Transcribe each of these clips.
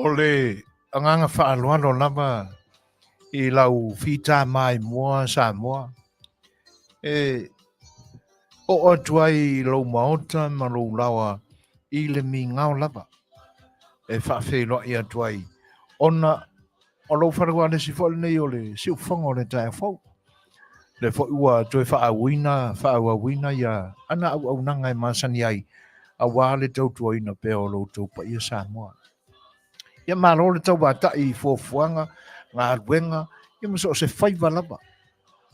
O le agaga faaaloalo lava i lau fita maimoa Samoa, e oo atu ai i lou maota ma lou laoa i le migao lava e faafeiloai atu ai, ona o lou faleualesi foi lenei o le siufofoga o le taeao fou. Le foi ua toe faaauauina ia ana auaunaga e masani ai, aua le tautuaina pea o lo outou paia Samoa. Ia malo le tauvatai i fuafuaga, galuega, ia ma so o se faiva lava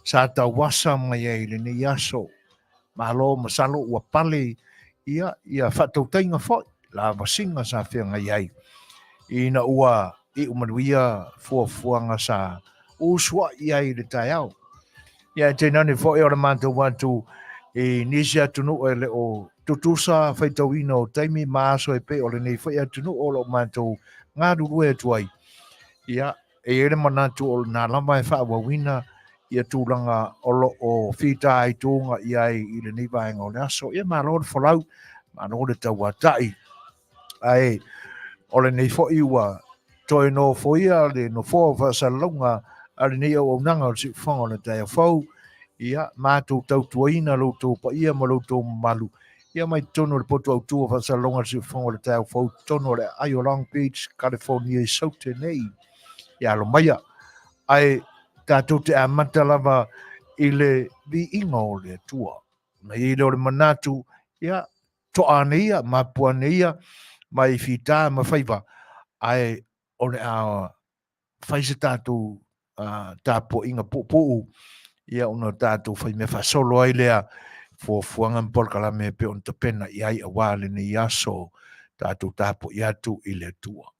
sa tauasa mai ai i lenei aso. Malo masalo ua pale ia faatautaiga foi lavasiga sa feagai ai ina ua iu manuia fuafuaga sa usuai ai i le taeao. Ia e tainane foi o le matou atu i nisi atunuu e le o tutusa faitauina o taimi ma aso e pei o lenei foi atunuu o lo o matou galulue atu ai. Ia, e i ai le manatu o lena lava e faaauauina ia tulaga o lo o fitaituga i ai i lenei vaega o le aso. Ia malo le folau, malo le tauatai. Ae o lenei foi ua toe nofoia le nofoa o faasalalauga a lenei auaunaga o le siufofoga o le taeao fou. Ia, matou tautuaina lo outou paia ma lo outou mamalu. Ia mai totonu o le potu autu o faasalalauga o le siufofoga o le taeao fou, totonu o le aai o Long Beach, California i Saute nei. Ia alo maia. Ae tatou te amata lava i le viiga o le Atua. Na i ai lea o le manatu, ia, toa ane ia, mapua ane ia, mai fita ma faiva, ae o le a fai se tatou tapuaiga puupuu, ia ona tatou fai mea faasolo ai lea fuafuaga ma polokalame e pei ona tapena i ai aua lenei aso tatou tapuai atu i le Atua.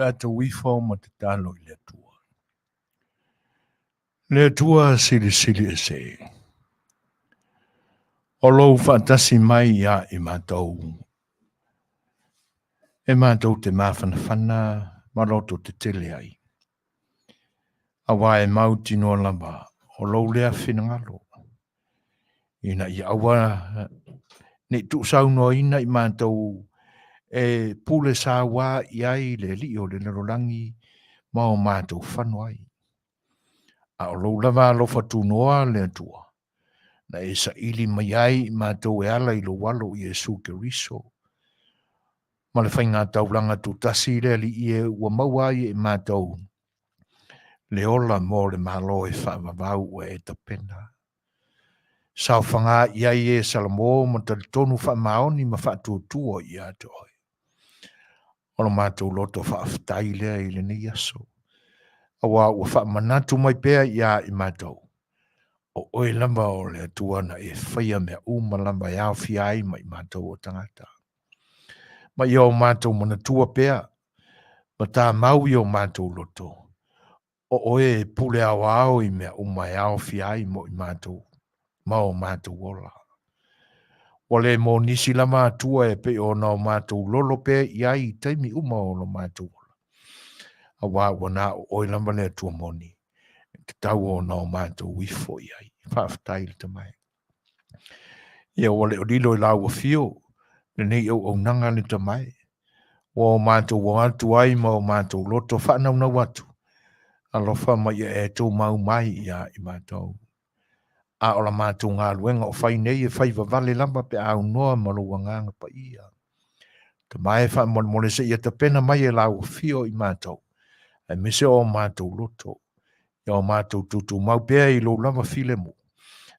Tatou ifo ma tatalo i le Atua. Le Atua silisili ese. O lou faatasi mai ia i matou e matou te mafanafana ma loto tetele ai. Aua e mautinoa lava o lou lea finagalo, ina ia aua ne i tuusaunoaina i matou e pule saua i ai le alii o le lalolagi ma o matou fano ai. A o lou lava alofa tunoa le Atua, na e saili mai ai i matou e ala i lou Alo Iesu Keriso, ma le faiga taulaga tutasi i le Alii e ua maua ai e matou le ola mo le Malo e faavavau ua e tapena. Saofaga i ai e Salamo ma talitonu faamaoni ma faatuatua ia te oe. O lo matou loto faafetai lea i lenei aso, aua ua faamanatu mai pea ia i matou, o oe lava o le Atua na e faia mea uma lava e aofia ai ma i matou o tagata. Ma ia o matou manatua pea, ma tamau i o matou loto, o oe e pule aoao i mea uma e aofia ai mo i matou ma o matou ola. Ua le mo nisi lava Atua e pei ona o matou lolo pea i ai i taimi uma o lo matou ola, aua ua na o oe lava le Atua moni, e tatau ona o matou ifo i ai. Faafetai le Tama e. Ia ua le o lilo i lau afio lenei auaunaga le Tama e. Ua o matou o atu ai ma o matou loto faanaunau atu, alofa ma ia e tumau mai ia i matou. A o la matou galuega o fai nei e fai vavale lava pe a aunoa ma lou Agaga Paia. Tama e faamolemole seia tapena mai e lau afio i matou, aemaise o matou loto, ia o matou tutumau pea i lou lava filemu,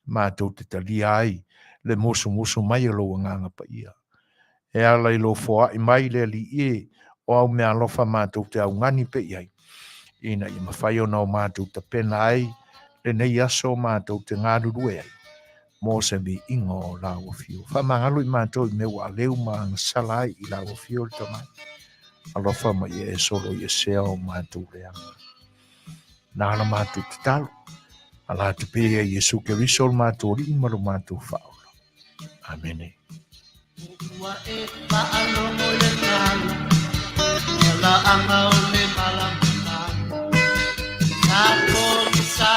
matou te talia ai le musumusu mai o lou Agaga Paia. E ala i lou foai mai le Alii e, o au meaalofa matou te augani pea i ai, ina ia mafai ona o matou tapena ai lenei aso matou te galulue ai, mo se viiga o lau afio. Faamagalo i matou i mea ua aleu ma agasala ai i lau afio le Tama e. Alofa ma ia e solo i esea o matou leaga. Nā la matou tatalo, ala atu pea ia Iesu Keriso lo matou Alii ma lo matou Faaola. Amene. Ua e faalogo i le tala, malaaga o le malamalama. Sa tolisa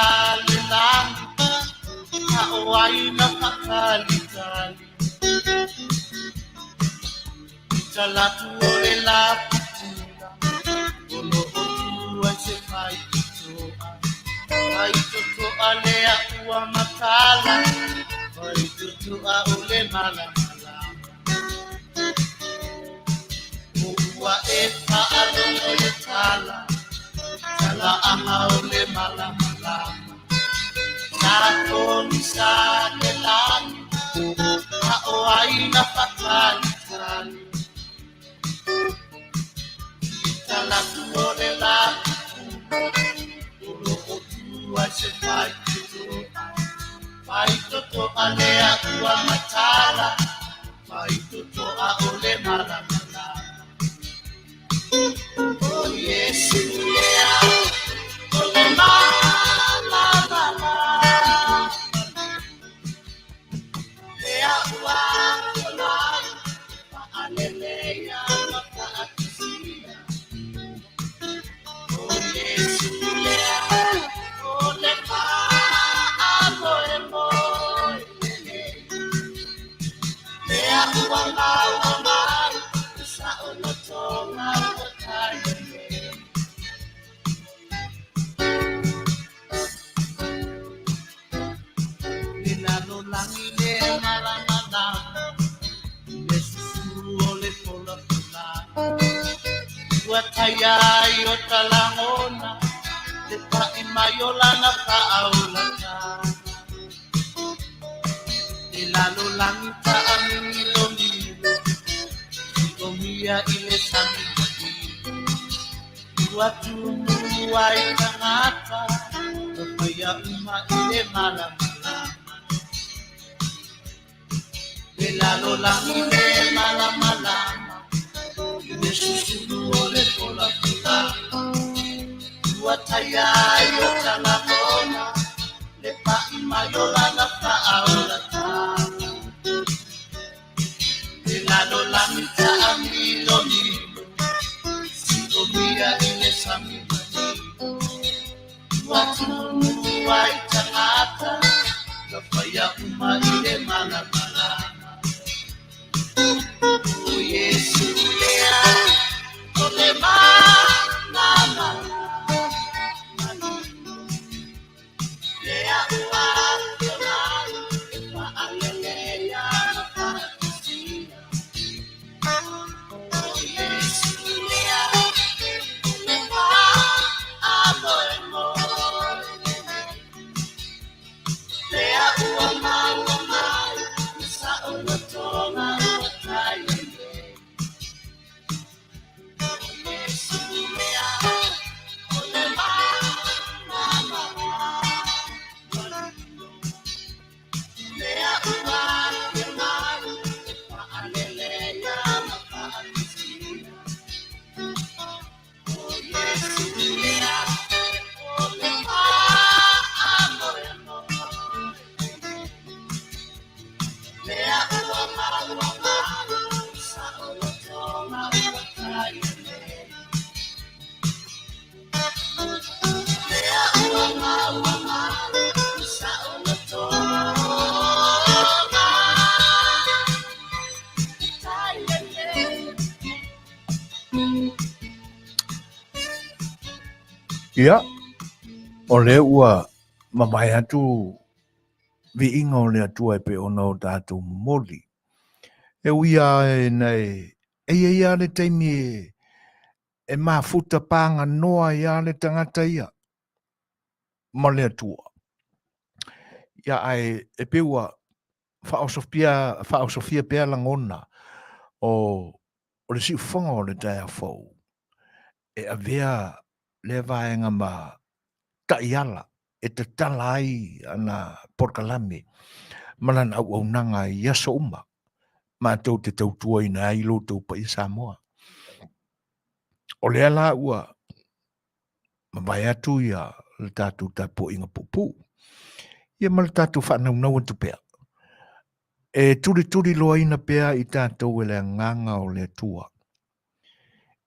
le lagi, a o ai na faatalitali. I talatu o le laputula, o lo o tu ai se faitotoa. Faitotoa lea ua matala, faitotoa o le malamalama. O ua e faalogo i le tala, talaaga o le malamalama. Sa togisa le lagi, a o ai na faatalitali. I talatu o le laputula, o lo o tu ai se faitotoa. Faitotoa lea ua matala, faitotoa o le malamalama. O Iesu lea, o le malamalama. Lea ua tolai, faaleleia ma faatusia. O Iesu lea, o le faamoemoe lelei. Lea ua maua mai, saolotoga ua talia nei. Le lalolagi le malamalama, le susulu o le polapola. Ua taia ai o ta lagona, le paʻi mai o lana faaolata. Le lalolagi taamigilogilo, siomia i le sami malilo. Ua tumu ai tagata, ma faia uma i le malamalama. Le lalolagi le malamalama, i le susulu o le polapola. pulapula Ua taia ai o ta lagona Le pa'i mai o lana faaolatanga Le lalolagi taamilomilo Si'omia i le sami manino Ua tunuu ai tagata Na faia uma i le malamalama O Iesu lea o le malama manino Lea ua afio mai e faaleleia ma faatusia O Iesu lea o le faamoemoe lelei Lea ua maua mai le saolotoga ua taia nei O Iesu lea o le malama manino Lea ua afio mai e faaleleia ma faatusia O Iesu lea o le faamoemoe lelei Lea ua maua mai saolotoga ua taia nei Lea ua maua mai saolotoga taia nei. Ia, o lea ua mavae atu viiga o le Atua e pei ona o tatou momoli. E ui lava ina e i ai lava le taimi e mafuta paganoa ai lava le tagata ia ma le Atua. Ia, ae e pei ua faaosofia pea lagona o le siufofoga o le taeao fou e avea lea vaega ma taiala e tatala ai ana polokalame ma lana auaunaga i aso uma matou te tautuaina ai lo outou paia Samoa. O lea la ua mavae atu ia le tatou tapuaiga puupuu ia ma le tatou faanaunau atu pea e tulituliloaina pea i tatou e le agaga o le Atua.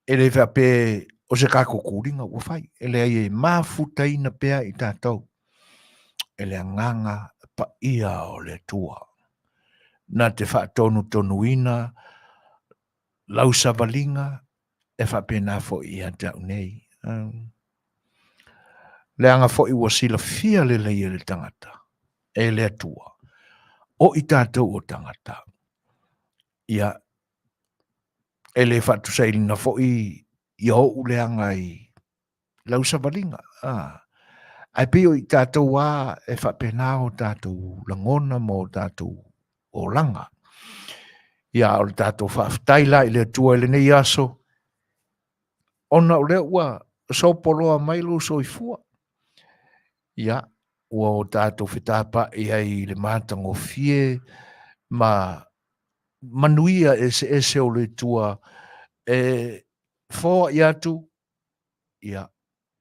E le faapea o se tatou tuliga ua fai, e leai e mafutaina pea i tatou e le agaga paia o le Atua. Na te faatonutonuina lau savaliga e faapena foi ia te au nei. Leaga foi ua silafia lelei e le tagata, e le Atua, o i tatou o tagata. Ia, e le faatusaina foi ia ou leaga i lau savaliga. Ae pei o i tatou lava e faapena o tatou lagona ma o tatou olaga. Ia, o le tatou faafetai la i le Atua i lenei aso, ona o lea ua sopoloa mai lou soifua. Ia, ua o tatou fetapa'i ai i le matagofie ma manuia eseese o le Atua e foai atu, ia,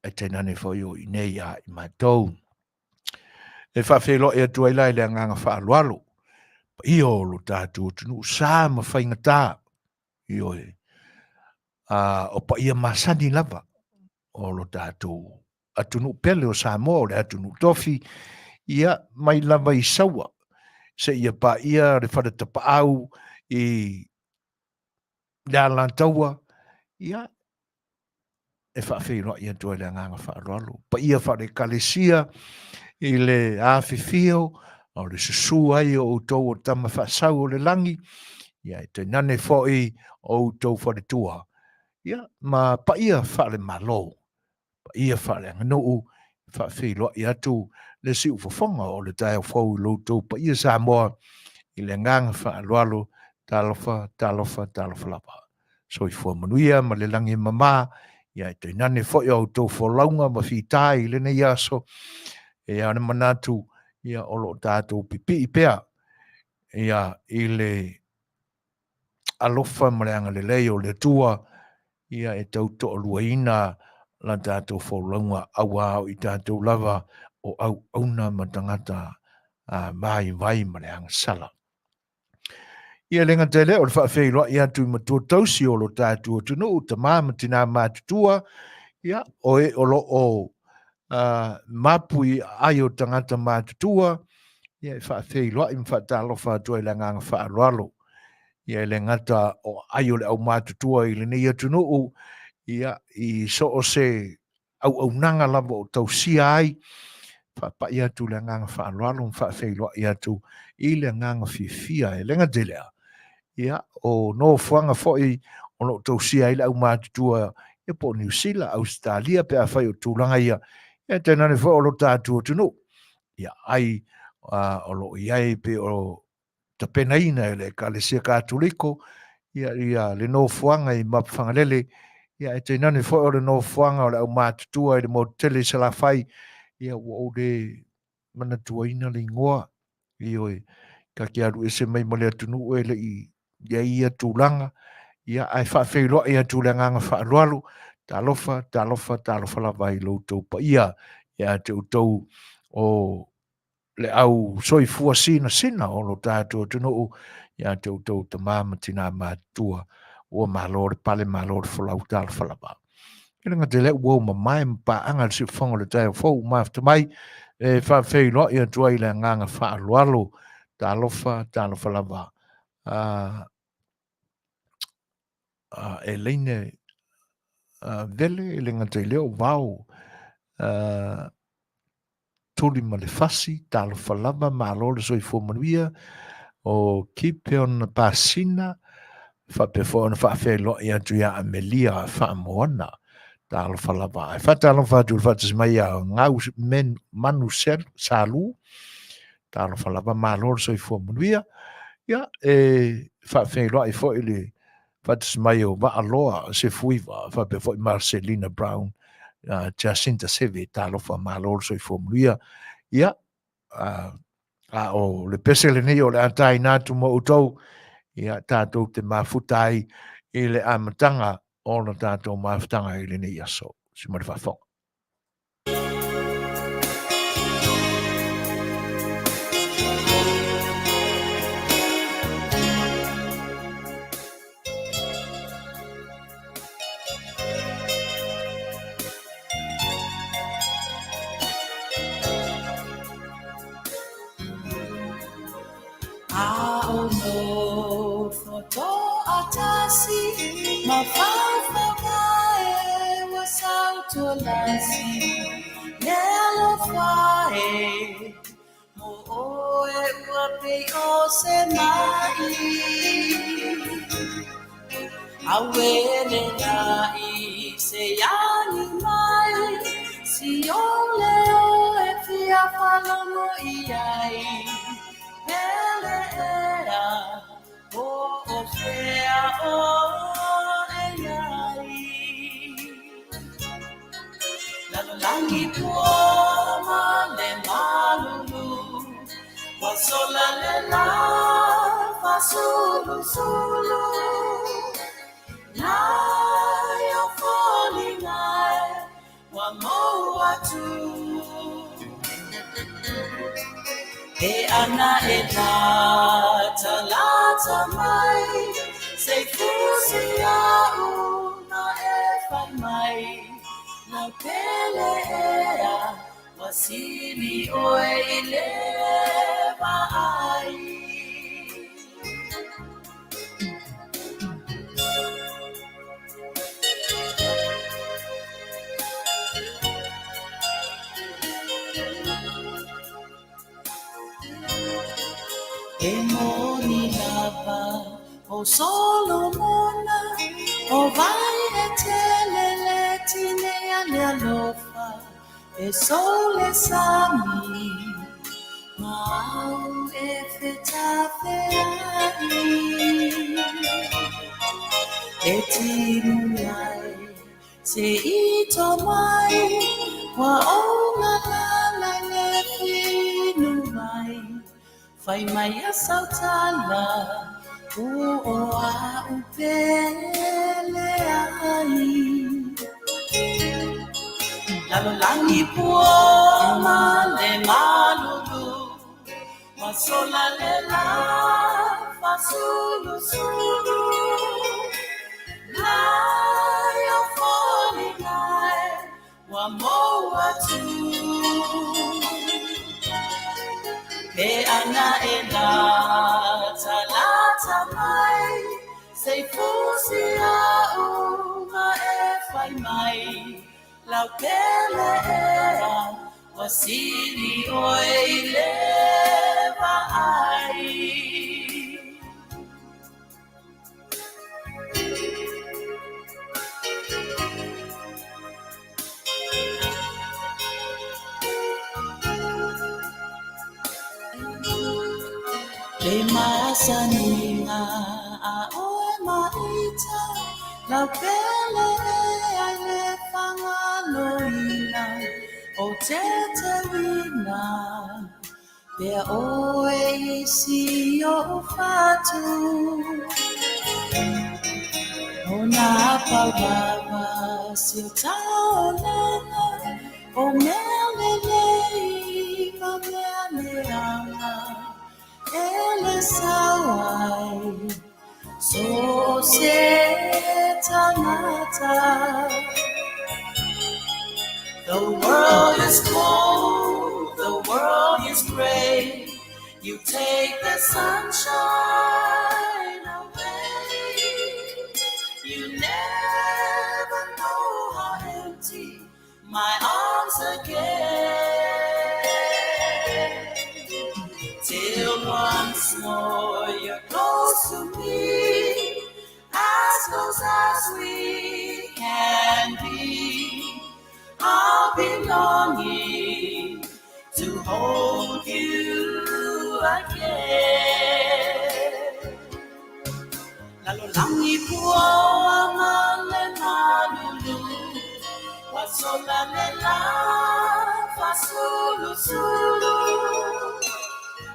e tainane foi o i nei ia i matou. E faafeiloai atu ai la i le agaga faaaloalo, paia o lo tatou atunuu, sa ma faigata, ioe, o paia masani lava o lo tatou atunuu pele o Samoa, o le atunuu tofi, ia, mai lava i Saua, seia paia le fale tapaau i le Alataua, ia, e faafeiloai atu ai le agaga faaaloalo. Paia faale-Ekalesia i le afifio o le susu ai o outou o tama faasau o le lagi, ia e tainane foi o outou faletua, ia ma paia faale-Malo, paia faaleaganuu, faafeiloai atu le siufofoga o le taeao fou i lo outou paia Samoa i le agaga faaaloalo, talofa, talofa, talofa lava. Soifua manuia ma le lagi e mama, ia e tainane foi a outou folauga ma fita i lenei aso, e a le manatu, ia o lo o tatou pipii pea, ia i le alofa ma le agalelei o le Atua, ia e tau toaluaina la tatou folauga auā o i tatou lava o auauna ma tagata vaivai ma le agasala. Ia le gata i lea o le faafeiloai atu i matua tausi o lo tatou atunuu, tama ma tinā matutua, ia, o e o lo o mapu i ai o tagata matutua, ia e faafeiloai ma faatalofa atu ai le agaga faaaloalo. Ia e le gata o ai o le aumatutua i lenei atunuu, ia i so o se auaunaga lava o tausia ai, faapai atu le agaga faaaloalo ma faafeiloai atu i le agaga fiafia. E le gata i lea, ia, o nofoaga foi o lo o tausia ai le aumatutua, ia po o Niu Sila, Ausetalia, pe afai o tulaga ia, ia tainane foi o lo tatou atunuu. Ia, ai o lo o i ai pe o tapenaina e le Ekalesia Katoliko ia, ia le nofoaga i Mapuifagalele, ia ae tainane foi o le nofoaga o le aumatutua i le motu tele i Salafai, ia ua ou le manatuaina le igoa, ioe, ta te alu ese mai ma le atunuu e le i i ai ia tulaga, ia ae faafeiloai atu le agaga faaaloalo, talofa, talofa, talofa lava i lo outou paia, ia te outou o le au soifua sinasina o lo tatou atunuu ia te outou tama ma tinā matutua ua malo le pale malo le folau talofa lava. E le gata i lea ua ou mamae ma paaga le siufofoga o le taeao fou ua mafuta mai e faafeiloai atu ai le agaga faaaloalo talofa talofa lava a Elaine Vele e le gata i lea o Vao Tuli ma le Fasi, talofa lava, malo le soifua manuia, o Kipeon Pasina, faapea foi ona faafeiloai atu ia Amelia Faamoana, talofa lava. Ae faatalofa atu i le faatasi mai ia Gau Men Manu Salu, talofa lava, malo le soifua manuia. Ia, e faafeiloai foi le faatasi mai o Vaaloa Sefuiva, faapea foi Marcelina Brown, Jacinta Seve, talofa malo le soifua manuia. Ia, a o le pese lenei o le a taina atu mo outou, ia tatou te mafuta ai i le amataga o le tatou mafutaga i lenei aso. Si ma le faafofoga. leai. Lalolagi pua ma le malulu, ua sola le la fasulusulu. Lai o foliga e ua mou atu. Pe ana e latalata mai, se i fusi a'u ma e fai mai, lau pele ea, ua sili oe i le vaai. Le masaniga a oe maita, lau pele ea i le Fagaloina o Teteuina, pea oe i si o'u fatu. O nā pau lava si o taolaga, o mea lelei ma mea leaga, e le sao ai so o se tagata. The world is cold, the world is gray. You take the sunshine away. You never know how empty my arms again. Till once more you're close to me, as close as we can be. I'll be longing to hold you again. Lalolagi pua ma le malulu, ua sola le la fasulusulu.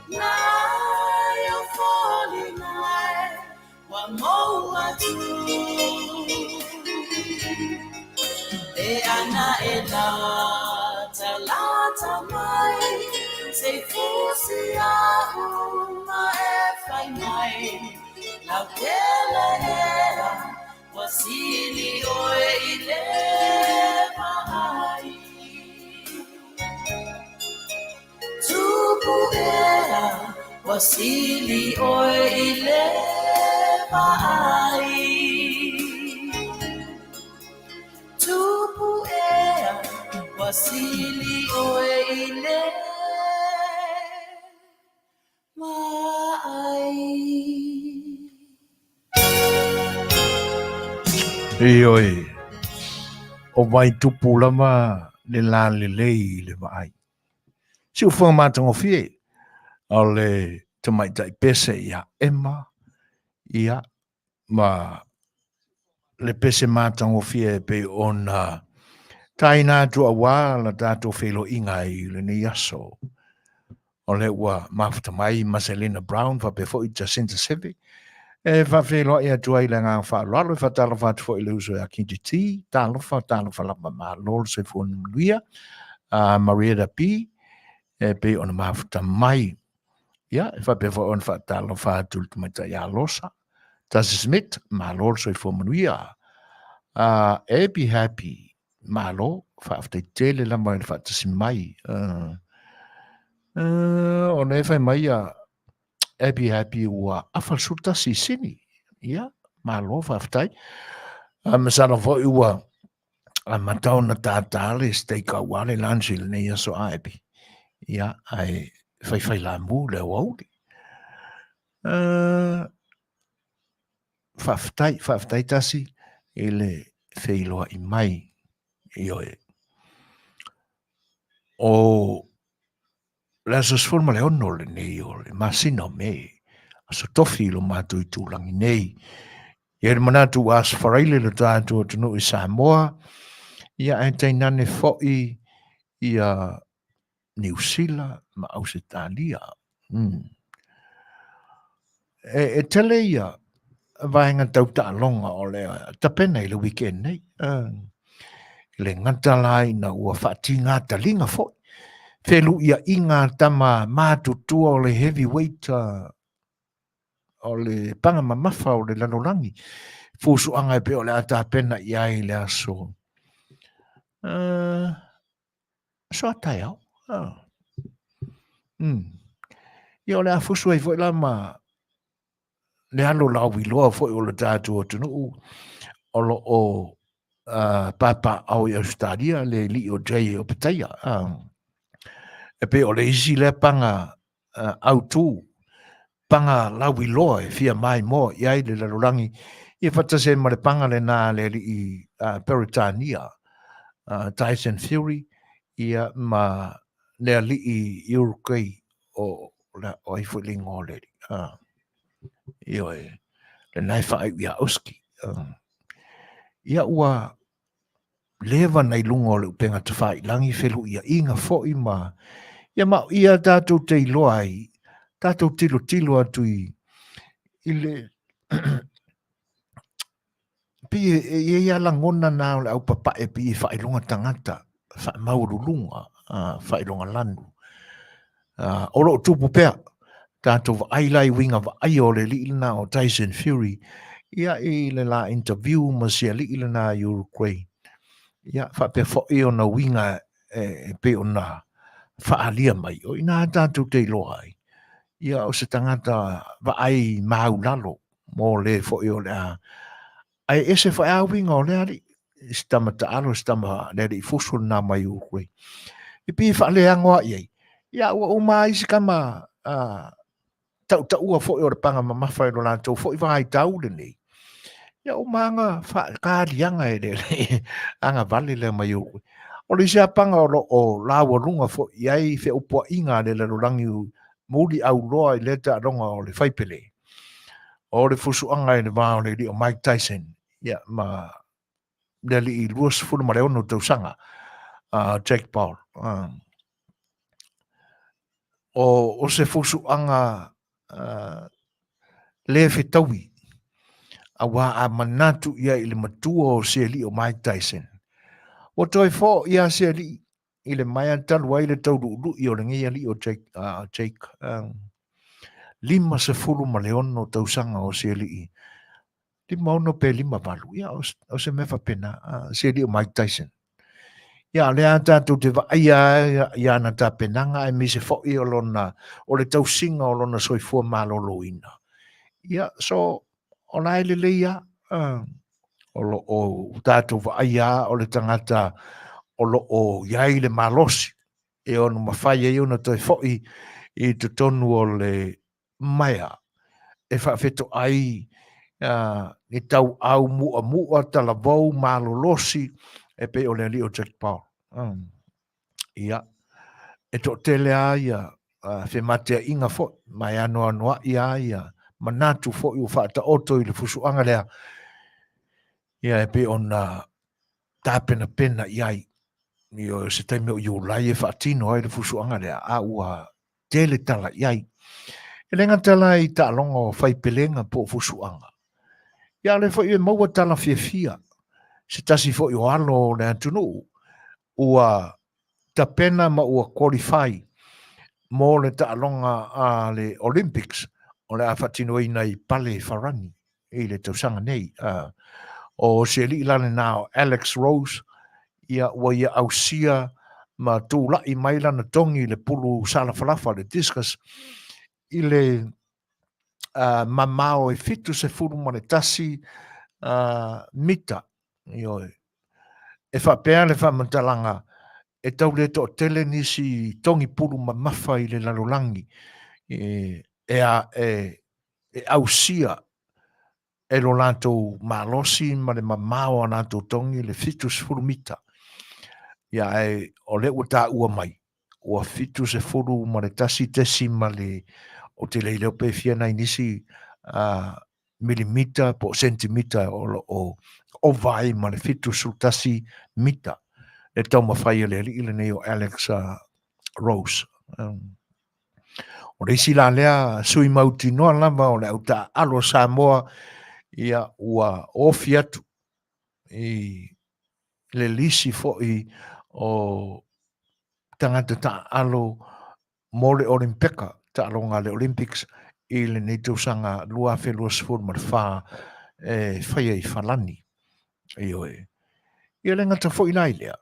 Nai o foliga e ua mou atu. E ana e latalata mai, se i fusi a'u ma e fai mai, lau pele ea, ua sili oe i le vaai. Tupu ea, ua sili oe i le vaai. Tupu ea, ua sili oe i le vaai. Ioe, o Vaitupu lava le lalelei i le vaai. Siufoga matagofie o le tamaitai pese ia Emma, ia, ma le pese matagofie e pei ona taina atu auā la tatou feiloaiga i lenei aso. O lea ua mafuta mai Maselina Brown faapea foi Jacinta Seve e faafeiloai atu ai le agaga faaaloalo e faatalofa atu foi i le uso ia Kingi T, talofa, talofa lava, malo le soifua manuia, a Marietta P, e pei ona mafuta mai. Ia, e faapea foi ona faatalofa atu i le tamaitai ia Losa, Tasi Smith, malo le soifua manuia. Abby Happy, malo, faafetai tele lava i le faatasi mai. Ona e fai mai ia Abby Happy ua afa le 11 i Sini. Ia, malo, faafetai. Masalo foi ua amata ona tātā le steak auā le lunch i lenei aso a Abby. Ia, ae faifai lamu le aoauli. Faafetai, faafetai tasi i le feiloai mai. Ioe. O le aso 16 lenei o le masina o Me, aso tofi i lo matou itulagi nei. E i ai le manatu ua aso Faraile lo tatou atunuu i Samoa, ia ae tainane foi ia Niu Sila ma Ausetalia. E tele ia vaega tau taaloga o le tapena i le weekend nei. I le gata la ina ua faatiga taliga foi. Feluiaiga a tama matutua o le heavyweight o le paga mamafa o le lalolagi. Fusuaga e pei o le a tapena i ai le aso. Aso a taeao. Ia o le a fusu ai foi la ma le alo lauiloa foi o le tatou atunuu o lo o papaaao i Ausetalia, le alii o Jay Opetaia. E pei o le isi lea paga autu, paga lauiloa e fia maimoa i ai le lalolagi, ia faatasi ai ma le paga lena a le alii Peretania, Tyson Fury, ia ma le alii Uruguay o ai foi le igoa o le alii. Ioe, lena e faaiu ia Uski. Ia ua leva na i luga o le upega tafailagi feluiaiga foi ma ia ma ia tatou te iloa ai, tatou tilotilo atu i le pei e i ai lava lagona na o le aupapae pei e faailoga tagata, faamaualuluga, faailoga lanu. O lo o tupu pea, tatou vaai la i uiga vaaia o le alii lena o Tyson Fury, ia i le la interview ma si alii lena i Uruguay. Ia faapea foi ona uiga e pei ona faaalia mai, o i ina tatou te iloa ai, ia o se tagata vaai maulalo mo le foi o le a. Ae ese foi a uiga o lea alii, si tama taalo, si tama le alii fusu lena mai Uruguay. E pei e faaleago lava i ai, ia ua uma ai si tama tautaua foi o le paga mamafa i lo latou foi vaitau lenei. Ia uma anga faakaliaga e le agavale lea mai Uruguay. O le isi lava paga o lo o laualuga foi i ai feupuaiga a le lalolagi muliauloa i lea taaloga o le faipele, o le fusuaga i le va o le alii o Mike Tyson ia, ma le alii 26 tausaga Jake Paul. O se fusuaga le fetaui, auā a manatu ia i le matua o se alii o Mike Tyson, ua toe fo ia se alii i le maea talu ai le tauluului o lenei alii o Jake, Jake 56 tausaga o se alii, 56 pe 58, ia o se mea faapena, se alii o Mike Tyson. Ia, o lea tatou te vaaia i ana tapenaga aemaise foi o lona, o le tausiga o lona soifua maloloina. Ia, so, o la e lelei lava. O lo o tatou vaaia lava o le tagata o lo o i ai le malosi e ono mafai ai ona toe foi i totonu o le maea e faafetoai ni tauau mu'amu'a talavou malolosi e pei o le alii o Jack Paul. Ia, e toatele lava ia femateaiga foi, ma e anoanoai lava ia manatu foi ua faataoto i le fusuaga lea, ia e pei ona tapenapena i ai. Ia, o se taimi o Iulai e faatino ai le fusuaga lea, a ua tele tala i ai. E le gata la i taaloga o faipelega po o fusuaga, ia a o lea foi e maua tala fiafia se tasi foi o alo o le atunuu ua tapena ma ua qualify mo le taaloga a le Olympics o le a faatinoina i Pale Farani i le tausaga nei. O se alii la lena o Alex Rose, ia ua ia ausia ma tulai mai lana togi i le pulu salafalafa, le discus, i le mamao e 71 mita. Ioe. E faapea le faamatalaga, e tau le toatele nisi togi pulu mamafa i le lalolagi e ausia e lo latou malosi ma le mamao o a latou togi le 70 mita. Ia ae o lea ua taua mai, ua 71 tesimale, ou te le iloa pe fia nai nisi milimita po o sentimita o lo o ova ai ma le 71 mita le taumafai a le alii lenei o Alex Rose. O le isi la lea sui mautinoa lava o le au taaalo a Samoa Ia, ua ofi atu i le lisi foi o tagata taaalo mo le Olimpeka, taaloga a le Olympics i lenei tausaga 2024 e faia i Falani. Ioe. Ia le gata foi la i lea,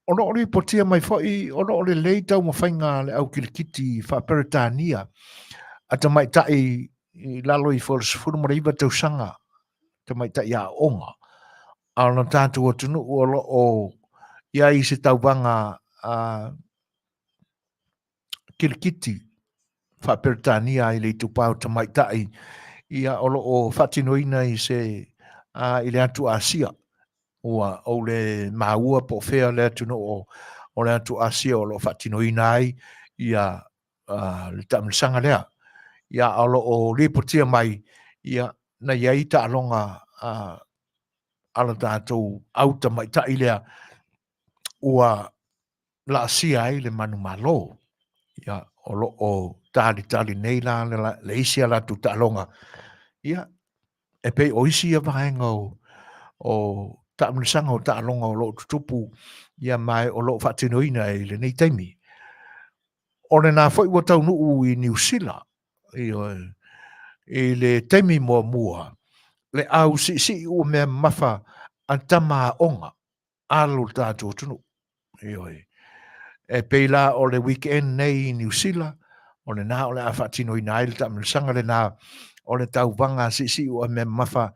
o lo o lipotia mai foi o lo o lelei taumafaiga a le au kilikiti faa-Peretania a tamaitai i lalo ifo o le 19 tausaga, tamaitai aoga, a o le tatou atunuu o lo o i ai se tauvaga a kilikiti faa-Peretania i le itupa o tamaitai, ia o lo o faatinoina i se i le atu Asia. Ua ou le maua po o fea le atunuu o le atu Asia o lo o faatinoina ai ia le taamilosaga lea. Ia o lo o lipotia mai ia na i ai taaloga a le tatou au tamaitai lea ua laasia ai le manumalo. Ia, o lo o talitali nei la le isi a latou taaloga. Ia, e pei o isi ia vaega o taamilosaga o taaloga o lo o tutupu ia ma o lo o faatinoina i lenei taimi. O lena foi ua taunuu i Niu Sila, ioe, i le taimi muamua, le au siisii ua mea mamafa a tama aoga alo le tatou atunuu. Ioe. E pei la o le weekend nei i Niu Sila, o lena o le a faatinoina ai le taamilosaga lena o le tauvaga siisii ua mea mamafa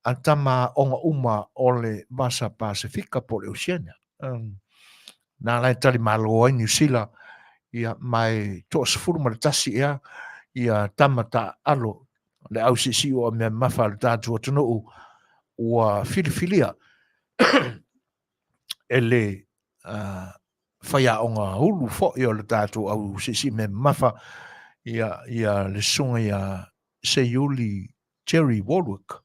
a tama aoga uma o le Vasa Pasefika po o le Oceania. Na la e tali malo ai Niu Sila, ia, ma e 11 ea ia tama taaalo le au siisii ua mea mamafa a le tatou atunuu ua filifilia e le faiaoga ulu foi o le tatou au siisii mea mamafa ia, ia le susuga ia Seiuli Jerry Warwick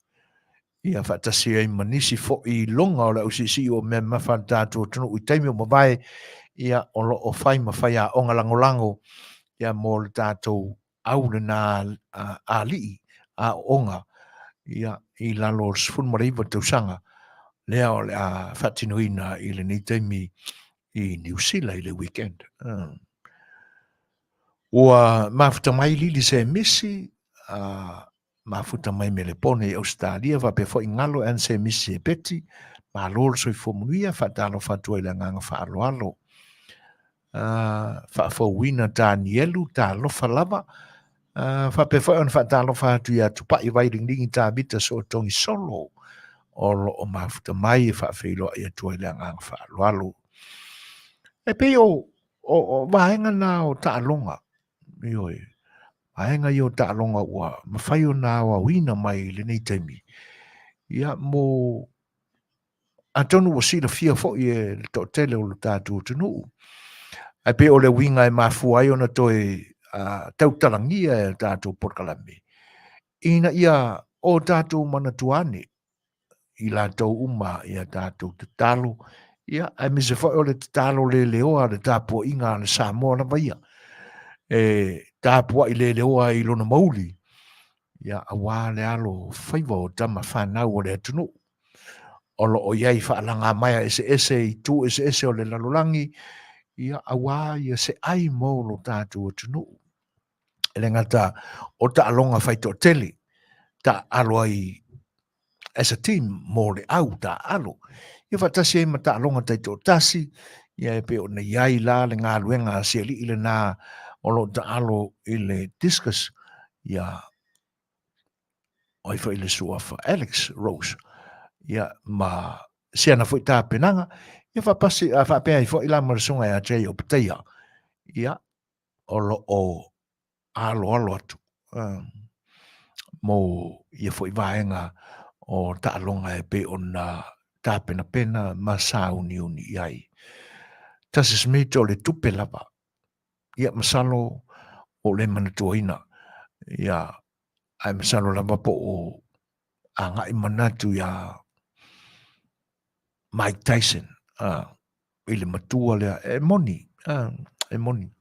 ia faatasi ai ma nisi foi iloga o le au siisii o mea mamafa a le tatou atunuu i taimi o mavae ia o lo o fai ma faiaoga lagolago ia mo le tatou au lena alii aoaoga ia i lalo o le 19 tausaga lea o le a faatinoina i lenei taimi i Niu Sila i le weekend. Ua mafuta mai Lili Semisi, mafuta mai Melepone i Ausetalia, faapea foi Galo and Semisi e Beti, malo le soifua manuia, faatalofa atu ai le agaga faaaloalo. Faafouina Tanielu, talofa lava. Faapea foi ona faatalofa atu ia Tupai Vailingilingi Tavita Sootogi Solo, o lo o mafuta mai e faafeiloai atu ai le agaga faaaloalo. E pei o, o, o vaega na o taaloga, ioe, vaega ia o taaloga ua mafai ona aoaoina mai i lenei taimi, ia mo Atonu ua silafia foi e le toatele o le tatou atunuu, ae pei o le uiga e mafua ai ona toe tautalagia e tatou polokalame, ina ia o tatou manatua ane i latou uma ia tatou tatalo, ia, aemaise foi o le tatalo leleoa a le tapuaiga a le Samoa lava ia, e tapuai leleoa ai i lona mauli, ia, aua le alo faiva o tama fanau o le atunuu. O lo o i ai faalagamaea eseese i itu eseese o le lalolagi, ia, aua ia se ai mo lo tatou atunuu. E le gata o taaloga faitoatele, taaalo ai as a team mo le au taaalo. Ia faatasi ai ma taaloga taitoatasi, ia e pei ona i ai la le galuega a si alii lena o lo o taalo i le discus, ia o ai foi le suafa Alex Rose, ia ma si ana foi tapenaga, ia faapasi, faapea ai foi la ma le susuga ia Jay Opetaia, ia o lo o aloalo atu mo ia foi vaega o taaloga e pei ona tapenapena ma sauniuni i ai. Tasi Smith o le tupe lava. Ia masalo o le manatuaina. Ia ae masalo lava po o agai manatu ia Mike Tyson i le matua lea. E moni, e moni.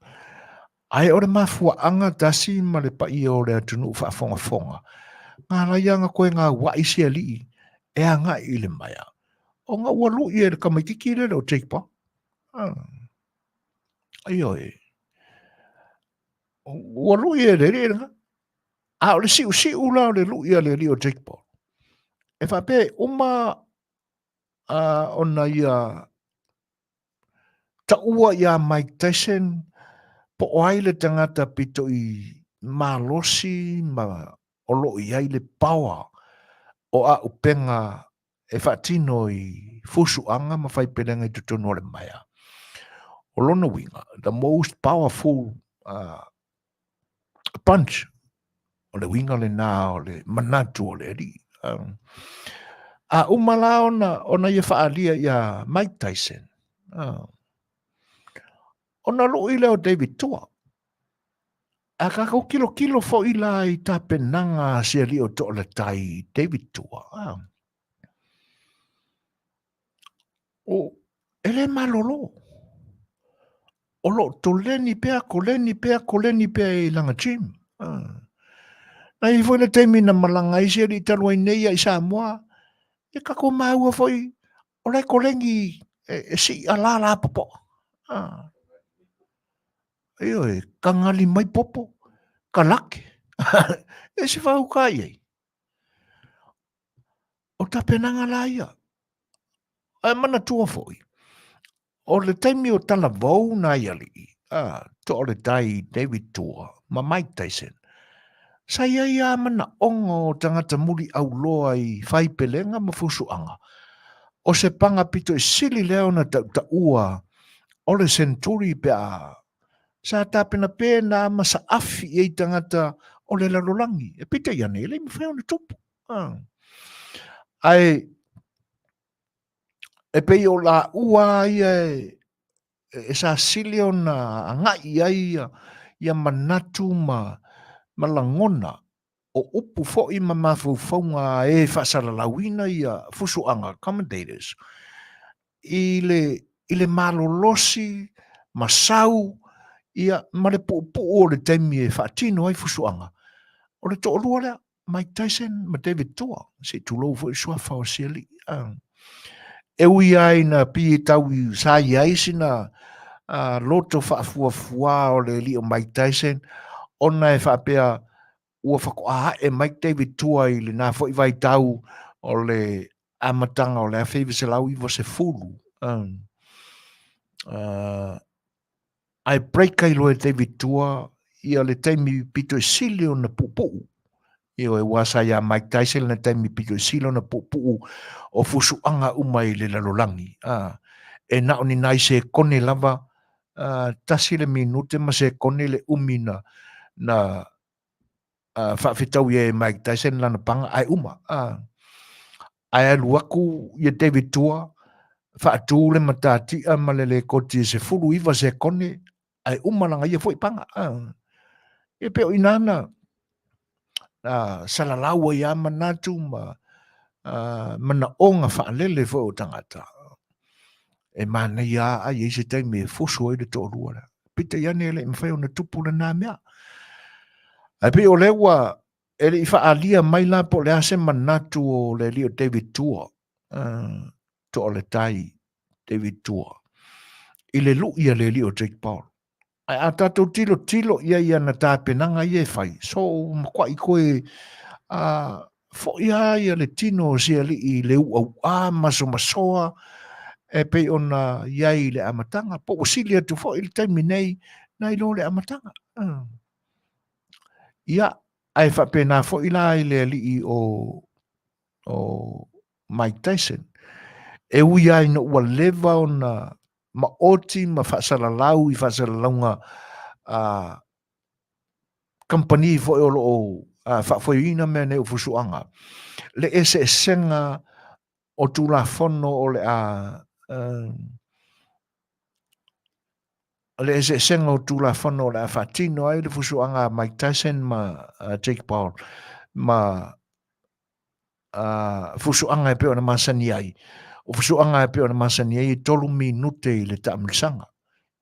Ae o le mafuaaga tasi ma le paia o le atunuu faafogafoga. Galaia na koe gauaʻi se aliʻi e agaʻi i le maea, ona ua luʻi e le tamaititi lele o Jake Paul. Ah. Ioe. Ua luʻi e le alii lena. A o le siʻusiʻu la o le luʻi a le alii o Jake Paul. E faapea e uma ona ia taua iā Mike Tyson po o ai le tagata pito i malosi ma o lo o i ai le power o ʻaʻupega e faatino i fusuaga ma faipelega i totonu o le maea. O lona uiga, the most powerful punch, o le uiga lena o le manatu o le alii. A uma la ona ia faaalia iā Mike Tyson, ona luʻi lea o David Tua. A tatou tilotilo foi la i tapenaga a si alii o Toaletai, David Tua, o, e le malolo. O lo o toleni pea, koleni pea, koleni pea i lana gym. Na i ai foi le taimi na malaga ai si alii talu ai nei ia i Samoa, ia tatou maua foi, o la e koleni e sii alala popoa. Ioe, tagali mai popo, kalake. E se whauka i ai. O tapenaga la ia. Ae manatua foi, o le taimi o talavou nai alii, a, toa o le tai David Tua ma Mike Tyson, sa i ai a manaoga o tagata muli auloa i faipelega ma fusuaga. O se paga pito i sili lea ona tautaua o le senturi pe a sa tapena pē na ma saafi i ai tagata o le lalolagi. E peitai ane, e le i mafai ona tupu. Ae e pei o laua ia e sa sili ona agai i ai ia manatu ma lagona o upu foi ma mafaufauga a e faasalalauina ia fusuaga, commentators, i le, i le malolosi ma sau ia ma le puupuu o le taimi e faatino ai fusuaga. O le toalua lea, Mike Tyson ma David Tua, se i tulou foi le suafa o si alii. E ui lava ina pei e tau sa i ai sina loto faafuafua o le alii o Mike Tyson, ona e faapea ua faatoa ae mai David Tua i lena foi vaitau o le amataga o le 1990. Ae break ai loa e David Tua ia le taimi pito i sili ona puupuu. Ioe, aua sa iā Mike Tyson lena taimi pito i sili ona puupuu o fusuaga uma i le lalolagi. E na o ni nai sekone lava, 1 le minute ma sekone le umi na na faafetaui ai e Mike Tyson lana paga ae uma. Ae alu aku ia David Tua, faatu le matatia ma le lekoti e 19 sekone ae uma lana ia foi paga. E pei o i ina na salalau ai lava manatu ma manaoga faalele foi o tagata. E manaia lava a i ai se taimi e fusu ai le toalua lea. Peitai ane e le i mafai ona tupu lena mea. Ae pei o lea ua e le i faaalia mai la po o le a se manatu o le alii o David Tua, toa o le tai David Tua, i le luʻi a le alii o Jake Paul. Ae a tatou tilotilo i ai i ana tapenaga ia e fai, so ua matuai toe foi lava ia le tino o se alii i le uaua masomasoa e pei ona i ai i le amataga, po ua sili atu foi i le taimi nei nai lo le amataga. Ia, ae faapena foi la i le alii o Mike Tyson. E ui lava ina ua leva ona maoti ma faasalalau i faasalalauga a kamupani foi o lo o faafoeina mea nei o fusuaga, le eseesega o Tulafono o le a le eseesega o Tulafono o le a faatino ai le fusuaga a Mike Tyson ma Jake Paul ma fusuaga e pei ona masani ai. O fusuaga e pei ona masani ai e 3 minute i le taamilosaga.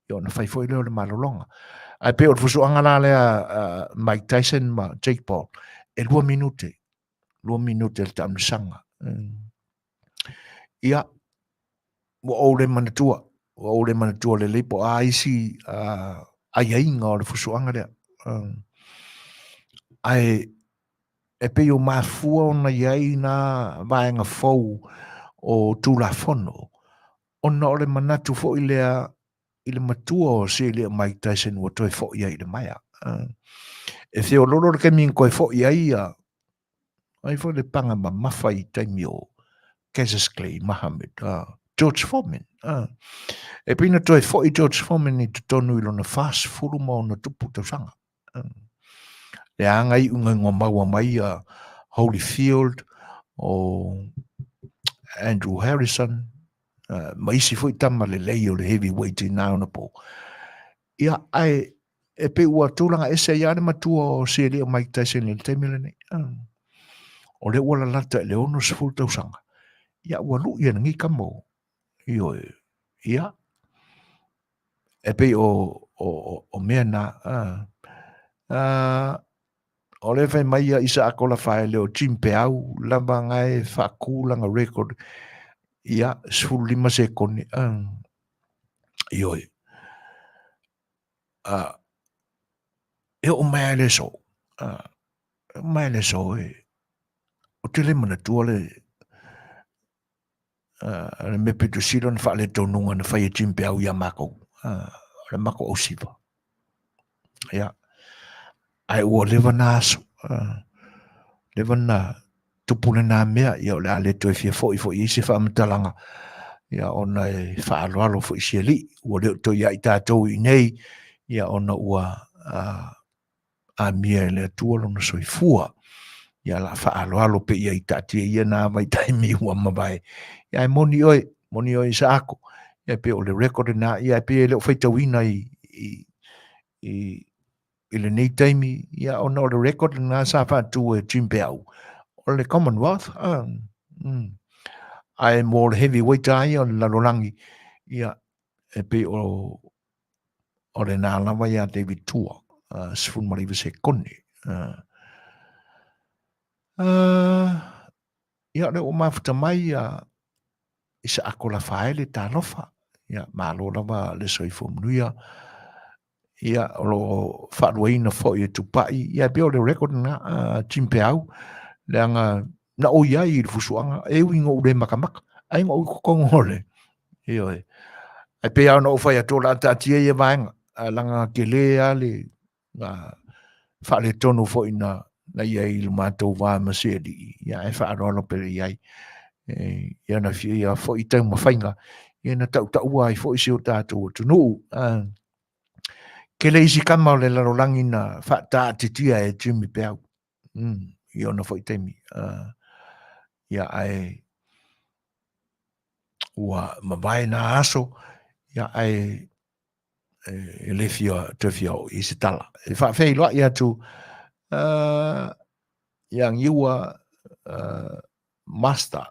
Ia ona fai foi lea o le malologa. Ae pei o le fusuaga la lea a Mike Tyson ma Jake Paul, e 2 minute. 2 minute le taamilosaga. Ia, ua ou le manatua, ua ou le manatua lelei po o a isi aiaiga o le fusuaga lea. Ae e pei o mafua ona i ai nā vaega fou o Tulafono, ona o le manatu foi lea i le matua o Celia Mike Tyson ua toe foi ai i le maea. E feololo le taimi na toe foi ai ia, ai foi le paga mamafa i taimi o Cassius Clay, Muhammad, George Foreman. E pei na toe foi George Foreman i totonu i lona 46 tausaga. Le aga iuga ua maua mai ia Holyfield, o Andrew Harrison, ma isi foi tama lelei o le heavyweight i nā ona pō. Ia, ae e pei ua tulaga ese ai lava le matua o Sielia Mike Tyson i le taimi lenei. O lea ua lalata i le 60 tausaga. Ia, ua lui e lenei tama o, ioe, ia, e pei o, o, o mea na. O lea fai mai ia Isaako Lafaele o Jim Peau lava nga e faatu lana record ia 15 sekone. Ioe. E oo mai lava i le aso, e oo mai lava i le aso e, ou te le manatua le, le mea pito sili ona faaletonuga na fai e Jim Peau ia makou, o le makou ausiva. Ia, ae ua leva na aso, leva na tupu lena mea, ia o le a le toe fia foi foi i ai se faamatalaga, ia ona e faaaloalo foi i si alii, ua le o toe ia i tatou i inei, ia ona ua amia e le Atua lona soifua. Ia la faaaloalo pe ia i taatia ia na vaitaimi ua mavae. Ia ae moni oe, moni oe Isaako. Ia pei o le record na, ia pei e le o faitauina i, i, i, i lenei taimi, ia ona o le record na sa faatu e Jim Peau, o le Commonwealth. Ae mo le heavyweight a ia o le lalolagi, ia e pei o o lena lava ia David Tua, 19 sekone. Ia, o lea ua mafuta mai ia Isaako Lafaele Talofa. Ia, malo lava le soifua manuia. Ia, o lo o faaluaina foi e Tupai. Ia, e pei o le record lena, Jim Peau, leaga na ou i ai i le fusuaga, e ui ina ou le makamaka, ae na ou i totonu o le, ioe. Ae pei lava ona ou fai atu, o le a taatia ia vaega, ae leaga na tele lava le faaletonu foi na i ai i le matou va ma si alii, ia ae faaaloalo pea i ai. Ia na fia foi taumafaiga, ia na tautaua ai foi si o tatou atunuu. Tele isi tama o le lalolagi na faataatitia e Jimmy Peau. I ona foi taimi. Ia ae ua mavae nā aso, ia ae e le fia, toe fia oo i se tala. E faafeiloai atu ia Niua Master,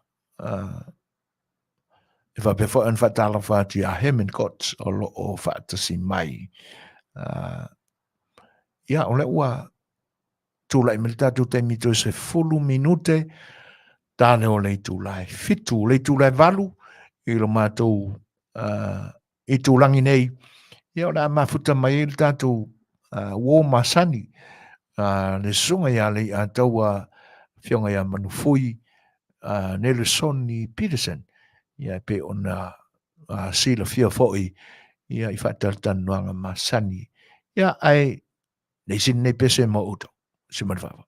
e faapea foi ona faatalofa atu ia Herman Coates o lo o faatasi mai. Ia, o lea ua tulai mai le tatou taimi toe 10 minute tale o le itula e 7, le itula e 8 i lo matou itulagi nei. Ia, o le a mafuta mai ai le tatou uo masani, le susuga ia Leiataua, afioga ia Manufui, Nelesoni Peterson, ia e pei ona silafia foi ia i faatalatalanoaga masani. Ia, ae nei sini nei pese mo outou. Se ma le faaaloalo.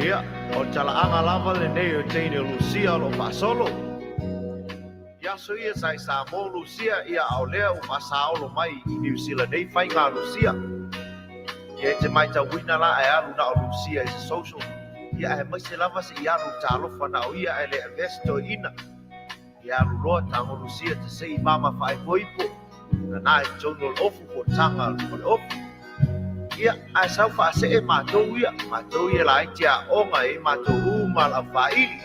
Ia, o le talaaga lava lenei o teine o Lusia o lo o faasolo. I aso ia sa i Samoa Lusia, ia a o lea ua faasaolo mai i Niu Sila nei faiga a Lusia. Ia e te maitauina la ae alu na o Lusia i se social, ia aemaise lava se i alu talofa na o ia ae le avea se toeaina. Ia alu loa tago Lusia te sei mama faaipoipo, na na i totonu o le ofu po o taga o le ofu. Ia, ae sau faasee matou ia, matou ia laiti aoga e i ai matou u ma lau faili.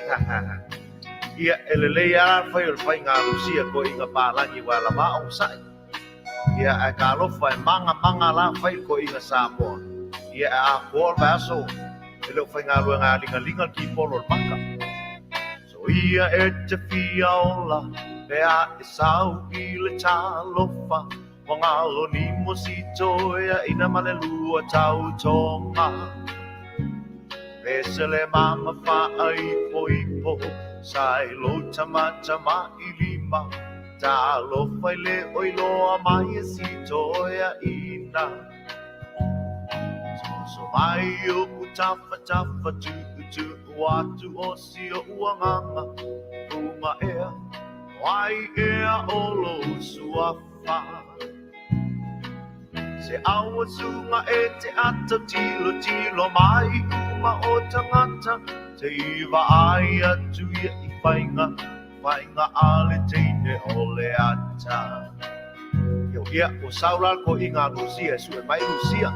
Ia, e lelei lava le fai o le faiga a Lusia toeaiina palagi aua e lava onosai. Ia, ae talofa e maga maga la fai le toeaina Samoa. Ia e atoa le vaiaso e le o faigaluega ligalinga le kipolo o le maka. So ia e te fia ola pe a e sau i le talofa ua galo ni mo si toea ina ma le lua tautoga. Pese le mama faaipoipo sa i lou tamatamailima talofa i le oi loa mai e si toeaina. So mai oʻu tafatafa tuutuu atu o si oʻu agaga Puga ea, o ai ea o lou suafa Se aua suga e te ata tilotilo mai uma o tagata Se i vaai atu ia i faiga faiga a le teine o le ata Io ia, ua sau la le toeaina a Lusia e sue mai Lusia.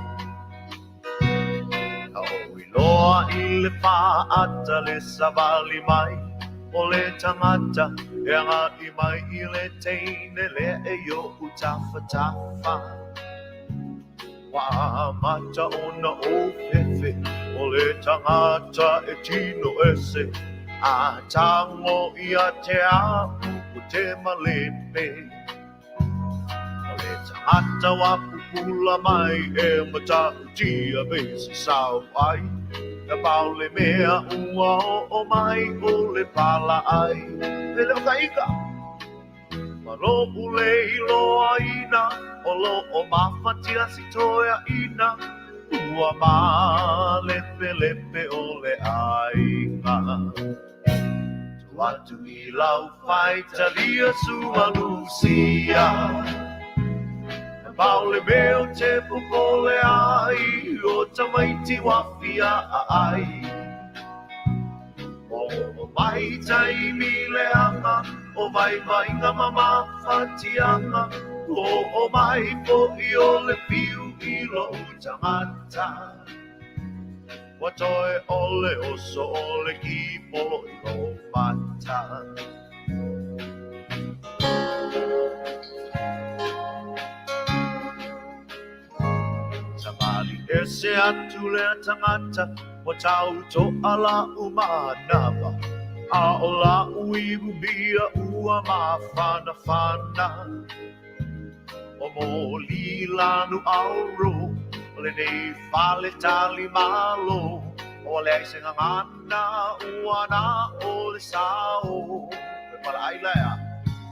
A oi loa i le faata le savali mai o le tagata e agai mai i le teine lea e i oʻu tafatafa. Ua amata ona ofefe o le tagata e tino ese a tago ia te au o te malepe. O le tagata ua pupula mai e matautia me se sao ai Na pau le mea ua oo mai o le palaai E le o ka ika Ma loʻu le iloaina o lo o mafatia si toeaina Ua malepelepe o le aiga Tu atu i lau faitalia su'a Lusia Na pau le mea ou te popole ai o tamaiti ua fia ai O mai taimi leaga o vaivaiga ma mafatiaga O mai foʻi o le fiu i lou tagata Ua toe o le oso o le kipolo i lou mata. Savali ese atu lea tagata ua tau toʻa laʻu manava a ʻo laʻu iwumia ua mafanafana. Ua moli lanu auro o lenei fale tali malo ua leai se gagana ua na o le sao. E pala ai la ea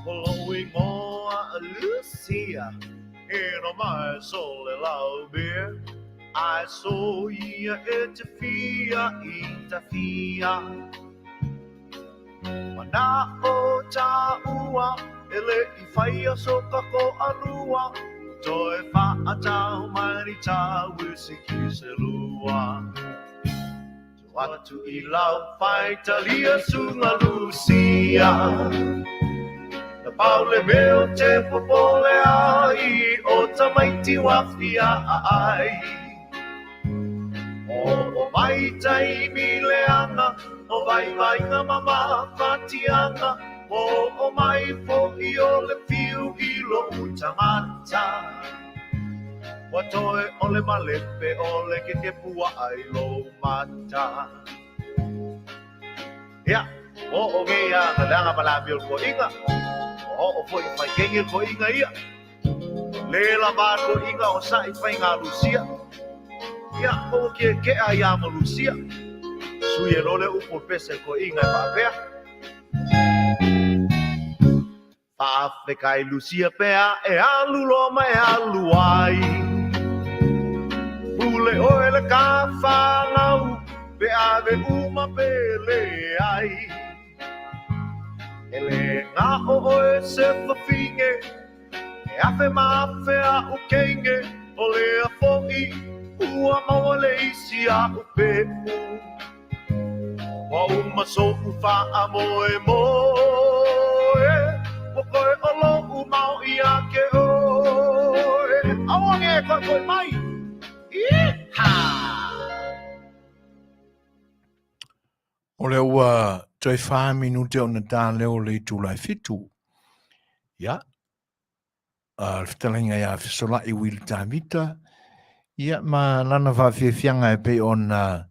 o lou igoa Lucia e no mai so le lau beer ai so ia e te fia i ta fia. Mana'o tāua e le i whaia so ka ko alua Toe whaatau mai ni tā wisiki se lua Tu atu i lau whaitalia sunga Lucia Na pau le mea o te popole ai o tamaiti wafia ai O mai taimi leaga o vaivaiga ma mafatiaga O mai foʻi o le fiu i loʻu tagata Ua toe o le malepe o le keke puaʻa i lou mata Ia, oo nei a na leaga ma le amio o le toeaina Ua oo foi i faikeigi le toeaina ia Le lava a toeaina o saʻi faiga a Lusia. Ia, mo ua kekeʻa iā ma Lusia. Sui e loa lea upu o le pese a le toeaina e faapea. Faafekai Lusia pea e alu loa ma e alu ai. Pule ʻoe le ka fanau pe ave uma pe leai. E le ga'o ʻoe se fafine E afe ma afe aʻu keine O lea foʻi ua maua le isi aʻu peʻu Ua uma soʻu faamoemoe Ua koe o loʻu mao ia te ʻoe Aua ne koekoe mai Iha! O lea ua toe whā minute ona tā leo le itula e fitu. Ia, a le fetalaiga ia Fesolai Will Tavita, Ia, ma lana faafiafiaga e pei ona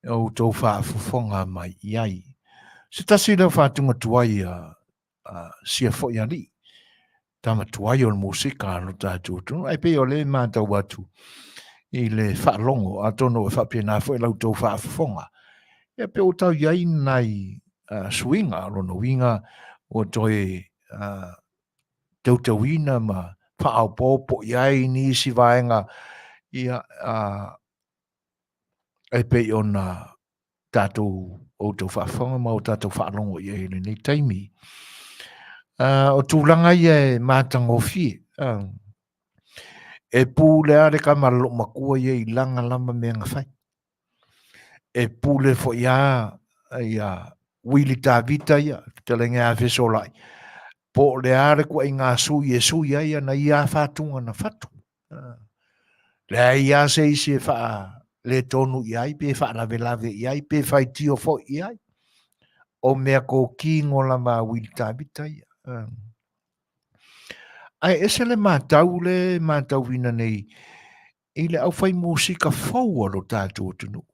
outou faafofoga mai i ai. Se tasi lea o faatuga tuai a sia foi alii, tama tuai o le musika a lo tatou atunuu. Ae pei o lea e matau atu i le faalogo, atonu e faapena foi la outou faafofoga. Ia pe ua tau i ai nai suiga, o lona uiga ua toe teuteuina ma faaopoopo i ai nisi vaega ia e pei ona tatou outou faafofoga ma o tatou faalogo i ai i lenei taimi. O tulaga ia e matagofie. E pule lava le tama a le loomatua ia i lana lava mea na fai. E pule foi lava ia Wili Tavita ia, fetalaiga ia Fesolai, po o le a le ituaiga sui e sui ai ana ia fatuga na fatu. Leai lava se isi e faaletonu i ai, pe faalavelave i ai, pe faitio foi i ai. O mea tokino lava a Wili Tavita ia. Ae ese le matau le matauina nei i le aufai musika fou a lo tatou atunuu.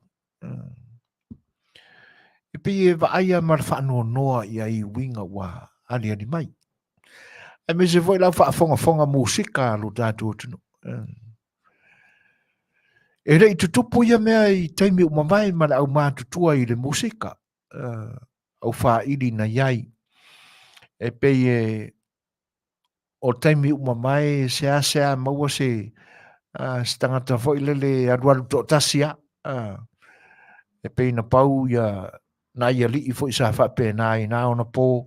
E pei e vaaia ma le faanoanoa i ai uiga ua aliali mai. Aemaise foi le au faafogafoga musika a lo tatou atunuu. E le i tutupu ia mea i taimi ua mavae ma le aumatutua i le musika, au faili na i ai. E pei e o taimi ua mavae seasea maua se se tagata foi lele e alualu toatasi lava. E pei na pau ia nai alii foi sa faapena i na ona po,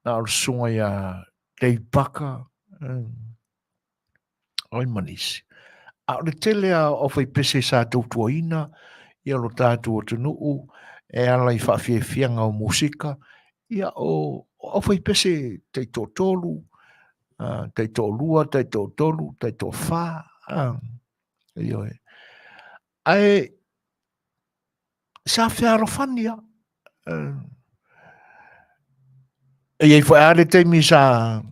na o le susuga ia Dave Parker, oi ma nisi. A o le tele lava o aufaipese sa tautuaina ia lo tatou atunuu e ala i faafiafiaga o musika, ia o aufaipese taitoatolu, taitoalua, taitoatolu, taitoafa, ioe. Ae sa fealofani lava. E i ai foi lava le taimi sa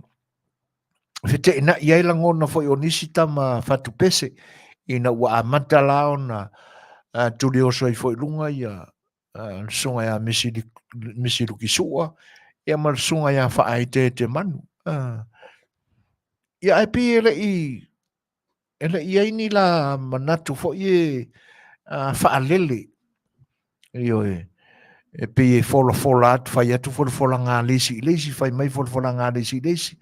feteenai ai lagona foi o nisi tama fatupese ina ua amata la ona tulioso ai foi i luga ia le susuga ia Misi Lukisua ia ma le susuga ia Faaeteete Manu. Ia ae pei e le i e le i ai ni la manatu foi e faalele. Ioe, e pei e folafola atu, fai atu folafolaga a le isi i le isi, fai mai folafolaga a le isi i le isi.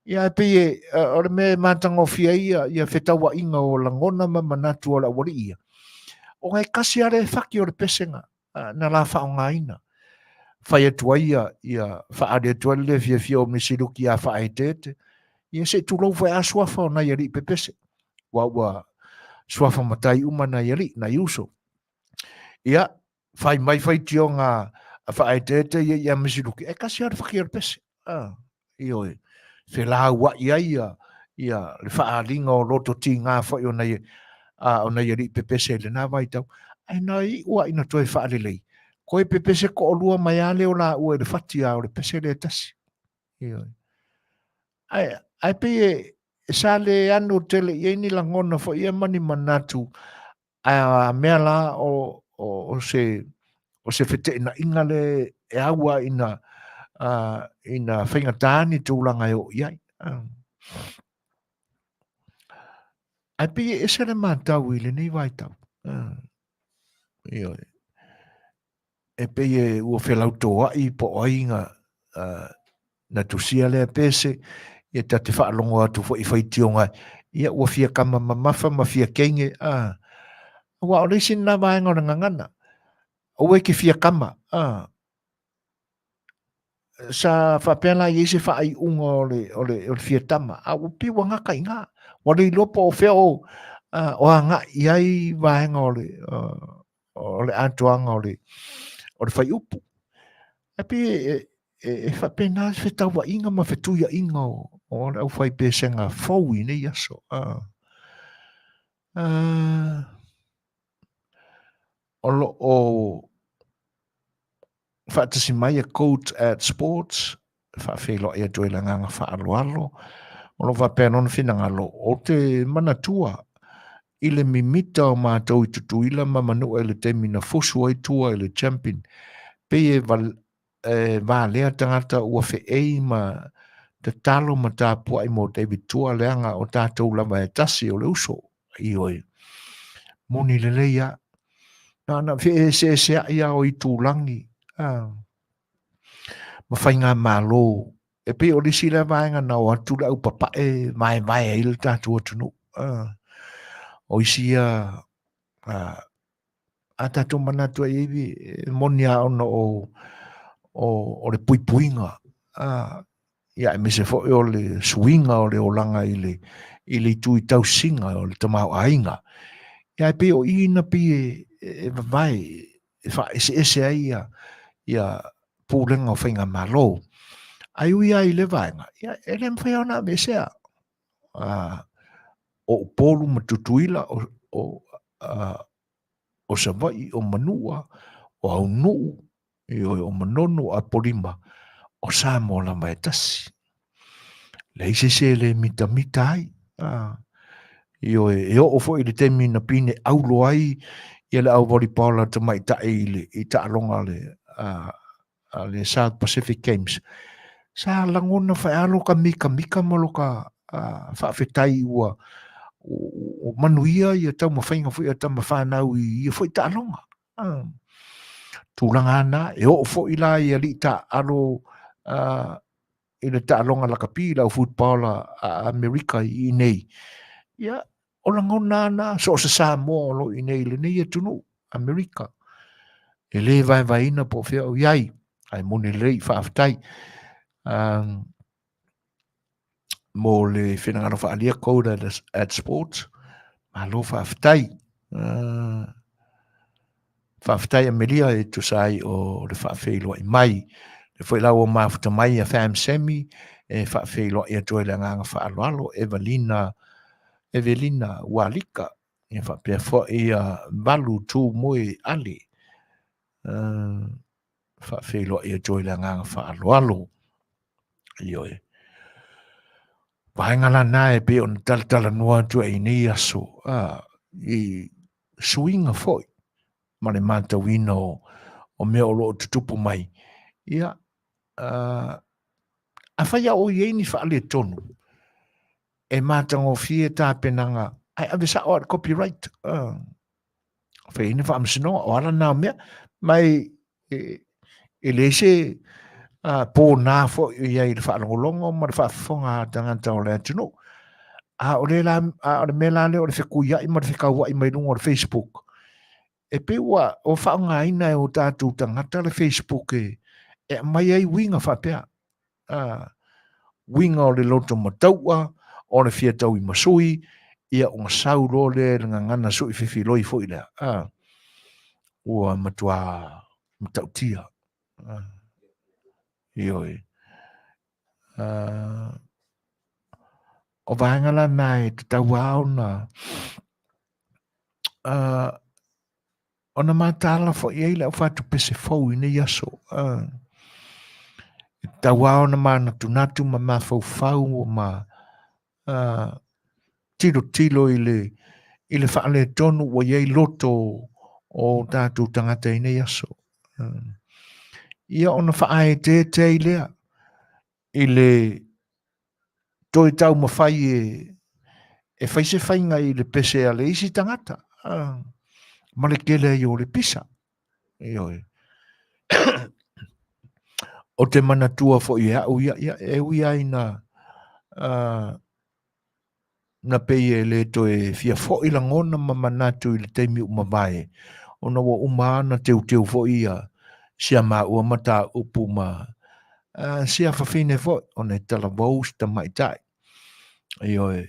Ia ae pei e, o le mea e matagofie ai ia, ia fetauaiga o lagona ma manatu o le aualii ia, ona e tasi lava le fati o le pesega na la faaaogaina. Fai atu ai ia, ia faaali atu ai le le fiafia o Misiluki ia Faaeteete, ia se i tulou foi a suafa o nai alii pepese, aua ua suafa matai uma nai alii, nai uso. Ia, fai mai faitioga a Faaeteete ia ia Misiluki, e tasi lava le fati o le pese. Ah, ioe, felauai ai ia, ia le faaaliga o loto tiga foi o nai, a, o nai alii pepese i lena vaitau. Ae na iu lava ina toe faalelei, toe pepese toalua mai lava lea o laua i le fati lava o le pese lea e tasi. Ioe. Ae, ae pei e, e sa le ano tele i ai ni lagona foi ia ma ni manatu Ae a mea la o, o, o se o se feteenaiga le e au a ina ina faigata ni tulaga e oo i ai. Ae pei e ese le matau i lenei vaitau. Ioe. E pei e ua felautoa'i po o ai na, na tusia lea pese, ia ta te faalogo atu foi i faitioga, ia ua fia kama mamafa ma fia keige, a. Aua o le isi lena vaega o le gagana, aua e te fia kama, a. Sa faapea la i ai se faaiuga o le, o le, o le fia tama, a ua pei ua gata i ina. Ua le iloa po o fea o, o agai i ai vaega o le, o le atoaga o le, o le fuaiupu. Ae pei e, e, e faapena se fetauaiga ma fetuiaiga o, o le aufaipesega fou i nei aso. O lo o faatasi mai a Coach at Sports, faafeiloai atu ai le agaga faaaloalo. O lo o faapea lona finagalo, ou te manatua. i le mimita o matou i Tutuila ma Manua i le taimi na fusu ai tua i le champion, pei e val, e valea tagata ua feei ma tatalo ma tapuai mo David Tua leaga o tatou lava e tasi o le uso. Ioe. Moni lelei a. Na ona feeseeseai a o itulagi a, ma faigamalo e pei o le isi lea vaega na o atu le au papae vaevae ai le tatou atunuu. O isi ia a tatou manatu ai e moni lava ona o, o, o le puipuiga a, ia aemaise foi o le suiga o le olaga i le, i le itu i tausiga o le tamaoaiga. Ia e pei o i na pei e, e vavae e faaeseese ai ia, ia pulega o faigamalo. Ae ui lava i le vaega, ia e le mafai ona aveesea. O Upolu ma Tutuila, o, o, o Savaii, o Manua, o Aunuu, ioe, o Manono, o Apolima, o Samoa lava e tasi. Leai se isi e le mitamita ai. Ioe, e oo foi i le taimi na pine aulo ai ia le au volleyball a tamaitai i le i taaloga a le, a, a le South Pacific Games. Sa lagona faealo ka mikamika ma lo ka faafetai ua ua manuia ia taumafaiga foi a tama fanau i ia foi taaloga. Tulaga ana, e oo foi la i alii taaalo i le taaloga lakapi, le au football a Amerika i inei. Ia, o lagona ana, so o se Samoa o lo o i inei i lenei atunuu, Amerika. E le vaevaeina po o fea o i ai, ae moni lelei, faafetai. Mo le finagalo faaalia code at, at sports, malo faafetai. Faafetai Amelia e tusa ai o le faafeiloai mai. Le foi la ua mafuta mai a Fam Sammy e faafeiloai atu ai le agaga faaaloalo Evelina Evelina Ualika e faapea foi a Valu Tu Moe Ale. Faafeiloai atu ai le agaga faaaloalo. Ioe. Vaega lana e pei ona talatalanoa atu ai i nei aso, i suiga foi ma le matauina o, o mea o lo o tutupu mai. Ia, afai a o i ai ni faaletonu, e matagofie tapenaga, ae ave sao lava i le copyright. Fai ai ni faamasinoga, o ala na o mea. Ma e, e, e leai se pōnā foi o i ai i le faalogologo ma le faafofoga a tagata o le atunuu. A o le, la, a o le mea la lea o le fetuiai ma le fekauai mai luga o le Facebook, e pei ua o faaaogaina e o tatou tagata le Facebook e, e aumai ai uiga faapea. Uiga o le loto mataua, o le fia tauimasui, ia ona sau loa lea i le gagana sui fefiloi foi lea. Ua matua matautia. Ioe. O vaega la na e tatau lava ona ona mataala foi ai le au fatupese fou i nei aso. E tatau lava ona manatunatu ma mafaufau ma tilotilo i le, i le faaletonu ua i ai loto o tatou tagata i nei aso. Ia ona faaeteete ai lea i le toe taumafai e, e fai se faiga i le pese a le isi tagata, ma le tele ai o le pisa. Ioe. O te manatua foi e au ia, ia e ui ai na, na pei e le toe fia foi lagona ma manatu i le taimi ua mavae, ona ua uma lava ona teuteu foi ia si a maua mataupu ma si a fafine foi, ona e talavou si tamaitai, ioe,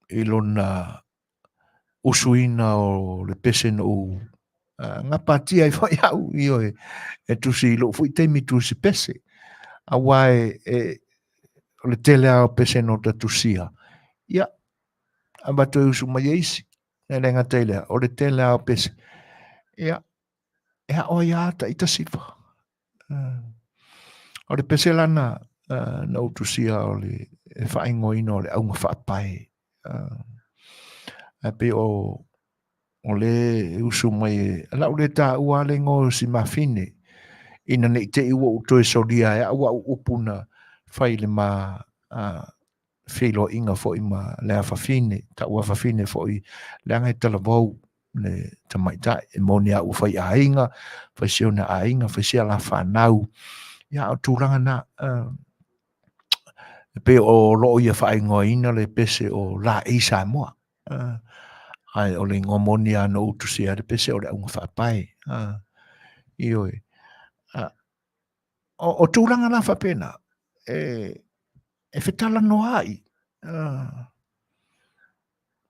i lona usuina o le pese na ou gapatia ai foi au, ioe, e tusi i lou foi taimi tusi pese. Aua e, e, o le tele lava o pese na ota tusia, ia, avatu e usu mai e isi. E le gata i lea, o le tele lava o pese, ia, e ao ai lava taitasi fa. O le pese la na, na ou tusia o le e faaigoaina o le auga faapae. Ae pei o o le e usu mai e lau le taua le igoa o si mafine ina ne i te i ua ou toe solia e au au upu na fai i le ma feiloaiga foi ma le afafine, ta'u afafine foi leaga e talavou le tamaitai, e moni a ua fai aiga, fai si ona aiga, fai si ala fanau, ia o tulaga na e pei o loo ia faaigoaina le pese o Laei Samoa, ae o le igoa moni lava na ou tusia ai le pese o le auga faapae. Ioe. O tulaga la faapena, e fetalanoa ai.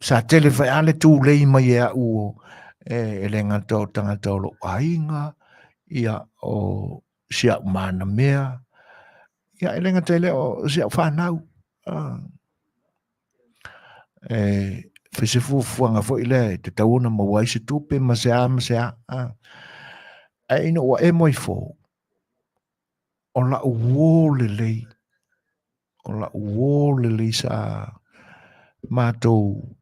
Sa tele foi lava le tulei mai e au e le gata o tagata o lou aiga, ia o si au manamea, ia e le gata i lea o si au fanau. E fai se fuafuaga foi lea e tatau ona maua ai se tupe ma se a ma se a. Ae ina ua emo ifo, o la'u uō lelei, o la'u uō lelei sa matou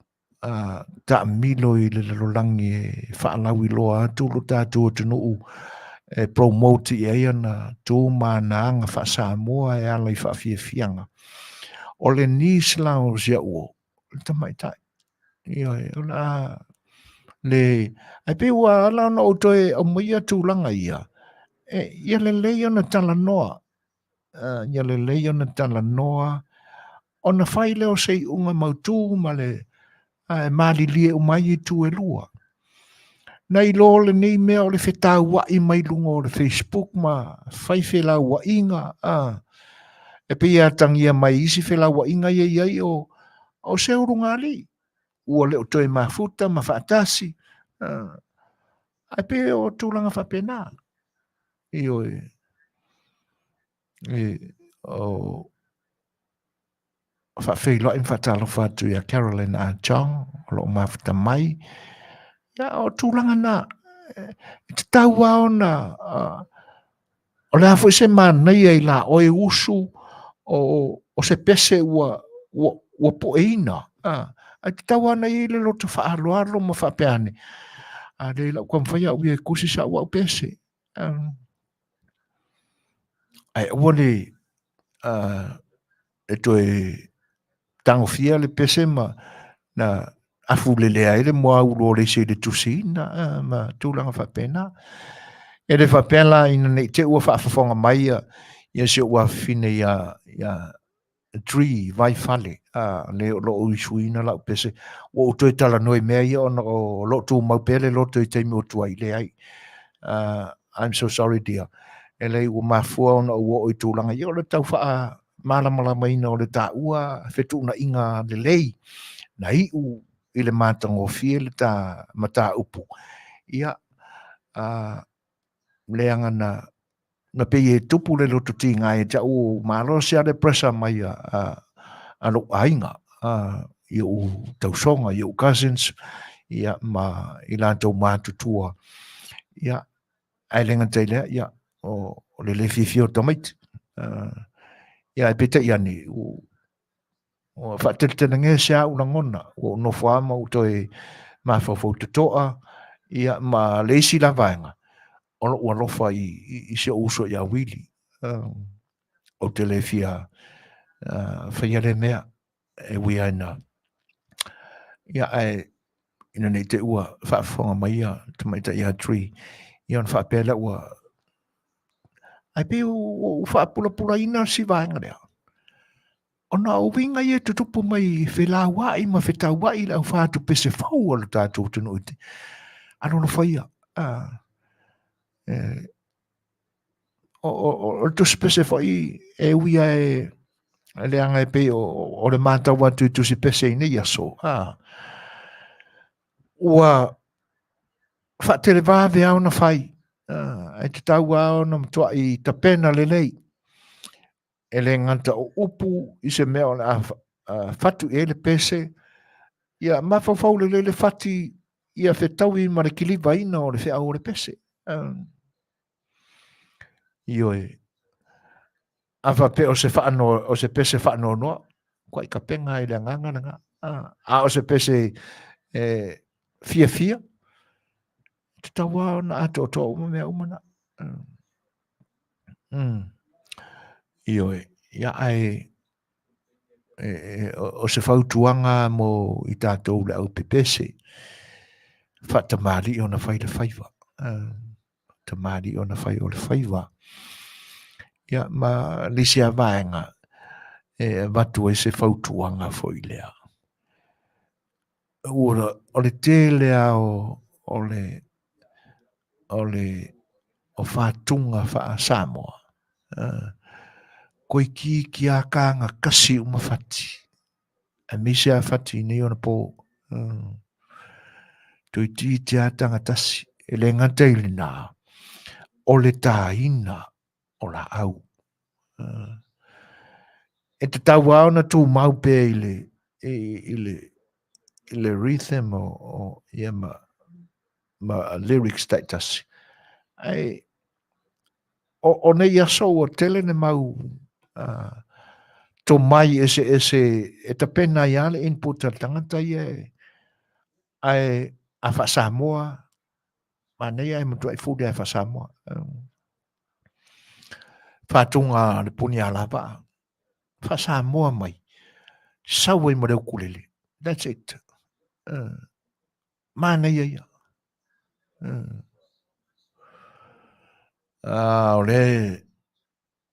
taamilo i le lalolagi e faalauiloa atu lo tatou atunuu e promote i ai ana tu ma ana aga faa-Samoa e ala i faafiafiaga. O le niece la o si au uo, o le tamaitai. Ioe, o le a le... Ae pei ua ala ona ou toe aumaia tulaga ia, e, ia lelei ona talanoa, ia lelei ona talanoa, ona fai lea o se iuga mautu ma le e malilie uma ai itu e lua. Na iloa lenei mea o le fetauai mai luga o le Facebook ma fai felauaiga, e pei e atagia mai isi felauaiga ia i ai o, o se ulugalii, ua le o toe mafuta ma faatasi, ae pei o tulaga faapena. Ioe, e, o, faafeiloai ma faatalofa atu ia Carolyn A. Chong o lo o mafuta mai. Ia, o tulaga na, e tatau lava ona, o le a foi se manaia i la oe usu o, o se pese ua, ua, ua pueina. Ae tatau lava ona i ai le loto faaaloalo ma faapea ane, a le lau taumafai au ia e tusi sau au pese. Ae aua le e toe tagofia le pese ma na afulelea ai le moaulu o le isi i le tusiina ma tulaga faapena. E le faapea la ina ne i te i ua faafofoga mai ia si ou afafine ia Tree, Vaifale, a, le o lo o isuina lau pese. Ua ou toe talanoa i mea ia ona o lo o tumau pea le loto i taimi ua tuai, leai. I'm so sorry dear. E leai ua mafua ona ou oo i tulaga ia o le tau faamalamalamaina o le taua fetuunaiga lelei na iu i le matagofie le ta mataupu. Ia, leaga na na pei e tupu le loto tiga ia te au, malosi lava le pressure mai a, a, a lou aiga, a, i ou tausoga, i ou cousins, ia, ma i latou matutua. Ia, ae le gata i lea, ia, o, o le le fiafia o tamaiti. Ia, ae peitai ane, u, ua faateletelegese lava ou lagona, ua ou nofo lava ma ou toe mafaufau totoa, ia, ma le isi la vaega, o lou alofa i, i, i si ou uso ia Wili. Ou te le fia faia lea mea e ui ai na. Ia, ae ina ne i te i ua faafofoga mai ia tamaitai ia Tree, ia ona faapea lea ua... Ae pei ua ou faapulapulaina si vaega lea. Ona o uiga ia e tutupu mai i felauai ma fetauai i le aufatu pese fou a lo tatou atunuu i te alolofa ia. O le tusi pese foi e ui lava e leaga e pei o le matau atu i tusi pese i nei aso, ua faatelevave lava ona fai, ae tatau lava ona matuai tapena lelei. E le gata o upu i se mea o le a fatu i ai le pese, ia mafaufau lelei le fati ia fetaui ma le kilivaina o le feau o le pese. Ioe. A faapea o se faano, o se pese faanoanoa, kuai kapega i le agaga lena. A o se pese E fiafia, tatau lava ona atoatoa uma mea uma na. Ioe, ia ae e, e, o se fautuaga mo i tatou le au pepese, faatamalii ona fai le faiva. Tamalii ona fai o le faiva. Ia, ma le isi lava vaega e avatu ai se fautuaga foi lea. Ua, o le tele lava o, o le, o le, o fatuga faa-Samoa, toeitiiti lava taga tasi uma fati, aemaise lava fati i nei ona po. Toeitiiti lava taga tasi, e le gata i lena, o le taina o laau. E tatau lava ona tumau pea i le, i le, i le rhythm o, o ia ma, ma lyrics taitasi. Ae o, o nei aso ua tele ne mau tomai eseese e tapena ai lava le input a le tagata ia e, ae a faa-Samoa, manaia ae matuai fuli lava e faa-Samoa. Faatuga le puni alavaa, faa-Samoa mai, sau ai ma le ukulele. That's it. Manaia ia. O lea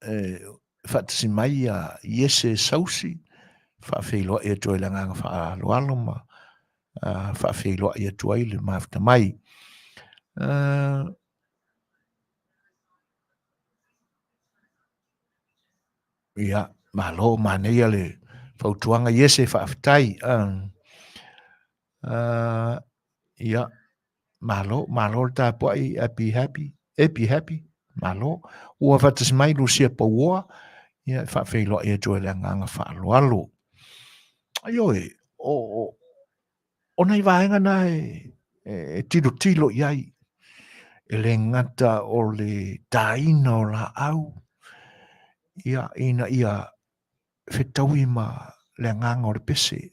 e faatasi mai ia Iese Sausi, faafeiloai atu ai le agaga faaaloalo ma faafeiloai atu ai le mafuta mai. Ia, malo, manaia le fautuaga Iese, faafetai. Ia, malo, malo le tapuai, happy, happy, happy, happy, malo. Ua faatasi mai Lucia Pauoa, ia, e faafeiloai atu ai le agaga faaaloalo. Ioe, o, o, o nai vaega na e, e, e tilotilo i ai, e le gata o le taina o laau, ia, ina ia fetaui ma le agaga o le pese.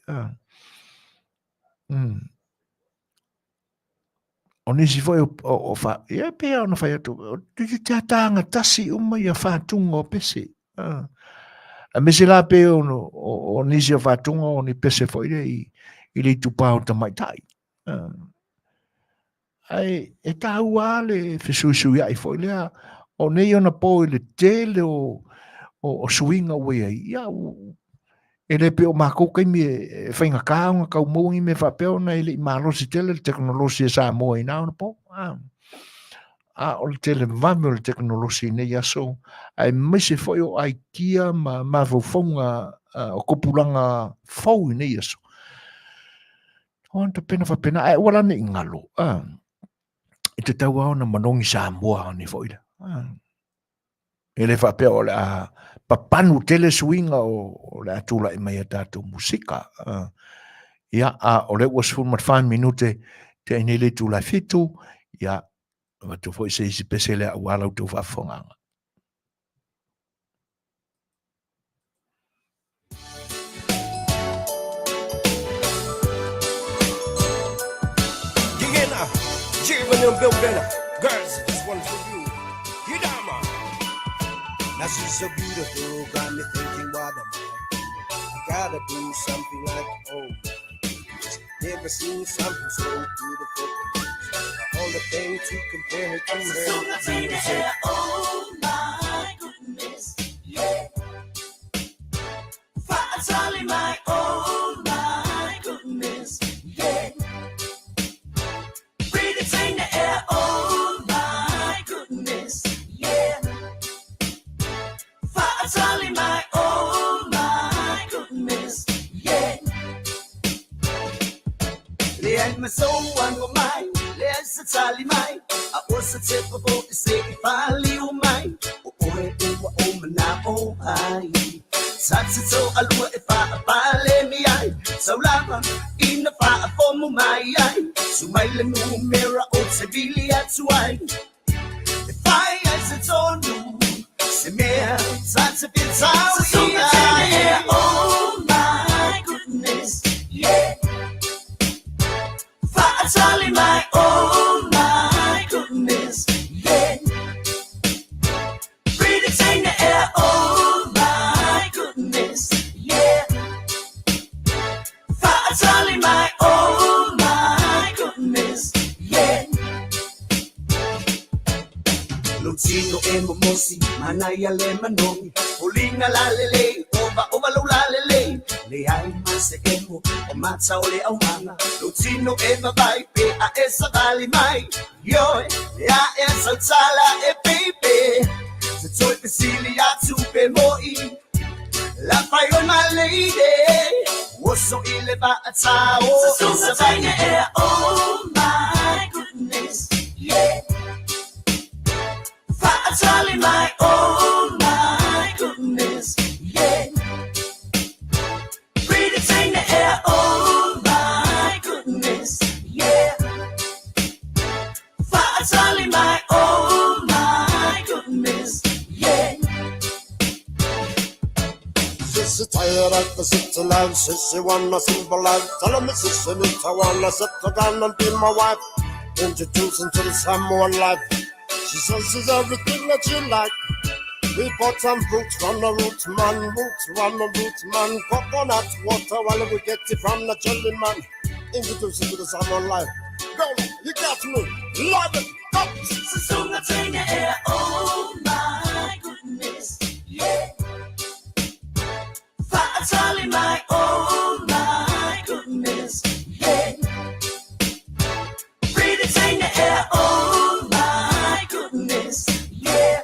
O nisi foi o, o, o fa, ia pei ona fai atu, te ataga tasi uma ia fatuga o pese. Aemaise la pei o, o, o nisi o fatuga o ni pese foi le i, i le itupa o tamaitai. Ae e taua lava le fesuisuiai foi lea, o nei ona po i le tele o, o, o suiga ua i ai, ia, e le pei o matou taimi e, e faigata ona tau maua ni mea faapea ona e le i malosi tele le tekonolosi a Samoa i na ona po. A, a o le tele vave o le tekonolosi i nei aso, aemaise foi o aikia ma mafaufauga o tupulaga fou i nei aso. O ana tapena faapena, ae aua la ne i galo, a, e tatau lava ona manogi Samoa nei foi lea. A, e le faapea o le a papanu tele suiga o, o le a tulai mai a tatou musika. A, ia, a o lea ua 14 minute tea i nei le itula e 7, ia, avatu foi se isi pese lea aua la outou faafofogaaga. Girls, this one's for you. Yidama. Now she's so beautiful, got me thinking, what am I? I gotta do something like, oh my goodness. Never seen something so beautiful. All the things to compare her to her. Music. Oh my goodness, yeah. my, oh my goodness, yeah. Breathe it in the air, oh my goodness, yeah. my, oh my goodness, yeah. Leai masoa mai, leai se tali mai, a o se tepa po i se i fali o mai, o oe e wa o mana o ai. Sa te tau alua e wha a pale mi ai, saulava ina wha a fomo mai ai, su mai le numera o te vili atu ai. E whai ai se tonu, se mea, sa te whitau i ai. Oh my goodness, yeah. Fa'atali mai, oh my goodness, yeah. Lou tino e momosi, manaia le manogi, Foliga lalelei, ovaova lou lalelei, Leai ma se emo, o mata o le aumaga, Lou tino e vavai, pe a e savali mai, Ioe, le a e sautala e baby, Se toe fesili atu pe mo'i, Lafai oe my lady, Oso i le vaatao, Susuga taina ea, oh my goodness, yeah. Fa'atali mai, oh my goodness, yeah. Pretty taina ea, oh my goodness, yeah. Fa'atali mai, oh my goodness, yeah. Sissy tired of the city life, sissy want a simple life. Tell me, sissy, need I wanna settle down and be my wife. Introducing to the Samoan life. She says she's everything that you like. We bought some fruits from the roots, man, roots from the roots, man. Coconut water, while we get it from the jelly man. Introducing to the Samoan life. Girl, you got me. Love it. Go. Susuga taina ea, oh my goodness, yeah. Fa'atali mai, oh my goodness, yeah. Pretty taina ea, oh my goodness, yeah.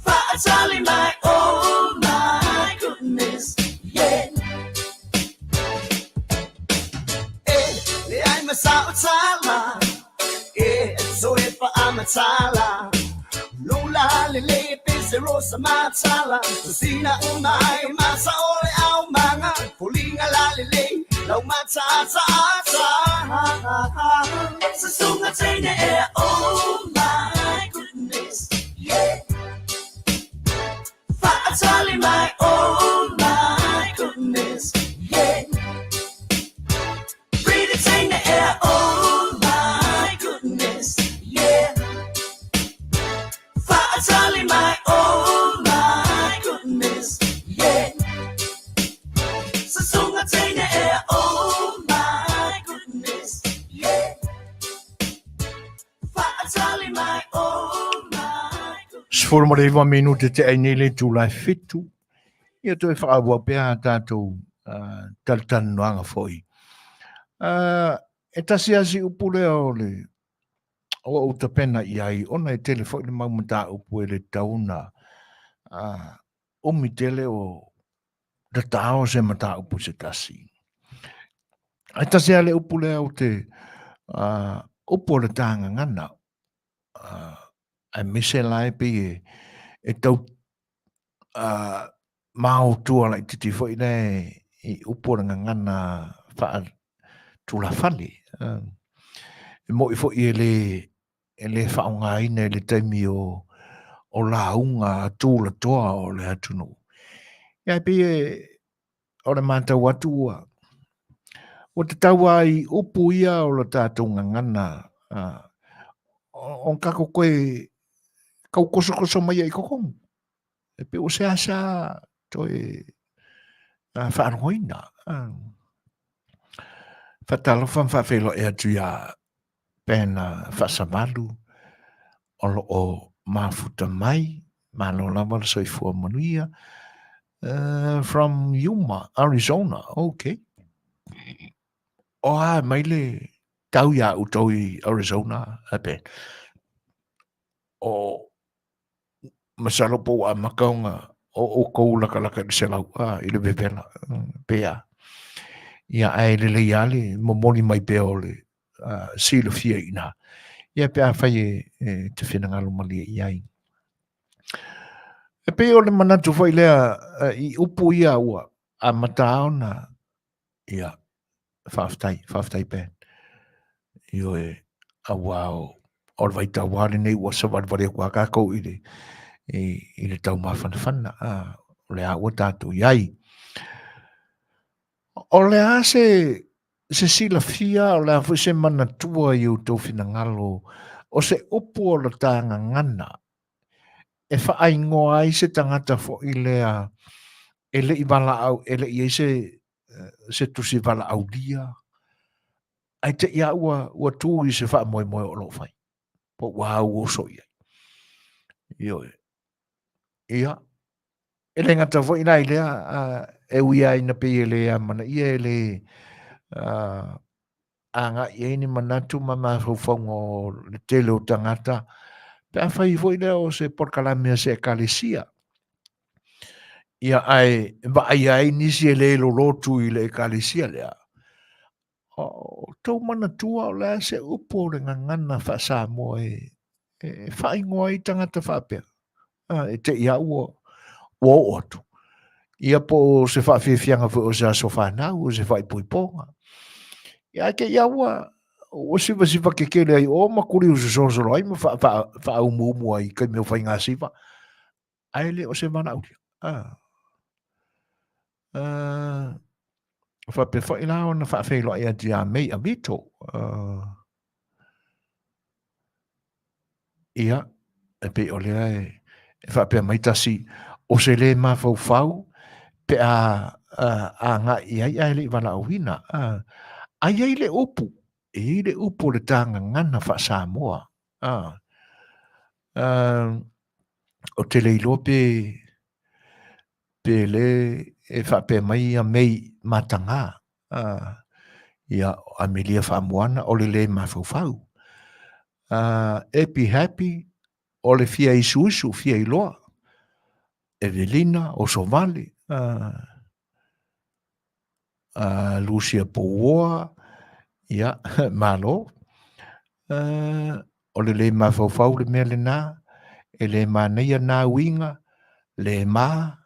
Fa'atali mai, oh my goodness, yeah. E leai ma sa'o tala, E toe fa'amatala, Lou lalelei pe se rosa matala, Sina o mai mata o le aumaga, Foliga lalelei lau mataataata. Susuga teine ea, oh my goodness, yeah. Fa'atali mai, oh my goodness, yeah. Pretty teine ea, oh my goodness, yeah. Fa'atali mai, oh my goodness, yeah. Susuga teine ea, oh my goodness, yeah. Fa'atali mai, oh my goodness. 19 minute te ai nei le itula e fitu. Ia toe whaawau pea a tātou uh, talatalanoaga foi. Uh, e tasi asi upu lea o le o ou tapena i ai, ona e tele foi le mau mataupu e le tatau ona uh, umi tele o tatao se mataupu se tasi. Ae tasi a le upu lea o te uh, upu o le tāngangana, uh, aemaise la e pei e, e tau uh, maotua laititi foi le i upu o le gagana faatulafale. Uh, e mo'i foi e le, e le faaaogaina i le taimi o, o lauga a tulatoa o le atunuu. Ia e pei e, o le matau atu ua, ua tatau lava i upu ia o le tatou gagana, uh, o, o kako koe kau kosokoso mai ai totonu. E pei ua seasea toe uh, faalogoina. Uh, faatalofa ma faafeiloai atu iā Ben Faasavalu o lo o mafuta mai, malo lava le soifua manuia, uh, from Yuma, Arizona, okay. O a mai le tau iā outou i Arizona, a Ben. O masalo po ua amata ona o outou lakalaka i le selau, a, i le vevela, pe a. Ia, ae lelei lava le momoli mai pea o le uh, silafia i ina. Ia, pe afai e, e te finagalo malie i ai. E pei o le manatu foi lea i upu ia ua amata ona Ia, faafetai, faafetai Ben. Ioe, auā o, o le vaitau lava lenei ua savalivali atu lava tatou i le, i, i le taumafanafana, a, o le a ua tatou i ai. O le a se, se silafia, o le a foi se manatua i outou finagalo, o se upu o le ta gagana e faaingoa ai se tagata foi lea e le i valaau, e le i ai se se tusi valaaulia, ae te i a ua, ua tū i se faamoemoe o lo o fai, po ua auoso i ai. Ioe. Ia, e le gata foi la i lea, e ui lava ina pei e le amanaia e le agai i ai ni manatu ma mafaufauga o le tele o tagata, pe afai foi lea o se polokalame a se ekalesia. Ia, ae vaaia ai nisi e le lolotu i le ekalesia lea, o tou manatua o le a se upu o le gagana faa-Samoa e, e faaigoa ai tagata faapea? E te i a ua, ua oo atu. Ia po o se faafiafiaga foi o se aso fanau, o se faaipoipoga. Ia ae te i a ua, ua sivasiva kekele ai o ma kuliu sosolosolo ai ma faaumuumu ai i taimi o faiga siva. Ae le o se valaaulia. Ah. Faapea foi la ona faafeiloai atu ia Mei Avito. Ia, e pei o lea e, e faapea mai tasi, o se lē mafaufau pe a agai i ai ae le i valaauina. Ai ai le upu, e i ai le upu o le tāgagana faa-Samoa. Ou te le iloa pe, pe le e faapea mai ia mei matagā. Ia, Amelia Faamoana, o le lē mafaufau. Epi Happy, o le fia isuisu, fia iloa. Evelina, Osovale, Lucia Pouoa, ia, malo. O le lē mafaufau le mea lenā, e lē manaia nā uiga, lē mā,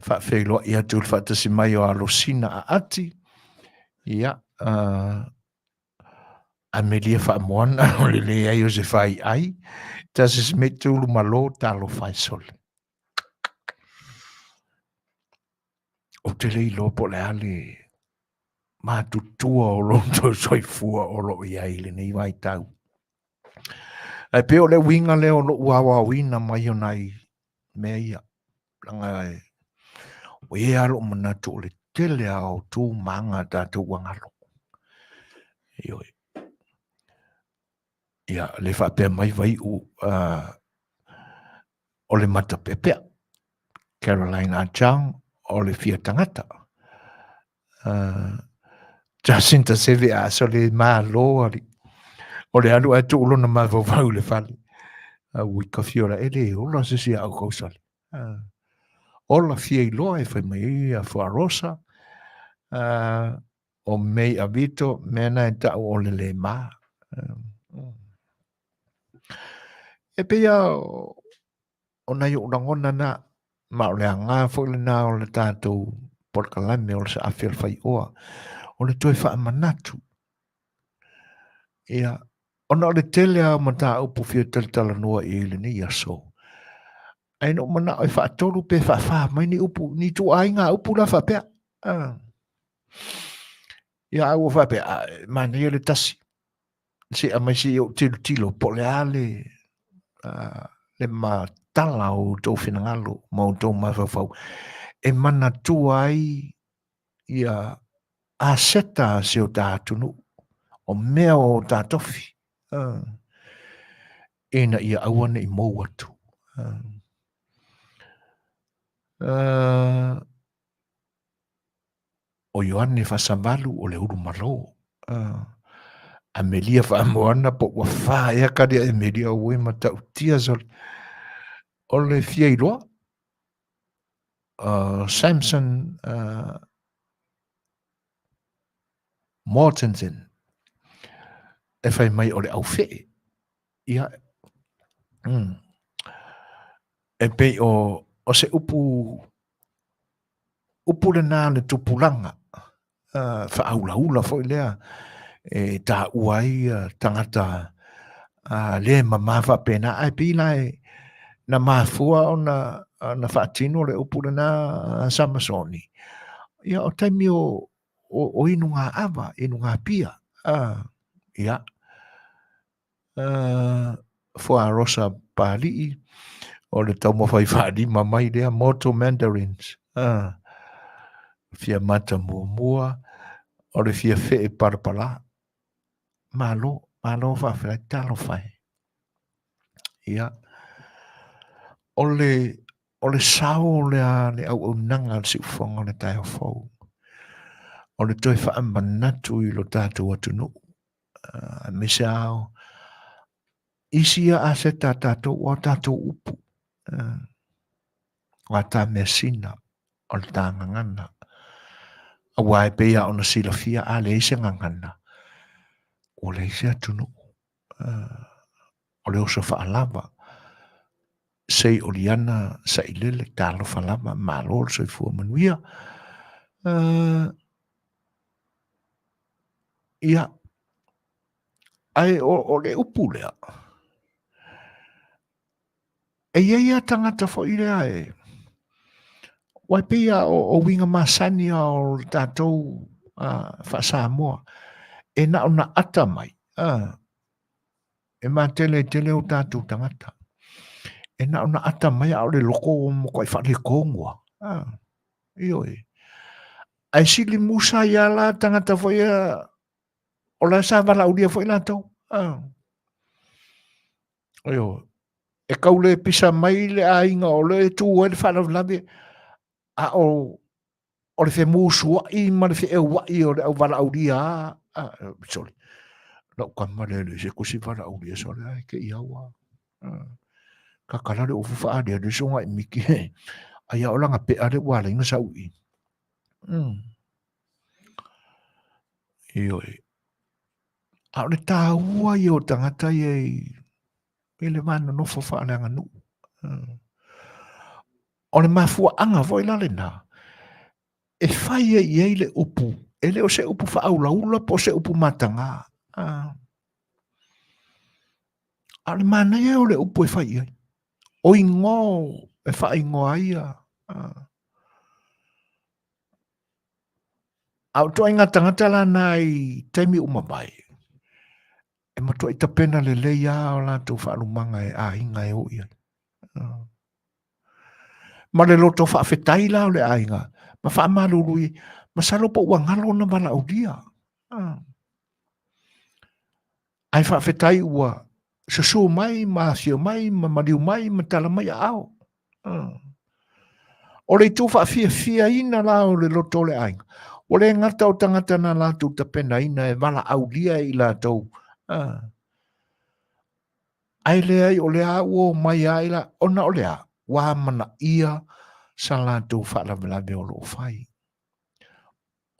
faafeiloai atu i le faatasi mai o Alosina Aati, ia, Amelia Faamoana, o le leai o se faiai, Tasi Smith Tulu Malo, talofa e sole. Ou te le iloa po o le a le matutua o lo outou soifua o lo o i ai i lenei vaitau. Ae pei o le uiga lea o lou aoaoina mai o nai mea ia. Leaga e, ua i ai lava lou manatu o le tele lava o tu ma aga a tatou ua galo. Ioe. Ia, le faapea mai Vaiu, o le matapeapea. Caroline Achang, o le fia tagata. Jacinta Seve a so le malo ali. O le alu ae tuu lona mafaufau i le fale. Ui ka fia ola e le ola se si au kausale. Ola fia iloa e fai mai ai a Fuarosa. O Mei Avito, mea na e tau o le le ma. E pei a o nai ou lagona na, ma o le aoga foi lena o le tatou polokalame o le saafi o le faioa, o le toe faamanatu. Ia, ona o le tele lava o mataupu fia talatalanoa i ai i lenei aso, ae na ou manao e faatolu pe faafa mai ni upu, ni ituaiga upu la faapea. Ia, a ua faapea, a, manaia le tasi. Se i aumai se i ou tilotilo po o le a le, le matala o outou finagalo ma outou mafaufau e manatua ai ia aseta a si o ta atunuu, o mea o ta tofi, ina ia aua ne i mou atu. O Ioane Faasavalu o le Ulumalo. Amelia Faamoana po ua fa ea kali a Emelia ua matautia sole. O le fia iloa, Samson Mortensen e fai mai o le aufee. Ia, e pei o, o se upu upu lena a le tupulaga, faaulaula foi lea e taua ai tagata le mama faapena. Ae pei la e na mafua ona na faatino le upu lena a Samasoni, ia o taimi o, o, o inuga ava, inuga pia. Ia, Fuarosa Palii, o le taumafai faalima mai lea, Moto Mandarins. Fia mata muamua, o le fia fee palapala. Malo, malo faafetai, talofa e. Ia, o le, o le sao lea le auaunaga a le siufofoga o le taeao fou, o le toe faamanatu i lo tatou atunuu, aemaise lava o isi ia aseta a tatou, o a tatou upu, o a ta measina, o le ta gagana. Aua e pei lava ona silafia, a leai se gagana, ua leai se atunuu. O le oso faalava, sei o liana sailele, talofa lava, malo le soifua manuia. Ia, ae o le upu lea, E i ai lava tagata foi lea e, aua e pei lava o uiga masani lava o le tatou faa-Samoa, e na ona ata mai, e matele tele o tatou tagata. E na ona ata mai a o le loko ua matuai faaletonu lava. Ioe. Ae sili musa ai lava la tagata foi ia, o la sa valaaulia foi latou. Ioe. E tau le pisa mai le aiga o lea e tu ai le faalavelave, a o o le femusuai ma le feeuai o le auvalaaulia a, sole, lau tama lea e le se tusi valaaulia sole ai ke i au a. Kakala le ofu faaleale so ngai miki ai a o langa pea le ua ala ina sau i. Ioe. A o le taua ia o tagata ia i le va nonofo faaleaganuu. O le mafuaaga foi la lena e fai ai i ai le upu, e le o se upu faaulaula po o se upu mataga. A o le manaia o le upu e fai i ai. O igoa e faaigoa ai ia. A o ituaiga tagata la na i taimi ua mavae, e matuai tapena lelei lava o latou faalumaga e aiga e o i ai. Ma le loto faafetai la o le aiga, ma faamalulu i ai, masalo po ua galo ona valaaulia. Ae faafetai ua susu mai ma afio mai ma maliu mai ma tala mai aao. O le itu faafiafiaina la o le loto o le aiga, ua le gata o tagata na latou tapenaina e valaaulia i latou, ae leai o lea ua omai lava i la, ona o le a? Ua amanaia sa latou faalavelave o lo o fai.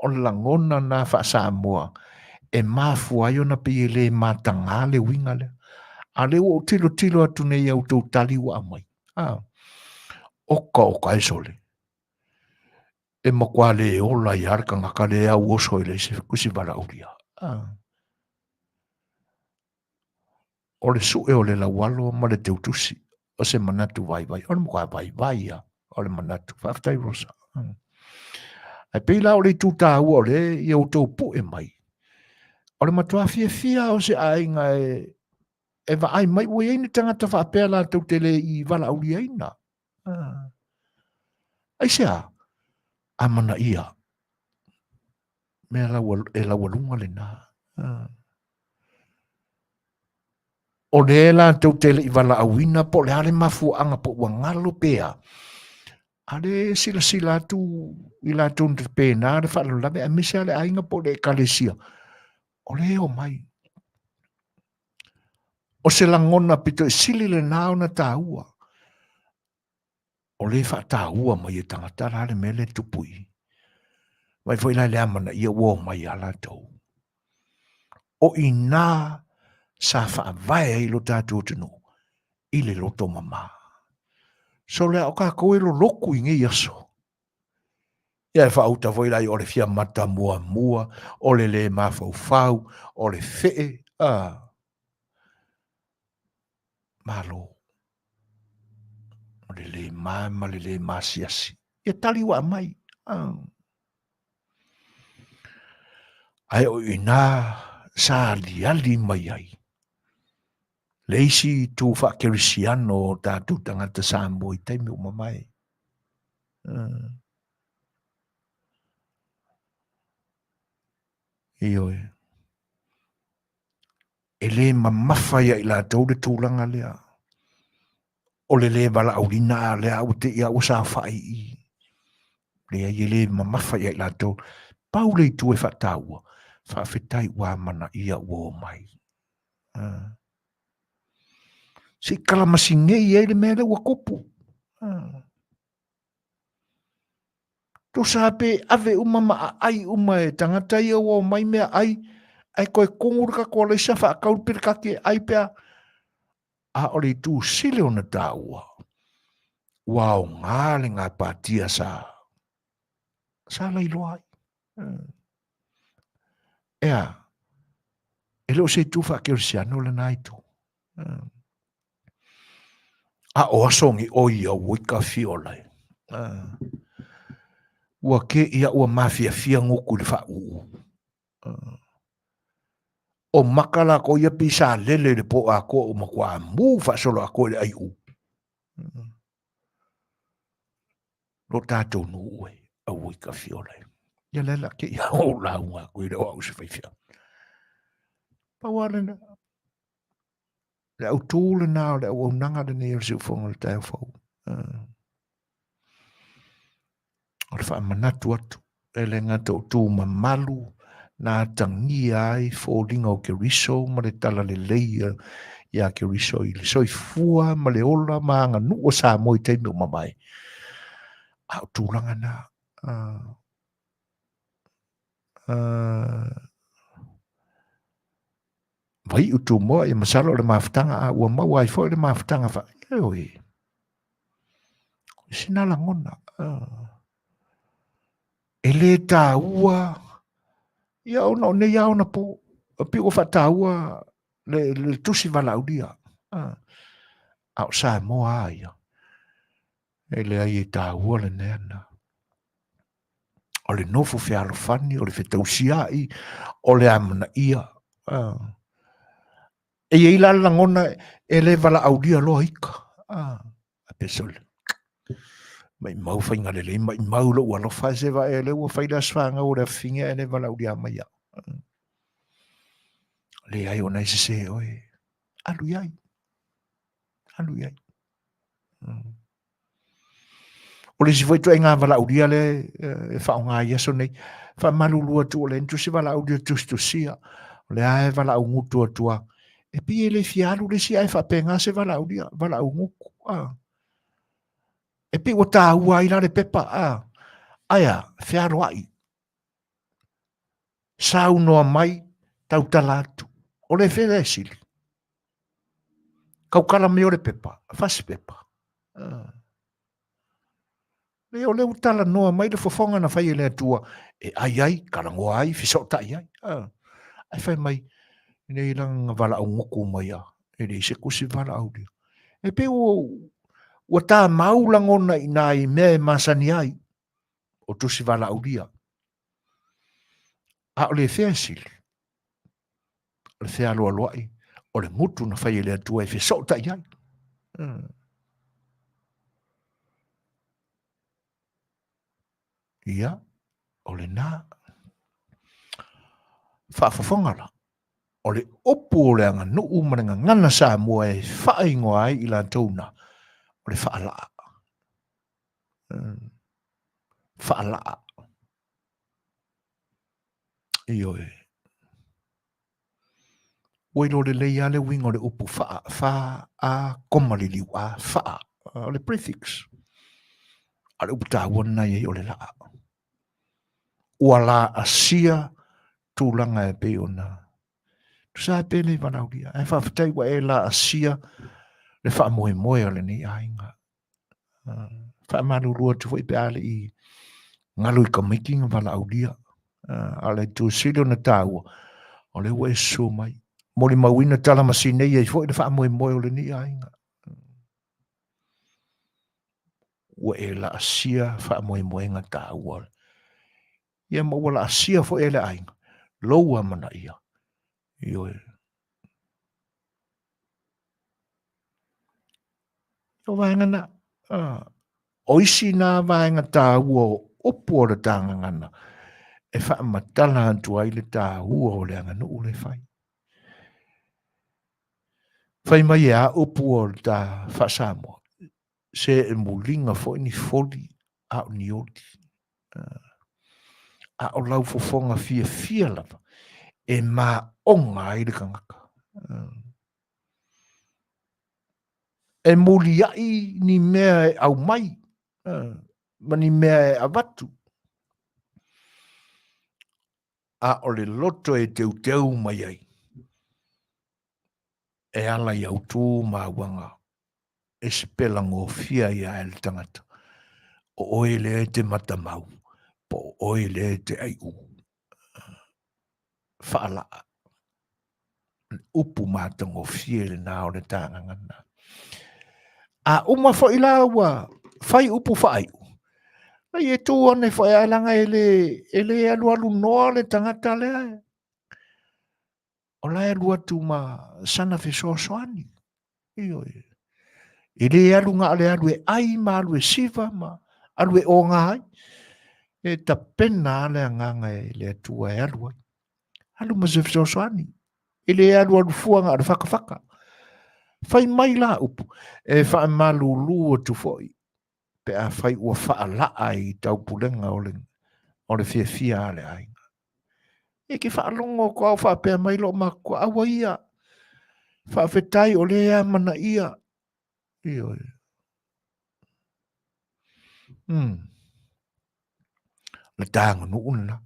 O le lagona na faa-Samoa e mafua ai ona pei e le mataga le uiga lea. A o lea ua ou tilotilo atu nei i a outou tali ua aumai. A, oka oka e sole. E matua le ola ai lava le tagata lea e auoso i le isi kusi valaaulia. A. O le sue o le laualo ma le teutusi o se manatu vaivai. O le matua vaivai lava o le manatu. Faafetai Rosa. Ae pei la o le itu taua o lea ia outou pue mai. O le matua fiafia o se aiga e, e vaai mai ua i ai ni tagata faapea latou te le i valaauliaina. Aisea? Amanaia. Mea laua, e laualuga lena. O lea latou te le i valaauina po o le a le mafuaaga po ua galo pe a, a lea e silasila atu i latou na tapena le faalavelave aemaise lava le aiga po o le ekalesia, o lea e omai. O se lagona pito i sili lena ona taua. O lea e faataua mai e tagata la le mea lea e tupu i i. Vaai foi la i le amanaia ua omai lava latou. O i ina sa faavae ai lo tatou atunuu i le loto mama. So lea o tatou e lolotu i nei aso. Ia e faauta foi la o le fia mata muamua, o le le mafaufau, o le fee, a. Malo. O le le ma ma le le masiasi. Ia tali ua aumai. Ah. Ae o i ina sa aliali mai ai le isi itu faakerisiano o tatou tagata Samoa i taimi ua mavae. Ah. Ioe. E le mamafa ia i latou le tulaga lea. O le le valaauina a lea ua te ia ua saofai i. Leai e le mamafa ia i latou. Pau le itu e faataua, faafetai ua amanaia ua omai. Ah. Se i kalamasingei ai le mea lea ua tupu. Ah. Tusa pe ave uma ma aai uma e tagata ia ua omai mea ai, ae toe kogu le tatou alaisa faatau le pilekati e ai pea. A o le itu sili ona taua, ua aoga le gapatia sa sa lailoa ai. Ea, e le o se itu faakerisiano lena itu. A o aso ni o ia ua i ka fiola e. Ua ke ia ua mafiafia nguku i le faauu. O maka la ko ia pi sa lele le po a ko o matua mu faasolo atoa i le aiu. Lo tatou nuu e, aua i ka fiola e. Ia le la ke ia o lauga atu i le o au se faifeau. Pau lava lena. Le autū lena o le auaunaga lenei o le siufofoga o le taeao fou. O le faamanatu atu, e le gata o tu mamalu na atagia ai foliga o Keriso ma le talalelei ia Keriso i le soifua ma le ola ma aganuu o Samoa i taimi ua mavae. A o tulaga na, Vaiu Tumoa, ia masalo o le mafutaga a ua maua ai foi le mafutaga fa ioe. Sina lagona. E le taua ia ona o nei ao na po. Pei ua faataua le, le tusi valaaulia. A o Samoa a ia. E leai e taua lenei ana. O le nofo fealofani, o le fetausiai, o le amanaia. E i ai la le lagona e le valaaulia loa ika. A pe sole. Maimau faiga lelei, maimau lou alofa e se vae lea ua fai le aso fanau o le afafine ae le valaaulia mai au. Leai ona e sese oe. Alu i ai. Alu i ai. O le isi foi ituaiga valaaulia lea e faaaoga i aso nei, faamalulu atu o lea ni tusi valaaulia tusitusia, o lea lava e valaau gutu atu lava. E pei e le fia alu le isi ae faapena se valaaulia, valaau gutu. A. E pei ua taua ai la le pepa, a. Ae a, fealoai. Saunoa mai, tautala atu. O le fea e sili? Tautala mai o le pepa, fasi pepa. Ah. Le o le ua talanoa mai le fofoga na fai e le Atua e ai ai, talanoa ai, fesootai ai. Ah. Ai fai mai, nei langa valaau gutu mai a, e leai se tusi valaau lia. E pei ua, ua tamau lagona i nā i mea e masani ai, o tusi valaau lia. A o le fea e sili? O le fealoaloai, o le gutu na fai e le Atua e fesootai ai. Ia, o lena. Faafofoga la, o le upu o le aganuu ma le gagana Samoa e faaingoa ai i latou na, o le faalaa. Faalaa. Ioe. Ua iloa lelei lava le uiga o le upu faa, fa, a, koma liliu a, faa. O le prefix. A o le upu taua lena i ai o le laa. Ua laasia tulaga e pei ona tusa ai pe le valaaulia. Ae faafetai ua e laasia le faamoemoe o lenei aiga. Faamalulu atu foi pe a le i galo i tamaiti na valaaulia. A o le itu sili ona taua, o lea ua e susu mai. Molimauina talamasine ai foi le faamoemoe o lenei aiga. Ua e laasia faamoemoega taua. Ia ma ua laasia foi e le aiga lou amanaia. Ioe. O vaega na, o isi na vaega taua o upu o le ta gagana, e faamatala atu ai le taua o le aganuu le fai. Fai mai e a upu o le ta faa-Samoa, se e muliga foi ni foli a o ni oli. A o lau fofoga fiafia lava e maoga ai le tagata. E muliai ni mea e aumai ma ni mea e avatu. A o le loto e teuteu mai ai e ala i autū ma auaga e sepelagofia ia e le tagata, o oe lea e te matamau, po o oe lea e te aiʻū. Faalaa le upu matagofie lena o le tagagana. A uma foi la ua fai upu faaiu, ai e tu ane foi ae laga e le, e le alualu noa le tagata lea. O la e alu atu ma sana fesoasoani. Ioe. E le alu na o le alu e ai ma alu e siva ma alu e oga ai. E tapena a le agaga e le Atua e alu ai. Alu ma se fesoasoani. E le alu alu fua na o le fakafaka. Fai mai la upu, e faamalulu atu foi pe a fai ua faalaa i taupulega o le, o le fiafia a le aiga. E ke faalogo atu au faapea mai loo matua, aua ia, faafetai o lea e amanaia. Ioe. Le taganuu lena.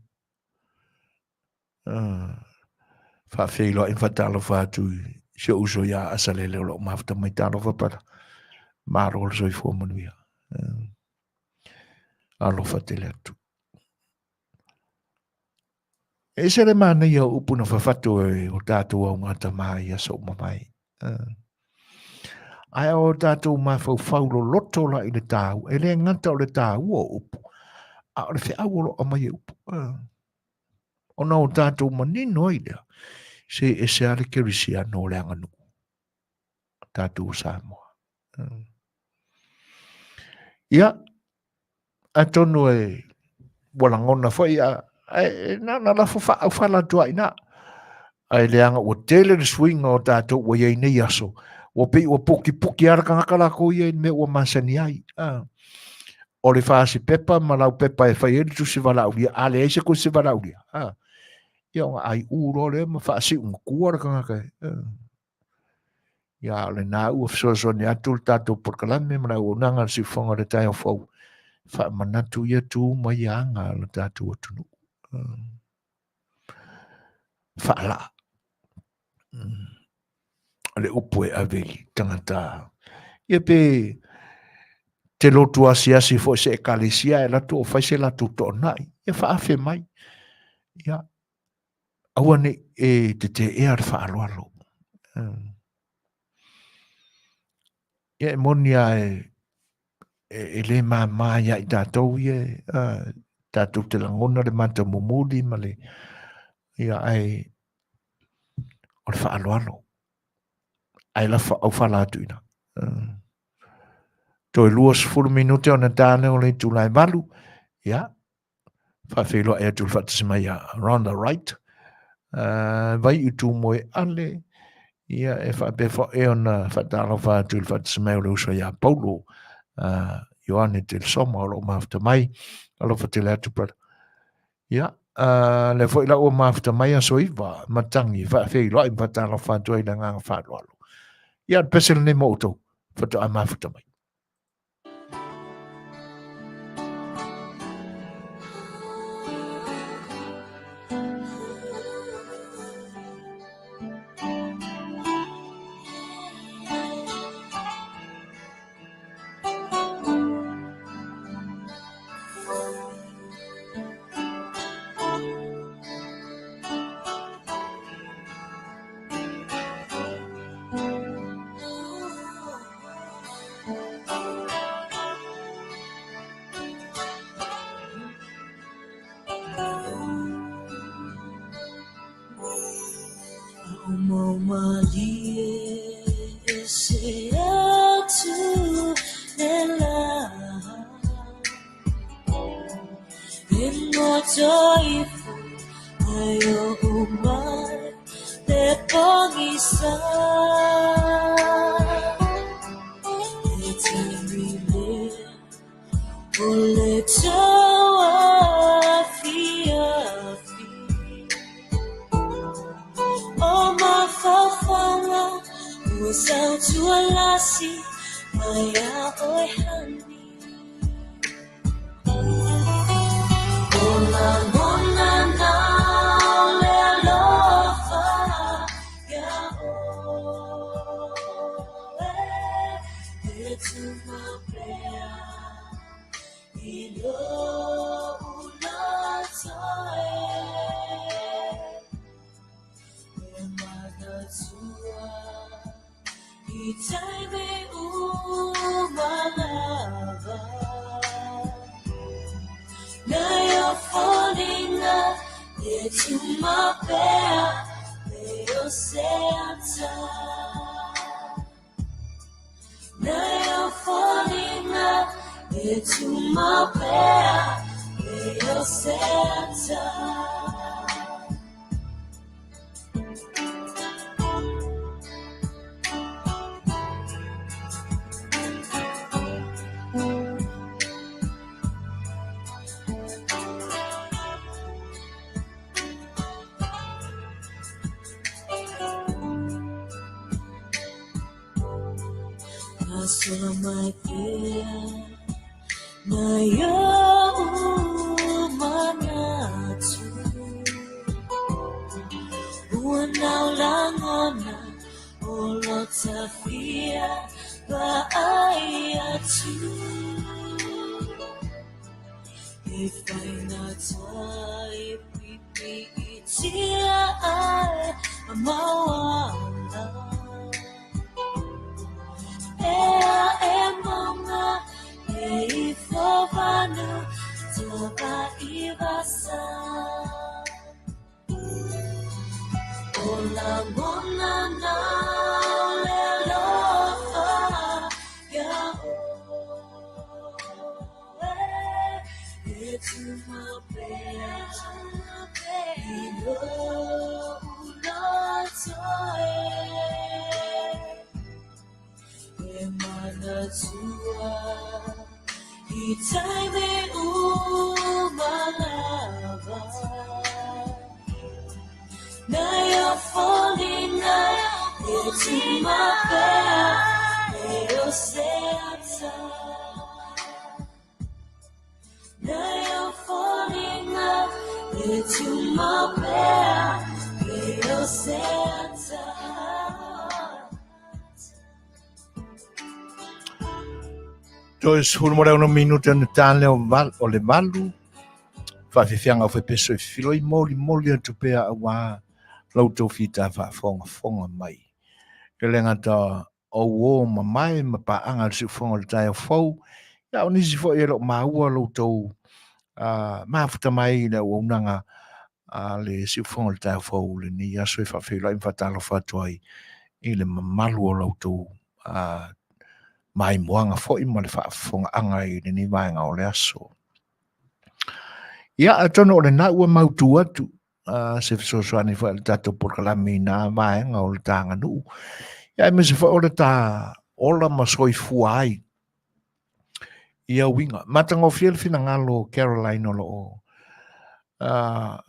Faafeiloai ma faatalofa atu i si ou uso ia Asalele o lo o mafuta mai talofa pala. Malo le soifua manuia. Alofa tele atu. E ese le manaia o upu na fafato e o tātou augata mā i aso uma mai. Ae o tātou mafaufau loloto la i le tāua, e le gata o le tāua o upu, a o le feau o lo o aumai e upu. Ona o tātou manino ai lea, se ese a le kerisiano o le aganuu, tātou o Samoa. Ia, atonu e ua lagona foi a e na na lafo faaufala atu ai na ae leaga ua tele le suiga o tatou ua iai nei aso ua pei ua pukipuki lava le tagata latou ia i le mea ua masani ai a o le fasi pepa ma lau pepa e fai ai le tusi valaaulia a leai se tusi valaaulia a ia ona aiu loa lea ma faasiugatua le tagata e Ia, o lena ua fesoasoani atu le tatou polokalame ma le auaunaga a le siufofoga o le taeao fou faamanatu ia tu ma ia aga a le tatou atunuu. Faalaa. O le upu e ave i tagata. Ia pe te lotu asiasi foi se ekalesia e latou o fai se latou toonai. Ia faafe mai. Ia, aua ne i e teteea le faaaloalo. Ia e moni lava e, e, e le māmā ia i tātou ia, tātou te lagona le mata mumuli ma le, ia ae o le faaaloalo. Ae lafa aufala atu ina. Toe 20 minute ona tāne o le itula e 8, ia, faafeiloai atu le faatasi mai ia Rhonda Wright, vai i Tūmoe Ale, ia e faapea foi ona faatalofa atu i le faatasi mai o le uso ia Paulo, Ioane Te Soma o lo o mafuta mai, alofa tele atu brother. Ia, lea foi la ua mafuta mai aso 9, matangi faafeiloai ma faatalofa atu ai le agaga faaaloalo. Ia, le pese lenei mo outou, faatoa mafuta mai. ifo ai oʻu mai le pogisa. He taimi lea o le tauafiafi o mafaufauga ua sautualasi mai iā ʻoe honey. O lagona na o le alofa iā ʻoe e tumau pea i loʻu loto e. E manatua i taimi uma lava. Nai o foliga e tumau pea pei o se ata. Nai o foliga e tumau pea pei o se ata. Fasola mai pea nai oʻu manatu. Ua nau lagona o lo ta fia vaai atu. E faigata e pipiitia ai ma mauala. Ea e mauga e ifo vanu tavaivasa. O lagona na o le alofa iā ʻoe e tumau pea i loʻu loto e. E manatua i taimi uma lava. Nai o foliga e tumau pea pei o se ata. Nai o foliga e tumau pea pei o se ata. Toe 16 minute ona ta lea o le 8. Faafefiaga au faipeso e filoi molimoli atu pea auā la outou fita faafogafoga mai. E le gata o uō mamae ma paaga a le siufofoga o le taeao fou, ia o nisi foi e le o maua lo outou mafuta mai i le auaunaga a le siufofoga o le taeao fou lenei aso e faafeiloai ma faatalofa atu ai i le mamalu o la outou maimoaga foi ma le faafofogaaga i lenei vaega o le aso. Ia, atonu o lena ua mautu atu se fesoasoani foi a le tatou polokalame i nā vaega o le ta aganuu. Ia, aemaise foi o le ta ola ma soifua ai ia uiga. Matagofie le finagalo o Caroline o lo o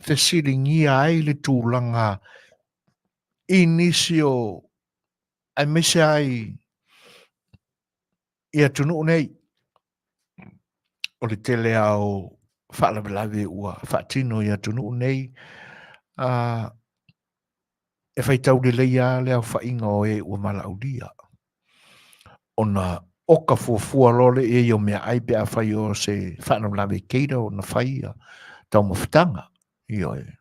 fesiligia ai le tulaga i nisi o aemaise ai i atunuu nei o le tele lava o faalavelave ua faatino i atunuu nei, e faitau lelei lava le aofaiga o e ua valaaulia, ona oka fuafua loa lea i ai o meaai pe afai o se faalavelave keira ona fai ia taumafataga. Ioe.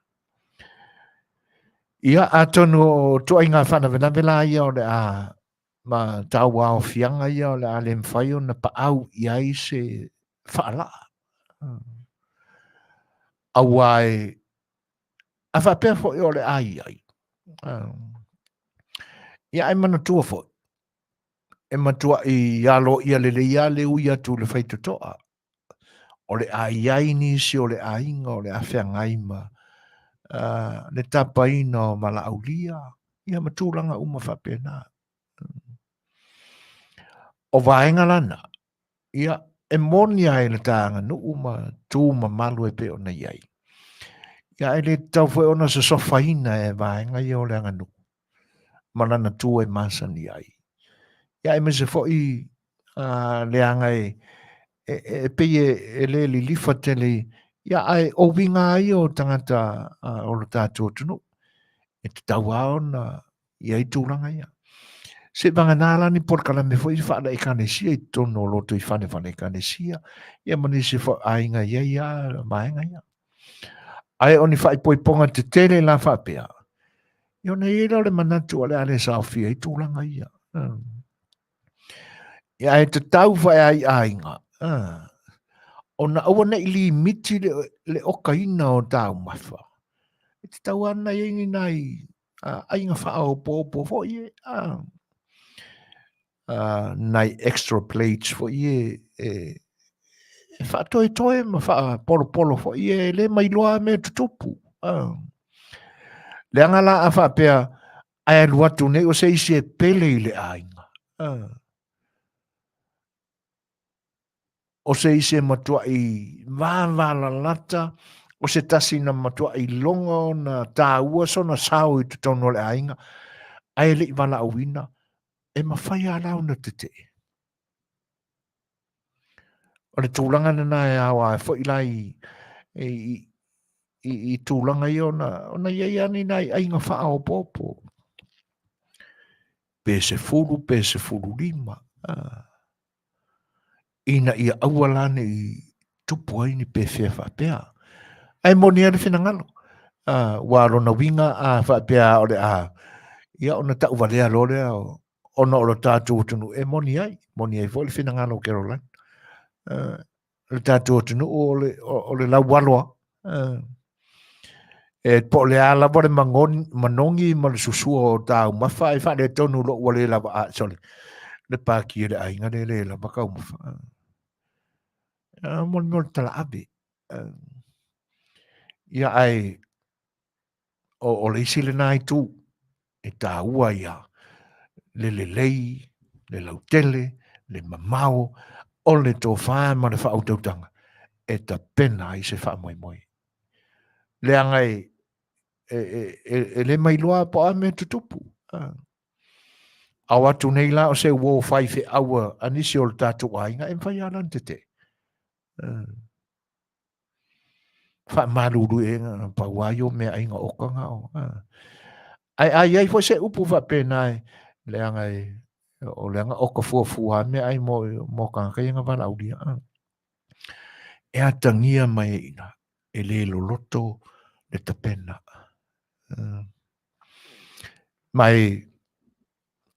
Ia, atonu o ituaiga faalavelave la ia o le a ma tauaofiaga ia o le a le mafai ona paau i ai se faalaa. Auā e, a faapea foi o le a i ai. Ia ae manatua foi, e matuai aloaia lelei lava le ui atu i le faitotoa. O le a i ai nisi o le aiga o le a feagai ma le tapaina o valaaulia, ia ma tulaga uma faapena. O vaega lana, ia, e moni ai le ta aganuu ma tu mamalu e pei ona i ai. Ia, e le tatau foi ona sosofaina e vaega ia o le aganuu ma lana tu e masani ai. Ia, aemaise foi leaga e, e, e pei e, e le lilifa tele ia, ae o uiga lava ia o tagata o lo tatou atunuu, e tatau lava ona i ai tulaga ia. Seiavagana la ni polokalame foi faale-ekalesia i totonu o lotoifale faale-ekalesia, ia ma nisi foi aiga e i ai lava vaega ia. Ae o ni faaipoipoga tetele la faapea, ia ona i ai lea o le manatu o le a le saofia ai tulaga ia. Ia ae tatau foi ai aiga, ona aua ne i limiti le okaina o taumafa. E tatau lava ona i ai ni nai aiga faaopoopo foi e, nai extra plates foi e, e, e faatoetoe ma faapolopolo foi e le mailoa mea tutupu. Leaga la a faapea ae alu atu nei o se isi e pele i le aiga. O se isi e matuai vavalalata, o se tasi na matuai logo ona tāua sona sao i totonu o le aiga, ae le i valaauina, e mafai lava la ona tetee. O le tulaga lena e ao ai foi la i, i, i, i tulaga ia ona, ona i ai lava ni nai aiga faaopoopo. Pe 10, pe 15. Ina ia aua la ne i tupu ai ni pefea faapea. Ae moni ai le finagalo. Ua lona uiga a faapea o le a, ia ona tauvalea loa lea ona o lo tatou atunuu e moni ai, moni ai foi le finagalo o Caroline. Le tatou atunuu o le, o le laualoa. E po o le a lava le manogi ma le susua o taumafa, e faaletonu loa ua le lava, ah, sorry, le paki e le aiga le le lava taumafa. Mo le mea o le talaave. Ia ae o le isi lena itu e taua ia le lelei, le lautele, le mamao o le tofa ma le faautautaga e tapena ai se faamoemoe. Leaga e, e, e, e le mailoa po o a mea tutupu. Ao atu nei la o se uo faifeau a nisi o le tatou aiga, e mafai lava la ona tetee. Faamalulu e pau lava ia o meaai oka na o. Ae a i ai foi se upu faapena e leaga e o leaga oka fuafua lava meaai mo, mo tagata ia na valaaulia. E atagia mai ai i ina, e le loloto le tapena. Ma e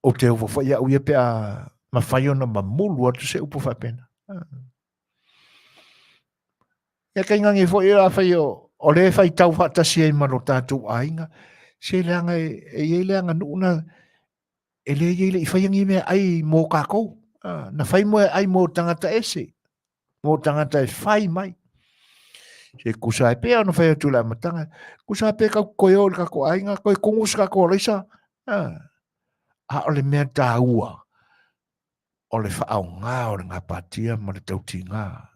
ou te ofo foi au ia pe a mafai ona mamulu atu se upu faapena. Ia tainane foi afai o, o lea e faitau faatasi ai ma lo tatou aiga, se leaga e, e i ai le aganuu na e le i ai le i faia ni meaai mo kākou. Na fai meaai mo tagata ese, mo tagata e fai mai. Se tusa ai pea ona fai atu i le amataga, tusa ai pea tatou te toe o i le tatou aiga, toe tumu se tatou alaisa. A o le mea taua, o le faaaoga o le gapatia ma le tautiga.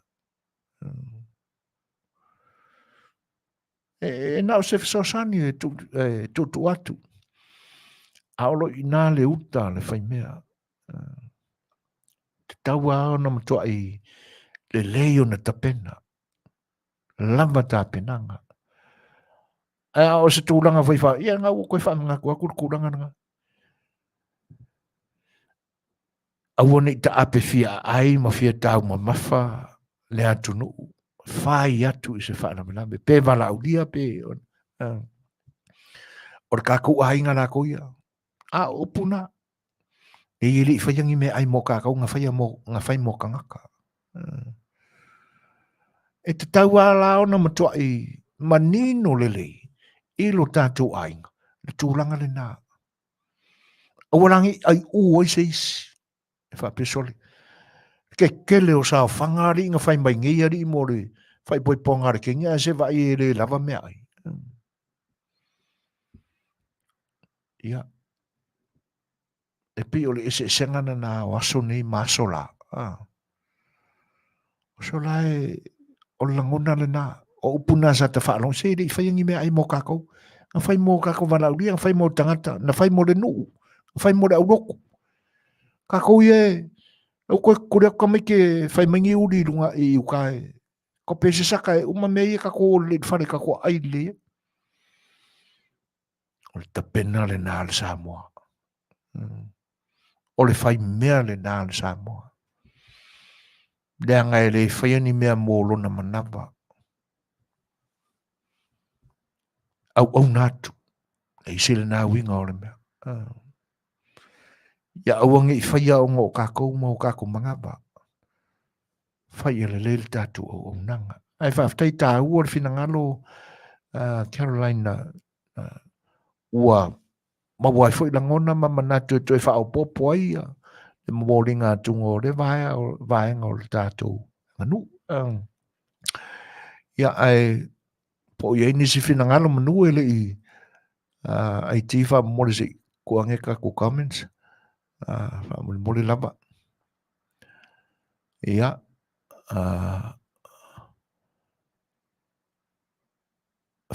E, e na o se fesoasoani e tuutuu atu, a o lo o i ina le uta a le faimea. Tatau lava ona matuai lelei ona tapena, lava tapenaga. Ae a o se tulaga foi fa, ia na ua toe faamanatu atu le tulaga lena. Aua ne i taape fia aai ma fia taumamafa le atunuu, fai atu i se faalavelave, pe valaaulia pe o le tatou aiga latou ia. A o upu na, e i e le i faia ni meaai mo kākou, na faia mo, na fai mo tagata. E tatau lava la ona matuai manino lelei i lo tatou aiga le tulaga lena. Aua la ne i aiʻū ai se isi e faapea, sole, Kekele o saofaga alii na fai mai nei alii mo le faaipoipoga a le Kenya ae se vaai e le lava meaai. Ia, e pei o le eseesega lena o aso nei ma aso la. Ah. O aso la e, o le lagona lena, o upu na sa ta faalogo, se e le i faia ni meaai mo kākou. Na fai mo kākou valaaulia, na fai mo tagata, na fai mo le nuu, na fai mo le aulotu. Kākou ia e, lau koe kuli aku tamaiti e fai mai ni uli i luga i uka e, kope se saka e uma mea ia kākou o le fale kākou ai lelei ai. O le tapena lena a le Samoa. O le fai mea lena a le Samoa. Leaga e le faia ni mea mo lona manava. Auauna atu. E isi lena uiga o le mea. Ia aua ne i faia ona o kākou ma o kākou manava. Fai ia lelei le tātou auaunaga. Ae faafetai tāua le finagalo Caroline ua maua ai foi lagona ma manatu e toe faaopoopo ai ia le momoliga atuga o le vaea o vaega o le tātou aganuu. Ia ae po o i ai nisi finagalo manu e le i IT faamolemole se i tuu ane tatou comments faamolemole lava. Ia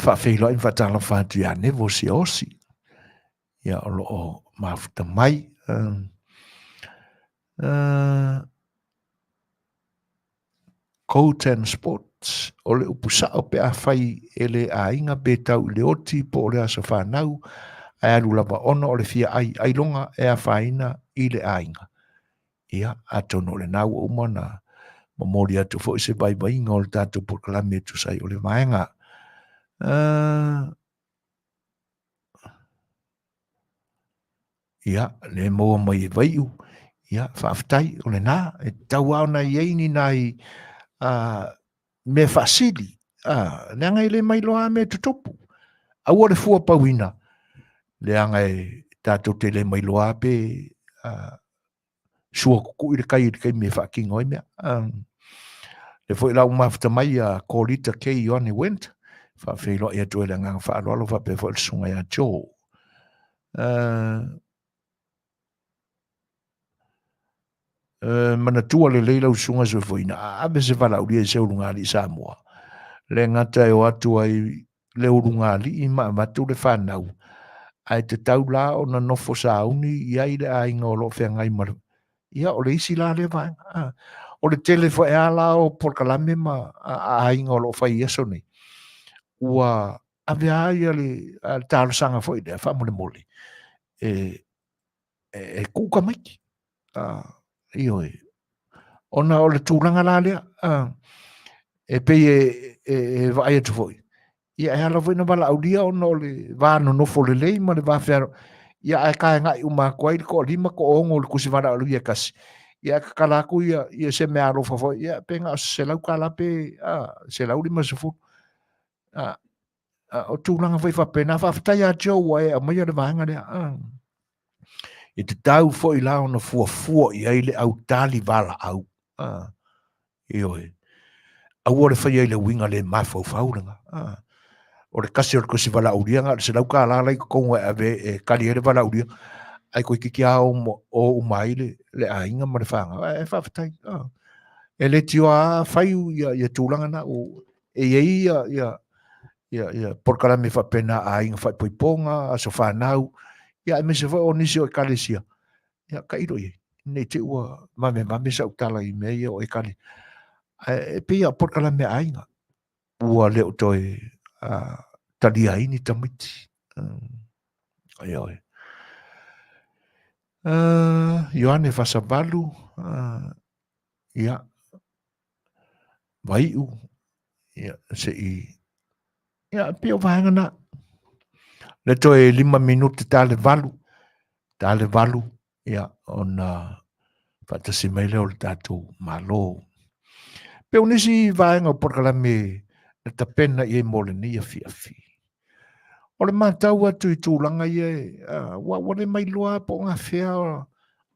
faafeiloai ma faatalofa atu ia Nevo Siaosi, ia o lo o mafuta mai. Coat and Sports, o le upu sao pe afai e le aiga pe tau i le oti po o le aso fanau, ae alu lava ona o le fia ai ailoga e afaina i le aiga. Ia, atonu o lena ua uma ona momoli atu foi se vaivaiga o le tatou polokalame e tusa ai o le vaega. Ia, le maua mai e Vaiu, ia, faafetai, o lena, e tatau lava ona i ai ni nai mea faasili, leaga e le mailoa lava mea e tutupu. Aua le fua pauina, leaga e tatou te le mailoa lava pe sua kukui le kai i le taimi e faatino ai mea. Le foi la ua mafuta mai a Kolita K. Ioane Wendt, faafeiloai atu ai le agaga faaaloalo faapea foi le susuga ia Joe. Manatua lelei lau susuga soifuaina, a ave se valaaulia i se ulugalii Samoa, le gata e o atu ai le ulugalii ma avatu le fanau, ae tatau la ona nofo sauni i ai le aiga o lo o feagai ma le... Ia, o le isi la lea vaega. A, o le tele foi lava la o polokalame ma aiga o lo o fai i aso nei, ua ave lava ia le talosaga foi lea faamolemole e e tuu tamaiti. Ioe. Ona o le tulaga la lea, e pei e vaai atu foi, ia e ala foi na valaaulia ona o le va nonofo lelei ma le va fealo, ia ae kaegai uma atu ai le toalima toaono o le tusi valaaulia e tasi, ia ae tatala atu ia, ia se meaalofa foi, ia pe na o se $100 pe $150. O tulaga foi faapena, faafetai ia Joe ua e aumaia le vaega lea. E tatau foi la ona fuafua i ai le au tali valaau. Ioe. Aua le faia i le uiga le mafaufau lena. O le kasi o le tusi valaaulia na o le $100 la i totonu e ave e tali ai le valaaulia, ae toeitiiti lava o uma ai le aiga ma le fanau. Ae faafetai. E le tioa lava fai ia tulaga na. E i ai ia polokalame faapena a aiga faaipoipoga, aso fanau, ia aemaise foi o nisi o ekalesia, ia tailo i ai, ne i te i ua vavevave sau tala i mea ia o ekalesia. Ae e pei lava o polokalame a aiga, ua le o toe talia ai ni tamaiti. Ioe. Ioane Fasavalu, ia, Vaiu, ia, se i, ia, pei o vaega na. Le toe 5 minute ta le valu, ta le valu, ia, ona faatasi mai lea o le tatou Malo. Pei o nisi vaega o polokalame na tapena i ai mo lenei afiafi. O le matau atu i tulaga ia, ua le mailoa po o gafea,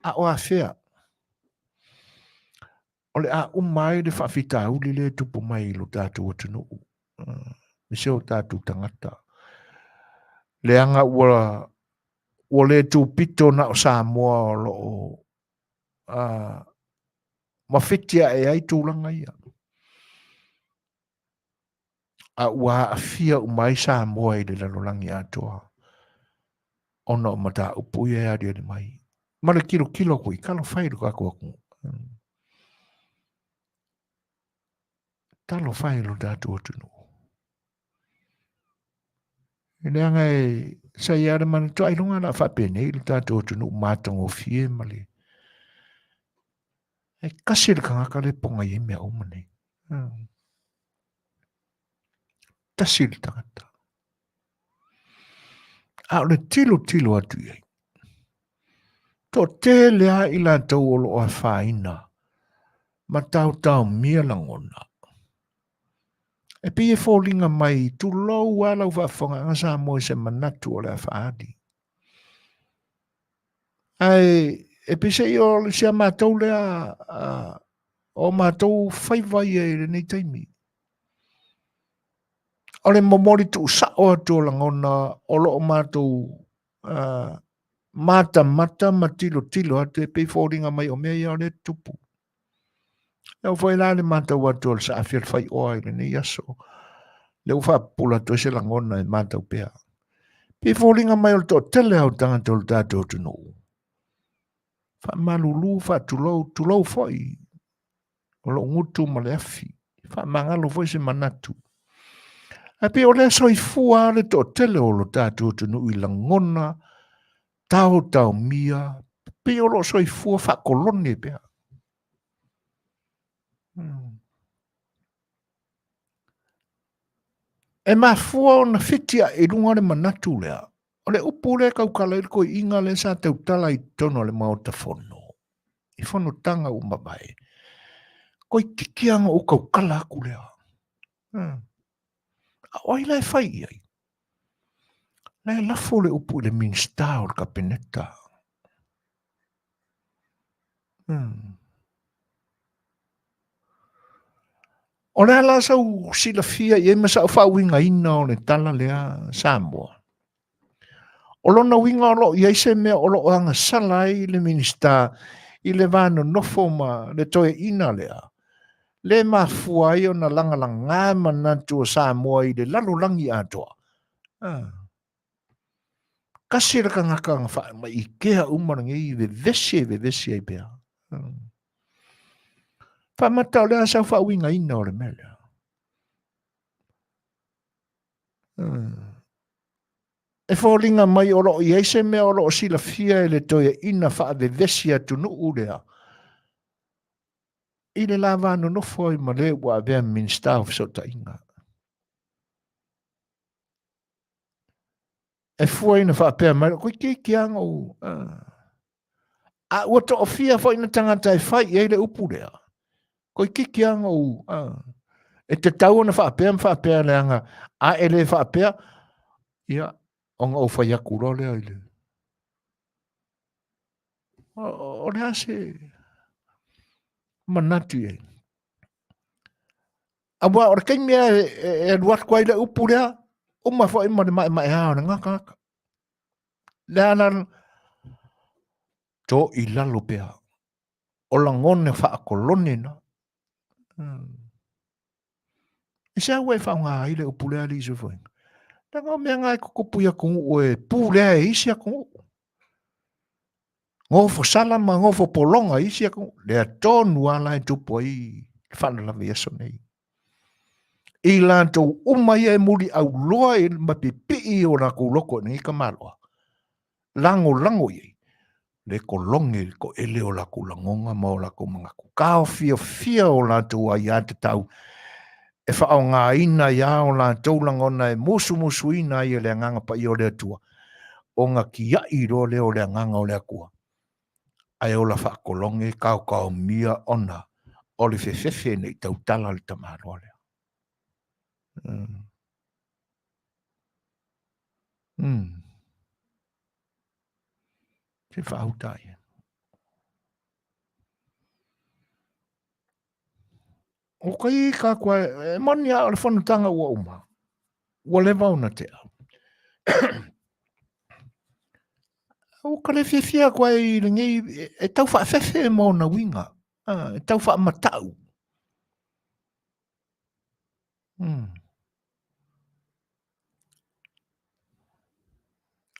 a o afea. O le a uma ai le faafitauli lea e tupu mai i lo tatou atunuu, aemaise o tatou tagata. Leaga ua ua le tupito na o Samoa o lo o mafiti ae ai tulaga ia. A ua aafia uma ai Samoa i le lalolagi atoa ona o mataupu ia e aliali mai. Ma le tilotilo atu i talofa e i lo tatou atunuu. Talofa e i lo tatou atunuu. E leaga e sa i ai le manatu ailoga o le a faapenei lo tatou atunuu matagofie ma le e tasi le tagata le poga i ai mea uma nei. Tasi le tagata. A o le tilotilo atu i ai, toatele lava i latou o lo o afaina ma taotaomia lagona. E pei e foliga mai, tulou lava lau faafofogaaga Samoa i se manatu o le a faaali. Ae e pei se i o si a matou lea o matou faiva ia i lenei taimi. O le momoli tuusao atu o lagona o lo o matou matamata ma tilotilo atu e pei foliga mai o mea ia o lea e tutupu. E oo foi la le matau atu o le saafi o le faioa i lenei aso, lea ua faapupula atu ai se lagona e matau pea. Pei foliga mai o le toatele lava o tagata o le tatou atunuu, faamalulu, faatulou, tulou foi o lou gutu ma le afi, faamagalo foi se manatu. Ae pei o lea soifua lava le toatele o lo tatou atunuu i lagona taotaomia, pei o lo o soifua faakolone pea. E mafua ona fiti ae i luga le manatu lea, o le upu lea e tautala ai le toeaina lea sa tautala i totonu o le Maota Fono, i fonotaga ua mavae, toeitiiti lava ona ou tautala atu lea. A o ai la e fai i ai? La e lafo le upu i le Minisita o le Kapeneta. O le a la sau silafia i ai ma sau faauigaina o le tala lea Samoa? O lona uiga o lo o i ai se mea o lo o agasala ai le Minisita i le va nonofo ma le toeaina lea, le mafua ai ona lagalaga manatu o Samoa i le lalolagi atoa. Ah. Tasi le tagata na faamaitea uma lenei vevesi e vevesi ai pea. Faamata o le a sau faauigaina o le mea lea. E foliga mai o lo o i ai se mea o lo o silafia e le toeaina faavevesi atunuu lea i le la va nonofo ai ma le ua avea Minisita o Fesootaiga. E fua ina faapea mai, toeitiiti lava ona ou... A ua toafia foi na tagata e fai i ai le upu lea, toeitiiti lava ona ou... E tatau ona faapea ma faapea leaga a e le faapea, ia, ona ou fai atu loa lea i le... O le a se manatu i ai? Aua o le taimi lava e alu atu ai le upu lea, uma foi ma le maemaea o lena tagata. Le a la to i lalo pea o lagona faakolone na. I se au e faaaoga ai le upu lea alii soifuaina? Leaga o mea na e tutupu i atunuu e pulea e isi atunuu. Nofo sala ma nofo pologa i isi atunuu. Lea tonu lava la e tupu ai le faalavelave i aso nei. I latou uma ia e muliauloa ma pipii o latou loto i lenei tamaloa, lagolago i ai, le kologe le toele o latou lagona ma o latou manatu, taofiofia o latou aiatatau e faaaogaina ai o latou lagona e musumusuina ai e le Agaga Paia o le Atua, ona tiai loa lea o le Agaga o le Atua, ae ola faakologe taotaomia ona o le fefefe ne i tautala le tamaloa lea. Se faauta ai. O kai ka kua, e moni a o le fonotaga ua uma, ua leva ona tea. Ua ka le fiafia atu ai i lenei, e tau faafefe ma ona uiga, e tau faamatau.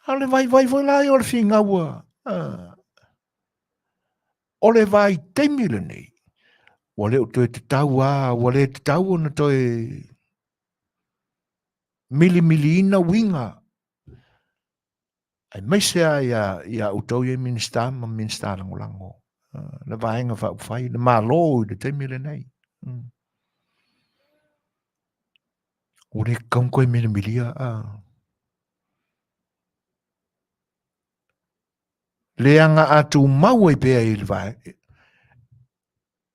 A o le vaivai foi la ia o le finau a, o le vaitaimi lenei, ua le o toe tatau lava, ua le tatau ona toe milimiliina uiga, aemaise lava ia outou ia Minisita ma Minisita Lagolago, le Vaega Faaupufai, le Malo i le taimi lenei. Ua le tatau ona toe milimilia. Leaga a tumau ai pea i le vaega,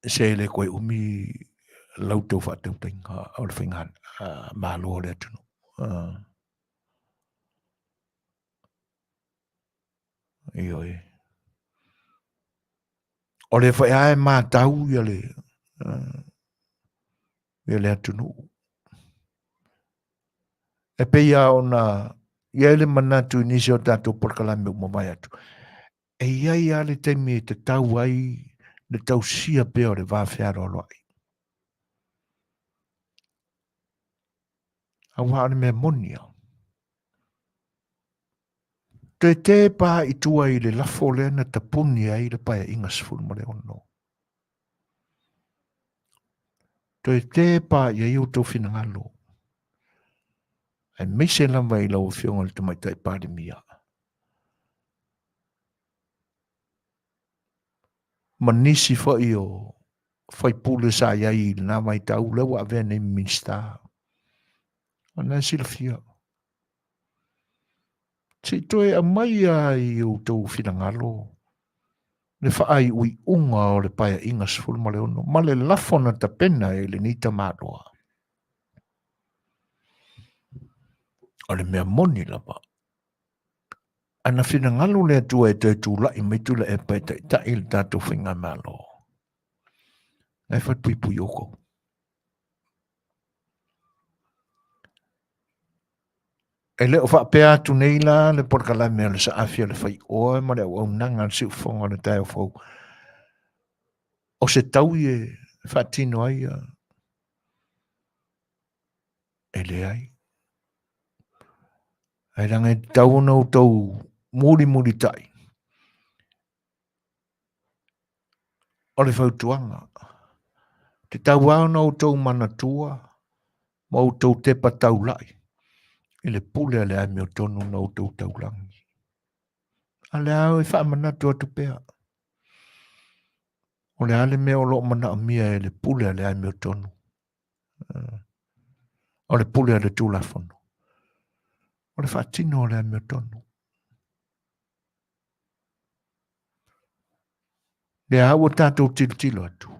se le toe umi la outou faatautaiga o le faiga Malo o le atunuu. Ioe. O lea foi lava e matau ia le, ia le atunuu. E pei lava ona i ai le manatu i nisi o tatou polokalame ua mavae atu, e i ai lava le taimi e tatau ai le tausia pea o le va fealoaloai. Aua o le mea moni lava, toe tepa i tua i le lafo lea na tapuni ai le Paeaiga 16. Toe tepa i ai outou finagalo, aemaise lava i lau Afioga i le Tamaitai Palemia. Ma nisi foi o faipule sa i ai i lena vaitau, lea ua avea nei ma Minisita. O lena e silafia. Se i toe aumai lava i outou finagalo le faaiuiuga o le Paeaiga 16 ma le lafo na tapena e lenei tamaloa. O le mea moni lava, ana finagalo le Atua e toe tulai mai Tuilaepa e taitai le tatou faigamalo, na e falepuipui outou. E le o faapea atu nei la le polokalame o le saafi o le faioa ma le auaunaga a le siufofoga o le taeao fou. O se taui e faatino ai e leai. Ae leaga e tatau ona outou mulimulitai O le fautuaga, tatau lava ona outou manatua ma outou tepa taulai i le pule a le amiotonu na outou taulagi. A o lea e faamanatu atu pea, o le a le mea o lo o manaomia e le pule a le amiotonu, o le pule a le Tulafono, o le faatino o le amiotonu. Lea ua tatou tilotilo atu,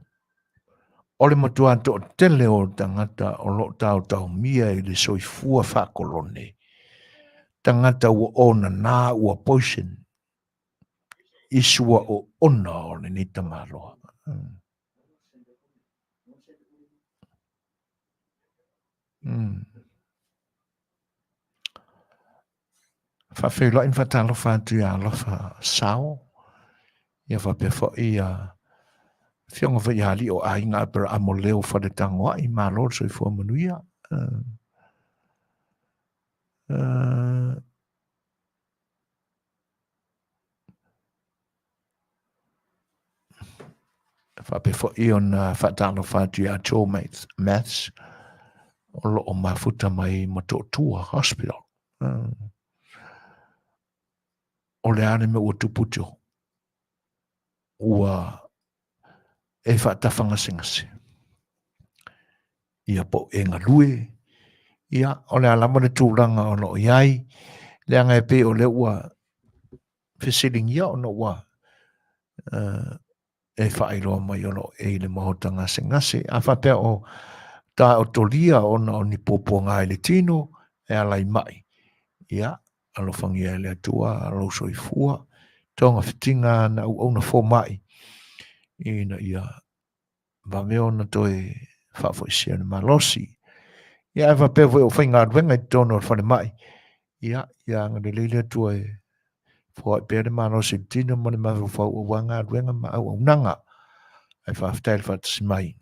o le matua toatele o tagata o lo o taotaomia i le soifua faakolone, tagata ua onana ua poison i sua oona o lenei tamaloa. Faafeiloai ma faatalofa atu ia Alofa Sao, ia faapea foi ia Afioga foi ia Alii o Aiga Aperamo Leo Faletagoai, malo le soifua manuia. Faapea foi ona faatalofa atu ia Joe Maths, o lo o mafuta mai Motootua Hospital. O le a le mea ua tupu Joe? Ua e faatafagasegase. Ia po o e galue, ia o le a lava le tulaga o lo o i ai, leaga e pei o lea ua fesiligia ona ua e faailoa mai o lo o e i le maota gasegase. A faapea o taotolia ona o ni puapuaga i le tino e ala i mai, ia, alofagia e le Atua lou soifua, togafitiga na auauna fomai ina ia vave ona toe faafoisia le malosi. Ia ae faapea foi o faigaluega i totonu o le falemai, ia, ia agalelei le Atua e foai pea le malosi i le tino ma le mafaufau aua galuega ma auaunaga. Ae faafetai le faatasi mai.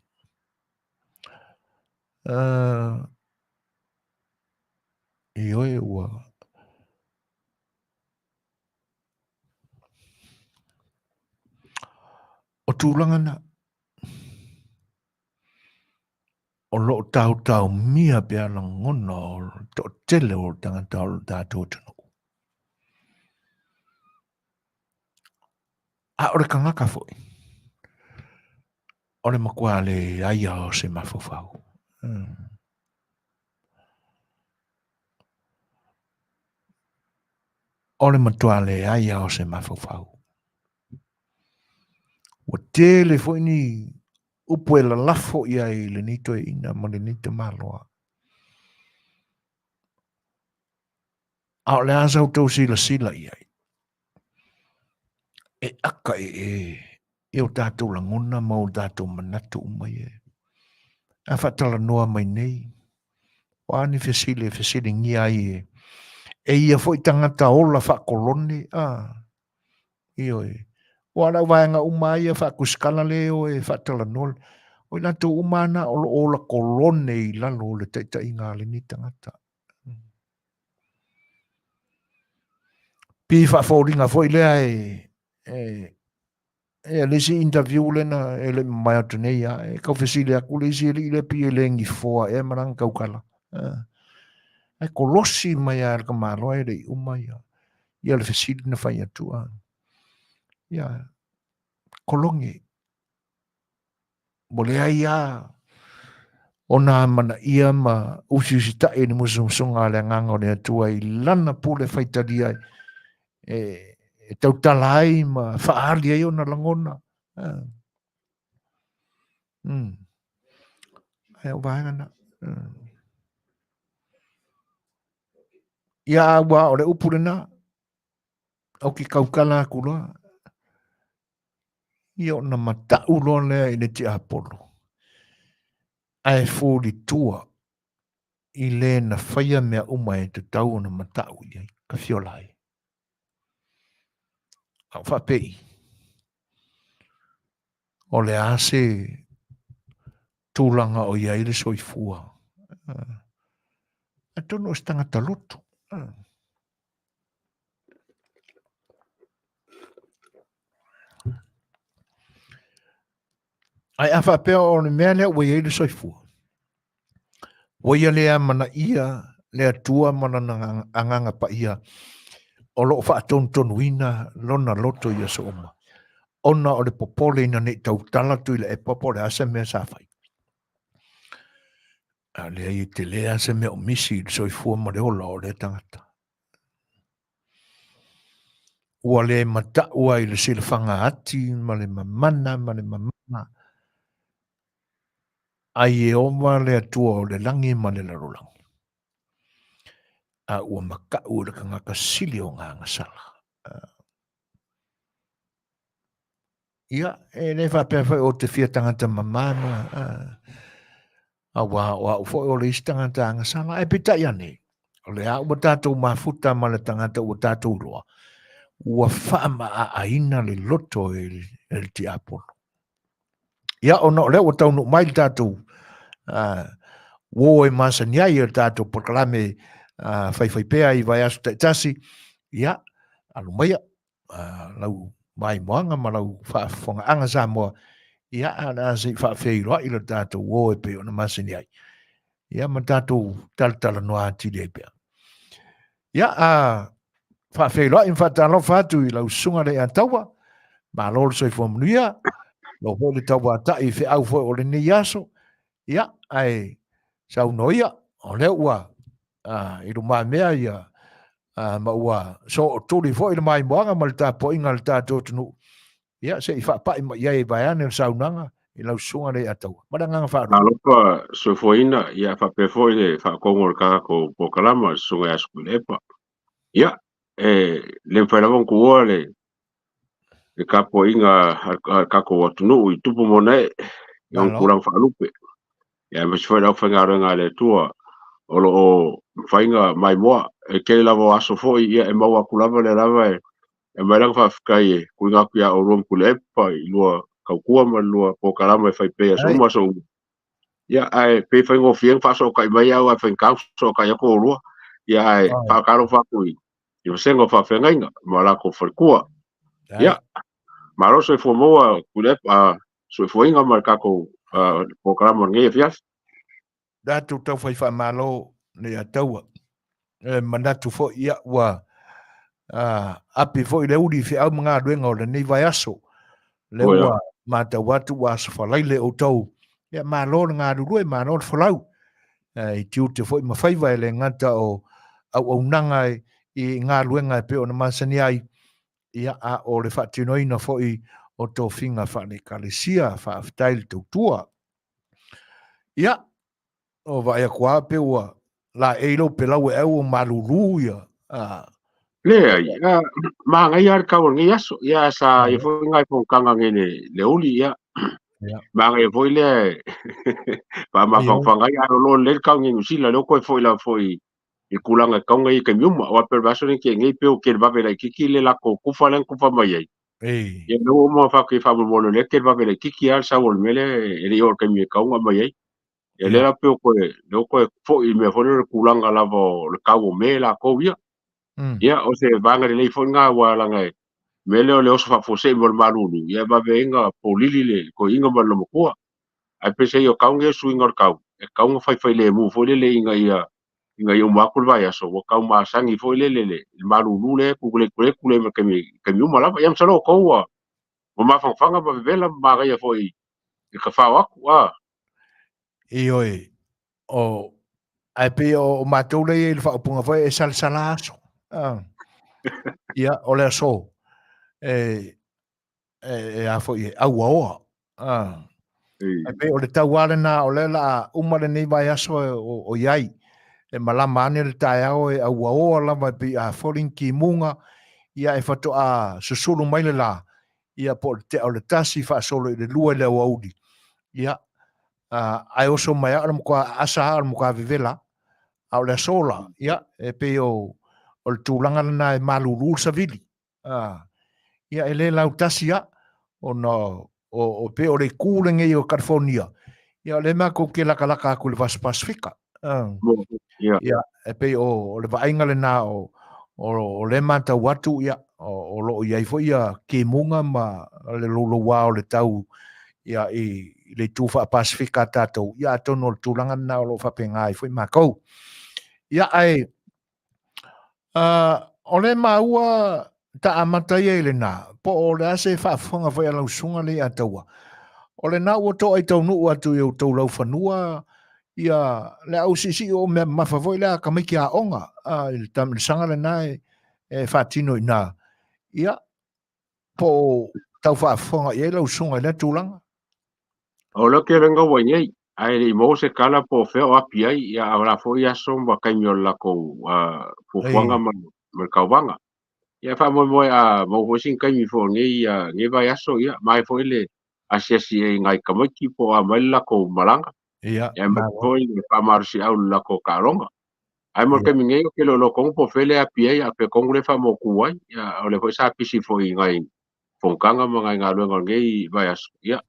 Ioe ua O tulaga na o lo o taotaomia pea lagona o le toatele o tagata o le tatou atunuu. A o le tagata foi, o le matua leai lava o se mafaufau. O le matua leai lava o se mafaufau. Ua tele foi ni upu e lalafo i ai i lenei toeaina ma lenei tamaloa. A o le a sa outou silasila i ai? E aka e e i o tatou lagona ma o tatou manatu uma ia. A faatalanoa mai nei, o a ni fesili e fesiligia ai e, e ia foi tagata ola faakolone, a, ioe. Ua lau vaega uma ia faakusikala le o e faatalanoa, o i latou uma ana o lo o ola kolone i lalo o le taitaiga a lenei tagata. Pi faafoliga foi lea e, e, e le isi interview lena e le mamae atu nei a e kau fesili aku le isi alii lea pi e le gifoa ea ma lana taukala. Ae kolosi mai lava e le tamaloa e le i uma ia ia le fesili na fai atu a. Ia kologe ua leai lava ona amanaia ma usiusitai i le musumusuga a le Agaga o le Atua i lana pule faitalia e, e tautala ai ma faaali ai ona lagona. Ae o vaega na. Ia a ua o le upu lena, ou te tautala atu loa, ia ona matau loa lea i le tiapolo, ae fulitua i le na faia mea uma e tatau ona matau i ai, ka fiola ai. A o faapei, o le a se tulaga o i ai le soifua. Atonu o se tagata lotu. Ae a faapea o le mea lea ua i ai le soifua, ua ia le amanaia le Atua ma lana agaga paia o lo o faatonutonuina lona loto i aso uma, ona o le popole ina ne i tautala Tuilaepa po o le a se mea sa fai. A leai e tele lava se mea o misi i le soifua ma le ola o lea tagata. Ua le matau ai i le silafaga ati ma le mamana ma le mamana a Ieova le Atua o le lagi ma le lalolagi, a ua makaʻu i le kanaka sili o ngā agasala. Ia, e le faapea foi o te fia tagata mamā ma, auā o au foi o le isi tagata agasala, ae peitai ane, o le a ua tatou mafuta ma le tagata ua tatou iloa, ua faamaaaina le loto e le tiapolo. Ia, ona o lea ua taunuu mai le tatou uo e masani ai e le tatou polokalame faifaipea i vaiaso taitasi, ia, alu maia, lau maimoaga ma lau faafofogaaga Samoa, ia, a o le a se i faafeiloai le tatou uo e pei ona masani ai, ia, ma tatou talatalanoa atili ai pea. Ia, a faafeiloai ma faatalofa atu i lau susuga Leiataua, malo le soifua manuia, lou foi le tauatai i feau foi o lenei aso, ia, ae saunoa ia, o lea ua i lumamea ia, ma ua sootuli foi le maimoaga ma le tapuaiga a le tatou atunuu, ia, se i faapai mai i ai vaeane le saunoaga i lau susuga Leiataua. Ma le agaga faaaloalo. Talofa soifuaina, ia faapea foi le faakogo o le tatou polokalama le susuga ia Tuilaepa. Ia, e le mafai lava ona tuua le le tapuaiga a le tatou atunuu i tupu ma ona ee i ona tulaga faalupe. Ia, aemaise foi le aufaigaluega a le Atua o lo o mafai ona maimoa. E tele lava o aso foi, ia, e maua atu lava lea lava e aumai lana faafetai e tuuina atu ia oulua ma Tuilaepa i lua tautua ma le lua polokalama e fai pea i aso uma aso uma. Ia, ae pei e faigofie ona faasootai mai au ae faigata ona fesootai atu oulua. Ia, ae faatalofa atu i vasega o faafeagaiga ma latou faletua. Ia, malo soifua maua Tuilaepa, soifuaina ma le tatou polokalama o lenei afiafi. Tatou taufai faamalo le Ataua. E manatu foi ia ua api foi le uli i feau ma galuega o lenei vaiaso. Le ua matau atu ua aso falaile outou. Ia malo le galulue, malo le folau. I tiute foi ma faiva e le gata o auaunaga i galuega e pei ona masani ai. Ia, a o le faatinoina foi o tofiga faale-Ekalesia. Faafetai le tautua. Ia, o vaai atu lava pe ua laei lou pelau e au o malulu ia. A. Leai, manaia lava le tau o lenei aso. Ia, sa ia foi nai fonotaga nei le uli, ia. Manaia foi lea e faamafanafana ai, ae o lo o lelei le tau nei i Niu Sila, lea ua toe foi lava foi i tulaga e tatau ona i ai i taimi uma. Aua pei o le vaiaso lea na tea nei, pei ua televave laitiiti le latou tufa lea na tufa mai ai. Ia lea ua uma ona fai atu i faamolemole o lea e televave laitiiti lava le sau o le mea lea e le i oo i le taimi e tatau ona aumai ai. Ia lea la pei ua toe, lea ua toe foi i le mea foi lea o le tulaga lava o le tau o me latou ia. Ia o se vaega lelei foi lena aua leaga e mea lea o le oso faafuasei mo le malulu, ia e vave ai ona polili le toeaina ma le loomatua. Ae peiseai o tau nei o suiga o le tau, e tatau ona faifailemu foi lele ina ia ina ia uma atu le vaiaso, ua tau masani foi lele le malulu lea e tuletuletu le ma taimi, taimi uma lava. Ia masalo o outou ua ua mafanafana ma vevela ma manaia foi i tafao atu, a. Ioe, o, ae pei o matou lea e i ai i le faaupuga foi e salasala aso. Ia, o le aso, e, e, e a foi e auaoa. Ah. E pei o le tau lava lena o lea o le a uma lenei vaiaso o i ai. E malama ane le taeao e auaoa lava e pei a foli ni timuga, ia e faatoa susulu mai le la, ia po o le tea o le 1 faasolo i le 2 i le aoauli. Ia, ae oso mai lava o le matua aasa lava o le matua vevela. A o le aso la, ia, e pei o le tulaga lena e malulu le savili. A, ia e le lautasi a, ona o, o pei o le itu lenei o California, ia o lea matou te latalata atu i le Vasa Pasifika. A, ia, e pei o, o le vaaiga lena o, o, o lea matau atu, ia, o, o lo o i ai foi ia timuga ma le louloua o le tau ia, i, i le itu faa-Pasifika a tatou, ia atonu o le tulaga lena o lo o faapena ai foi matou. Ia, ae, O le maua ta amata ia i lena, po o le a se faafofoga foi a lau susuga lea ia Taua. O lena ua toai taunuu atu i outou laufanua ia le au siisii o mea mamafa foi lea a tamaiti aoga i le taamilosaga lena e faatino i ina. Ia, po o tau faafofoga i ai lau susuga i lea tulaga. O lea kelega ua i ai, ae le i maua se tala po o fea o api ai, ia a o la foi aso ma taimi o le latou fuafuaga ma le tauvaga. Ia faamoemoe a maua foi sina taimi foi o lenei vaiaso, ia mai foi le asiasi i ai i nai tamaiti po o a mai le latou malaga. Ia, aemaise foi le faamalosiau i le latou taaloga. Ae mo le taimi nei, ou te le o iloa tonu po o fea le api ai, a o fea tonu le faamautu ai. Ia, o lea foi sa pisi foi i nai fonotaga ma nai galuega o lenei vaiaso. Ia,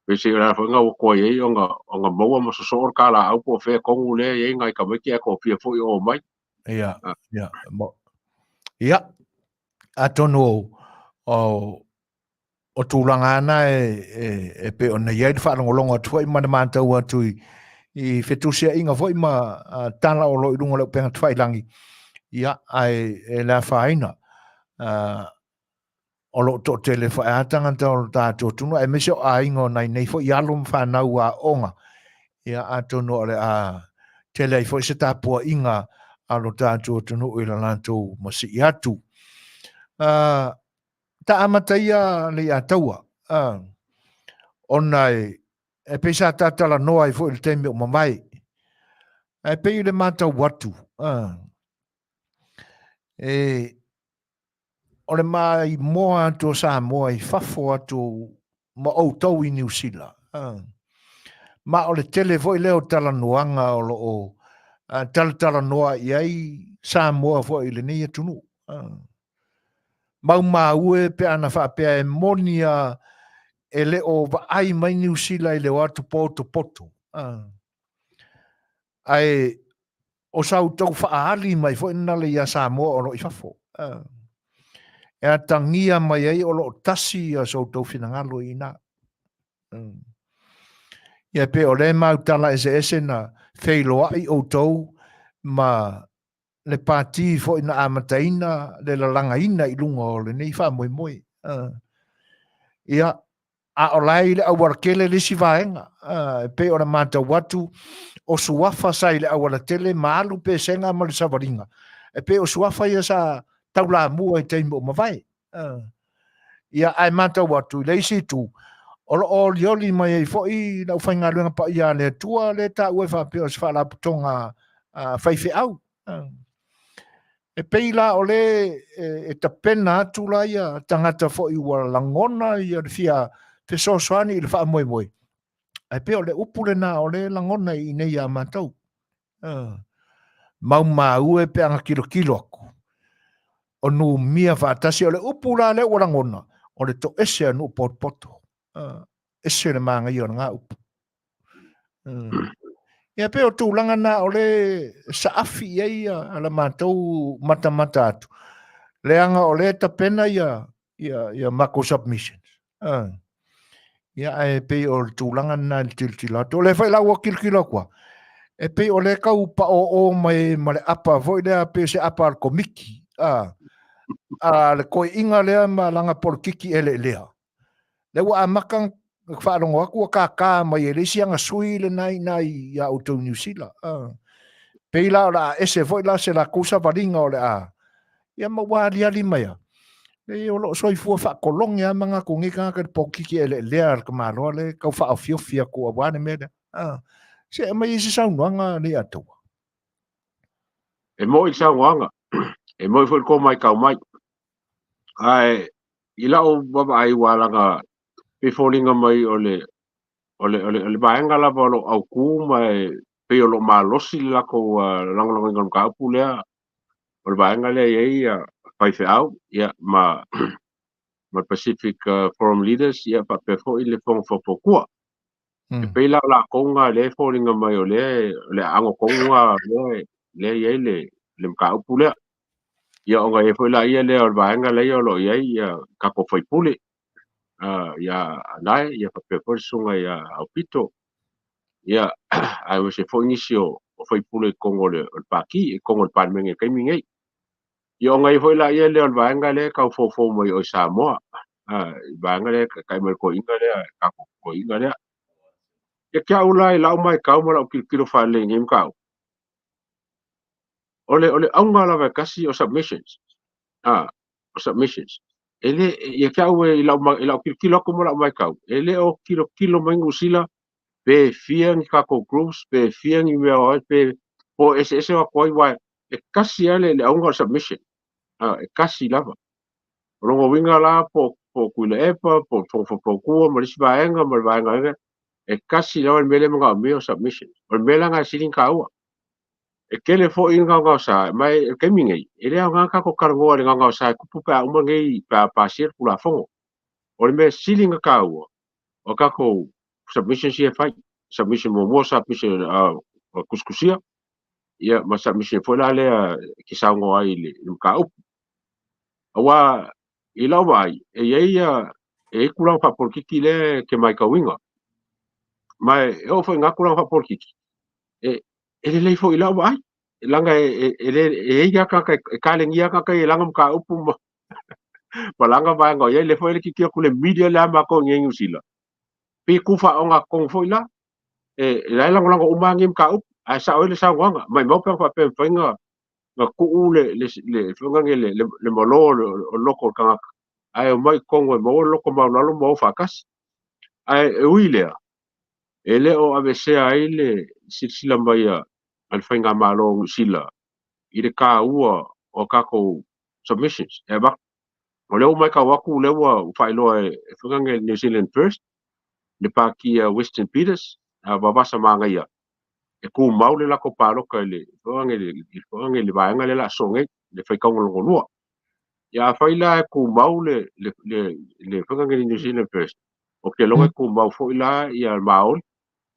peiseai o le ala foi lena ua tuai ai ona, ona maua ma sosoo le talaau po o fea tonu lea e i ai nai tamaiti ae toafia foi o omai. Ia, ia, ia, atonu o, o tulaga ana e, e, e pei ona i ai le faalogologo atu foi ma le matau atu i, i fetusiaiga foi ma uh, tala o lo i luga o le upega tafailangi, ia, ae e le afaina. Uh, o lo o toatele foi a tagata o lo tatou atunuu, aemaise o aiga o nai nei foi alo ma fanau aoga. Ia, atonu o le a tele ai foi se tapuaiga a lo tatou atunuu i le latou masii atu. Uh, ta amata ia le ia taua, uh, ona e, e pei sa tatalanoa ai foi i le taimi o mamae. Ae pei i le matau atu, uh, e, o le maimoa atu o Samoa i fafo atu ma outou i Niu Sila. Ma o le tele foi lea o talanoaga o lo o talatalanoa i ai Samoa foi i lenei atunuu. Maumau e pe ana faapea e moni a e le o vaai mai Niu Sila i le o atu potopoto. Ae o sa outou faaali mai foi lena le ia Samoa o lo o i fafo. E atagia mai ai o lo o tasi ia so outou finagalo i ina. Ia pe o lea mau tala eseese na feiloai outou ma le pati foi na amataina le lalagaina i luga o lenei faamoemoe. Ia, a o la e i le aualatele le isi vaega, e pei ona matau atu, o suafa sa i le aualatele ma alu pesega ma le savaliga, e pei o suafa ia sa taulamua i taimi ua mavae. Ia, ae matau atu i le isi itu, o lo o olioli mai ai foi le aufaigaluega paia a le Atua lea e taua e faapea o se faalapotopotoga faifeau. E pei la o le e tapena atu la ia tagata foi ua lagona ia le fia fesoasoani i le faamoemoe, ae pei o le upu lena o le lagona i inei ia matou. Maumau e pe ana tilotilo atu, o numia faatasi, o le upu la lea ua lagona, o le toese a nuu potopoto. Ese le manaia o lena upu. Ia pei o tulaga na o le saafi i ai a la matou matamata atu, leaga o lea e tapena ia ia matou submissions. Ia ae pei o le tulaga lena i le tilotilo atu. O lea foi la ua tilotilo atu lava, e pei o lea e tau paoo mai ma le apa foi lea pei o se apa a le Komiti, a le toeaina lea ma lana polokiki eleelea. Lea ua amata ona faalogo atu ua tata mai e le isi ana sui lena i ina ia outou i Niu Sila. Pei la o le a ese foi la se latou savaliga o le a, ia ma ua aliali mai lava, leai o lo o soifua faakologe lava manatu o nei tagata i le polokiki eleelea a le tamaloa lea e tau faaofiofi atu aua le mea lea. Se aumai ai se saunoaga Leiataua. E moni le saunoaga, e moni foi le tou matau mai. Ae i lau vaavaai ua laga pei foliga mai o le o le o le o le vaega lava o lo o autu ma e pei o lo o malosi le latou lagolagoina o le mataupu lea, o le vaega lea e i ai ia faifeau ia ma ma le Pacific Forum Leaders ia faapea foi le Fono Faufautua. E pei la o latou na lea e foliga mai o lea o le aano tonu lava lea lea e i ai le le mataupu lea. Ia ona i ai foi laia lea o le vaega lea o lo o i ai ia tatou faipule ia Anae ia faapea foi le susuga ia Aupito ia aemaise foi nisi o faipule i totonu o le Pati i totonu o le Palemene i le taimi lenei. Ia ona i ai foi laia lea o le vaega lea e tau foufou mai o i Samoa i vaega lea e taitai mai le toeaina lea, tatou toeaina lea. Ia te au la i lau matau ma lau tilotilo faalelei i lenei mataupu, o le o le auga lava e tasi o submissions a o submissions e le ia te au e i lau i lau tilotilo atu ma lau matau e le o tilotilo mai Niu Sila pe fia ni tatou groups pe fia ni mea o ai pe po o eseese atu ai aua e tasi lava le auga o le submission a e tasi lava. O lona uiga la po o Tuilaepa po o le Fono Faufautua ma le isi vaega ma le vaega e tasi lava le mea lea e manaomia o submission. O le mea la lena e sili ona taua. E tele foi le gaogaosa, ma o le taimi nei, e le aoga tatou talanoa i le gaogaosa e tupu pe a uma nei, pe a pasia le Tulafono. O le mea sili ona taua, o tatou submissions ia e fai. Submission muamua, submission tusitusia, ia ma submission foi la lea e te saunoa ai i le mataupu. Aua i lau vaai, e i ai e i ai tulaga faapolokiki lea e te matauina. Ma e oo foi i na tulaga faapolokiki, e e lelei foi i lau vaai, leaga e e le e i ai lava tagata e kalenia tagata ia i lana mataupu ma ma lana vaega o i ai. Lea foi e tilotilo atu i le media lea a matou i inei i Niu Sila, pei e tu faaogatotonu foi la. E la e lagolago uma lava nei mataupu, ae sao ai le saunoaga. Maumau pe ana faapea e mafai ona na tuu le le le foi lea le le malo o le loto o le tagata ae omai i totonu e maua le loto maualalo ma o faatasi. Ae e ui i lea, e le o aveesea ai le silasila mai a le Faigamalo o Niu Sila i le taua o tatou submissions e avatu. O lea ua matau atu o lea ua faailoa e foi lea New Zealand First, le pati a Winston Peters. Vavasa Magaia e tumau le latou palota i le i le vaega lea o le a sosoo nei, le faitauga lona lua. Ia afai la e tumau le le foi lea New Zealand First, ou te iloa e tumau foi la ia Maori,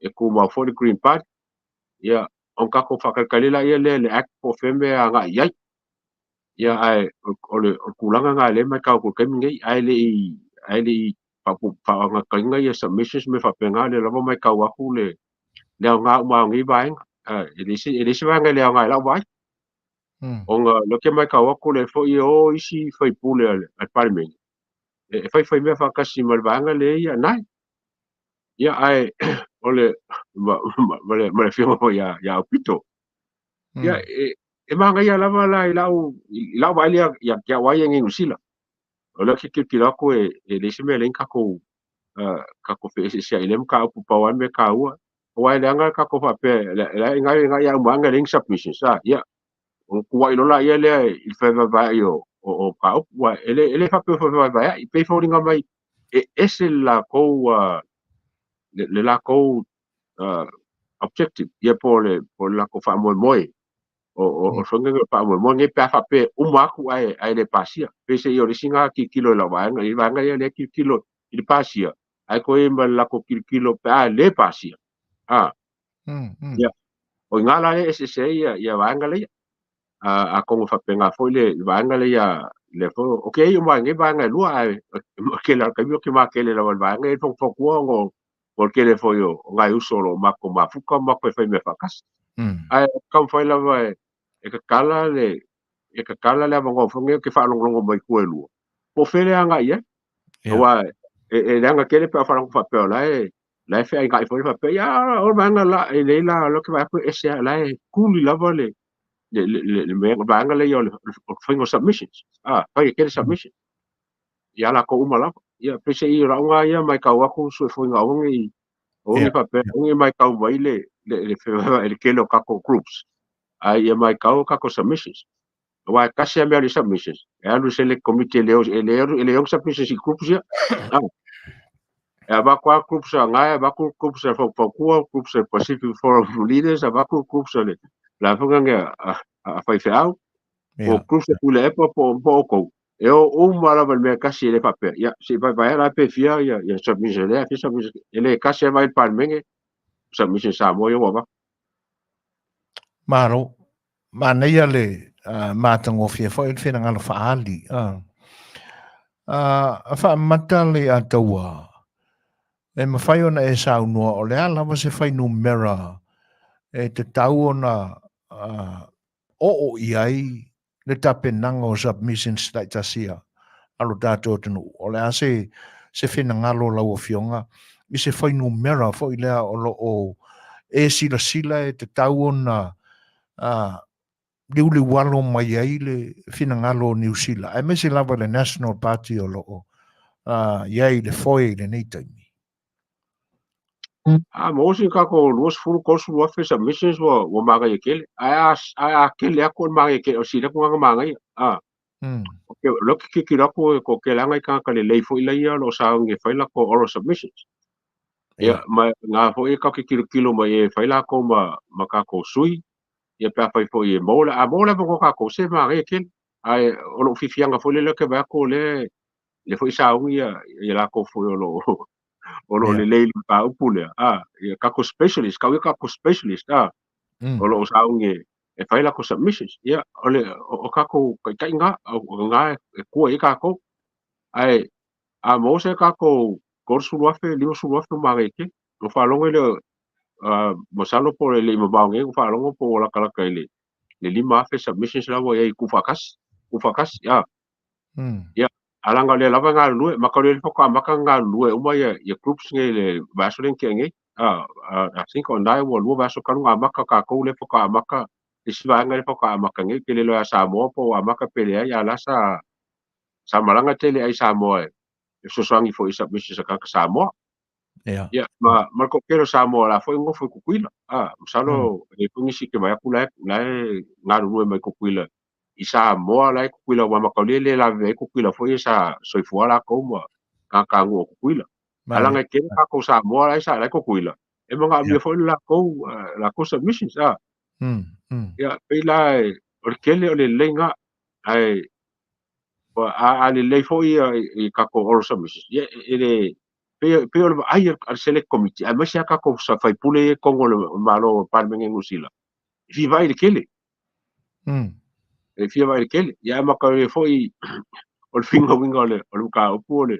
e tumau foi le Green Party, ia ona tatou faatalitali laia lea i le Act po o fea mea e agai i ai. Ia ae o le tulaga lena lea e matau atu i le taimi lenei, ae le i faagatagaina ia submissions ma mea faapena, o lea lava e matau atu le aoga uma o nei vaega. E leai se vaega e le aoga i lau vaai. Ona o lea ou te matau atu o lea foi e o isi sui usufono a le Palemene e faifai mea faatasi ma le vaega lea e i ai. Ia ae o le ma le afioga foi ia Aupito. Ia e manaia lava la i lau vaai lea ia te au lava ia i Niu Sila. O lea ou te tilotilo atu e leai se mea e leai ni tatou feeseeseai i lea mataupu, pau lava le mea taua. Aua e leaga le tatou faapea, la e i ina uma ane e leai ni submissions, a, ia, ona tuuai loa laia lea i le fevaevaeai o mataupu. Aua e le faapea ua fevaevaeai, e pei e foliga mai e ese le latou objective, ia po o le latou faamoemoe. O le faiga o faamoemoe nei pe a faapea e uma atu ae le pasia. Peiseai o le isi lena tilotilo i lau vaega, i le vaega ia lea e tilotilo i le pasia, ae toe i ai ma le latou tilotilo pe a le pasia. Ia, o i ina la lea e eseese ai ia vaega lea. Atonu e faapena foi le vaega lea, lea foi, ou te i ai uma i nei vaega e lua, ae o le tele lava o taimi ou te matele lava i le vaega lea e fonofonotua ona o le tele foi o nai uso o lo o matou mafuta ma matou fai mea faatasi. Ae taumafai lava e tatala le e tatala le avanoa foi lenei ou te faalogologo mai tua e lua, po o fea le agai i ai. Aua e leaga tele pe a faalogo faapea o la e la e feainai foi faapea, ia o le vaega la, e lelei la, o lea ou te vaai atu e ese lava, la e tuli lava le vaega lea o le faiga o submissions. Fai e tele submissions. Ia latou uma lava. Ia, peiseai o lau lena ia matau atu suefuega aua ne i aua ne i faapea, aua ne i matau mai le le tele o tatou groups, ae ia matau tatou submissions. Aua e tasi lava mea o le submissions, e alu i select committee e le ono submissions i groups ia. E avatu lava groups a Gae, avatu groups a Faufautua, groups a Pacific Forum of Leaders, avatu groups a le la foi lea a faifeau, po o groups a Tuilaepa po o outou. E o uma lava i le mea e tasi e le faapea, ia, se i vaevaea la pe fia ia submission lea, fia submission, e le tasi lava i le Palemene, submission Samoa ia ua avatu. Malo. Manaia le matagofie foi le finagalo faaali. Faamata le Ataua, e mafai ona e saunoa o le a lava se fuainumera e tatau ona oo i ai le tapenaga o submissions taitasi a lo tatou atunuu. O le a se se finagalo o lau Afioga i se fuainumera foi lea o lo o e silasila e tatau ona liuliualo mai ai le finagalo o Niu Sila, aemaise lava le National Party o lo o i ai i le foe i lenei taimi? A maua se tatou 20, 30 afe submissions ua manaia tele. Ae a tele atu o le manaia tele, o sili atu lena manaia. O lea ou te tilotilo atu e toatele lava nai tagata lelei foi laia o lo o sauni e fai latou oral submissions. Ia, ma na foi e tatou te tilotilo mai e fai latou ma tatou sui, ia pe afai foi e maua, a maua le avanoa tatou, se manaia tele. Ae o lou fiafiaga foi lea ou te vaai atu o lea foi sauni ia latou foi o lo o lelei i le mataupu lea, ia tatou specialist, kau ia tatou specialist, o lo o sauni e fai latou submissions. Ia, o le o tatou taitai na, o na e tua i ai tatou. Ae a maua se tatou 30,000, 50,000 manaia tele. Ona faalogo lea, masalo po o le le i mamao nei, ona faalogo po ua latalata i le 5,000 submissions la ua i ai i tuufaatasi, tuufaatasi, Ia, a leaga o lea lava e galulue, ma o lea faatoa amata ona galulue uma ia groups nei i le vaiaso lea na tea nei. I think o lena ua lua vaiaso talu ona amata tatou lea faatoa amata, le isi vaega lea faatoa amata nei. Ou te le iloa ia Samoa po ua amata pe leai, a o la sa malaga tele ai Samoa e fesoasoani foi i submissions a tagata Samoa. Ia, ma le toatele o Samoa o la foi e nofo i Tutuila. Masalo e i ai foi nisi e vaai atu la e galulue mai Tutuila i Samoa la e Tutuila aua mataulia e le lavevea ai Tutuila foi e sa soifua latou ma tagatanuu o Tutuila. Ae leaga e tele tatou Samoa la e Tutuila, E manaomia foi le latou latou submissions a. Ia pei la o le tele o le lelei lena, ae a lelei foi i tatou oral submissions, ia e le pei o le vaai a le Select Committee aemaise lava tatou sui usufono ia i totonu o le Malo o le Palemene o Niu Sila, e fia vaai i le tele. E fia vaai i le tele. Ia ae matalia foi o le finauina o le mataupu o le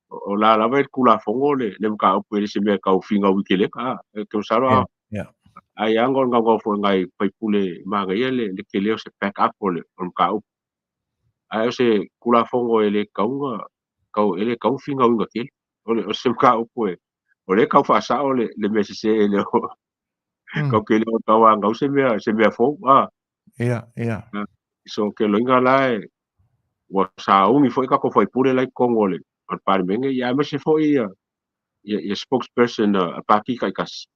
o la lava e le Tulafono le mataupu e le o se mea e tau finaui telega. A, e te masalo a ai lava ona o le naunau foi o nai sui usufono e manaia le tele o se back up o le mataupu. Ae o se Tulafono e le tatau ona tau e le tatau ona finauina tele. O se mataupu e o lea e tau faasao le mea sese e le o kau ke le o tau angau se mea fou a. Ia, ia. So ke loiga la e ua sauni foi tatou faipule la i totonu o le Palemene, ia aemaise foi ia ia spokesperson a pati taitasi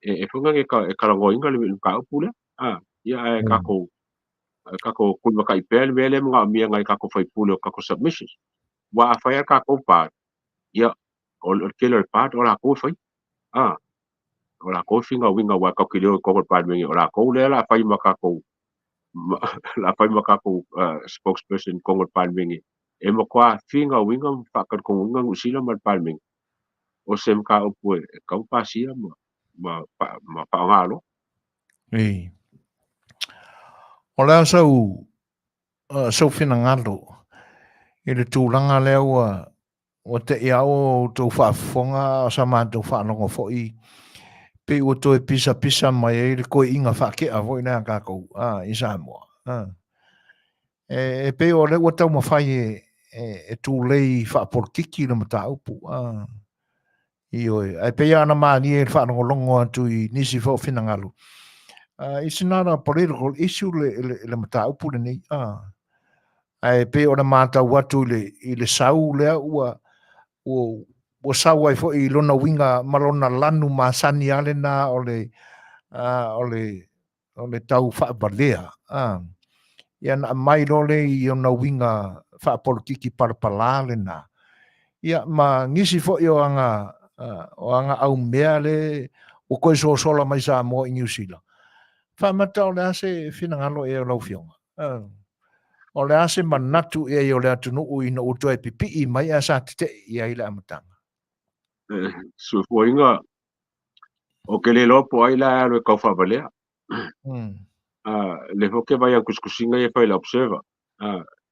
e foi nani e talanoaina le mataupu lea a. Ia ae tatou tatou tulimatai pea le mea lea e manaomia e nai tatou faipule o tatou submissions. Aua a fai lava tatou part, ia o le tele o le part o latou e faia a. O latou e finauina aua tatou te le o i totonu o le Palemene, o latou lea o le a fai ma tatou o le a fai ma tatou spokesperson i totonu o le Palemene e matua finauina ma faatalitonuina Niu Sila ma le Palemene o se mataupu e tatau ona pasia ma ma faaaoga loa. Ei. O le a sau sau finagalo i le tulaga lea ua Ua te i a outou faafofoga a o sa matou faalogo foi, pei ua toe pisapisa mai ai le koiina faatea foi lea a tatou a, i Samoa. A. E, e pei o lea ua taumafai e, e, e tulei faapolokiki le mataupu. A. Ioe, ae pei lava ona malie i le faalogologo atu i nisi foi o finagalo. It's not a political issue le, le, le mataupu lenei. Ae pei ona matau atu i le, i le sau lea ua, ua, ua sau ai foi i lona uiga ma lona lanu masani lava lena o le, o le, o le tau faavalea, a. Ia na aumai loa lea i ona uiga faapolokiki palapala lena. Ia, ma nisi foi o aga, o aga aumea le ua toe sosola mai Samoa i Niu Sila. Faamata o le a se finagalo ea o lau Afioga? O le a se manatu i ai o le atunuu ina ua toe pipii mai ae sa tetee i ai i le amataga? Suafuaina o ke le loa po ai la e alu e tau faavalea. Le foi ke vai kusikusiga ia fai le observer.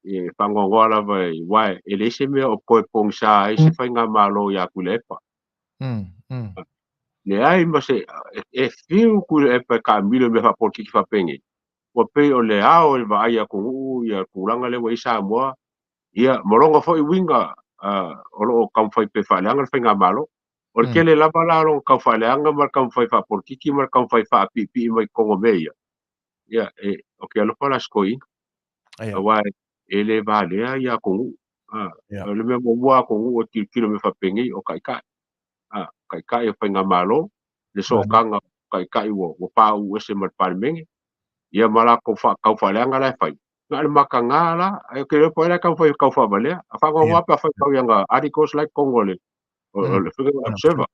E faanoanoa lava i aua e leai se mea o toe pogisa ai se faigamalo ia Tuilaepa. Leai ma se e fiu Tuilaepa e taamilo i mea faapolitiki faapenei. Ua pei o le ao i le vaai a atunuu ia tulaga lea ua i ai Samoa ia ma lona foi uiga o lo o taumafai pea e faaleaga le faigamalo. O le tele lava la o lona tau faaleaga ma le taumafai faapolokiki ma le taumafai faapiipii mai totonu o mea ia, ia, e, o ke alofa la sikoiina. Aua e le valea ia atunuu. O le mea muamua a atunuu e tilotilo i mea faapenei o taitai. Taitai o faigamalo, le sootaga o taitai ua pauu ese ma le Palemene, ia ma latou tau faaleaga la e fai. Na o le mataga la, ae ou te le iloa po o ai la e taumafai e tau faavalea. A faanoanoa pe afai tau i ana articles la i totonu o le o le foi lea observer.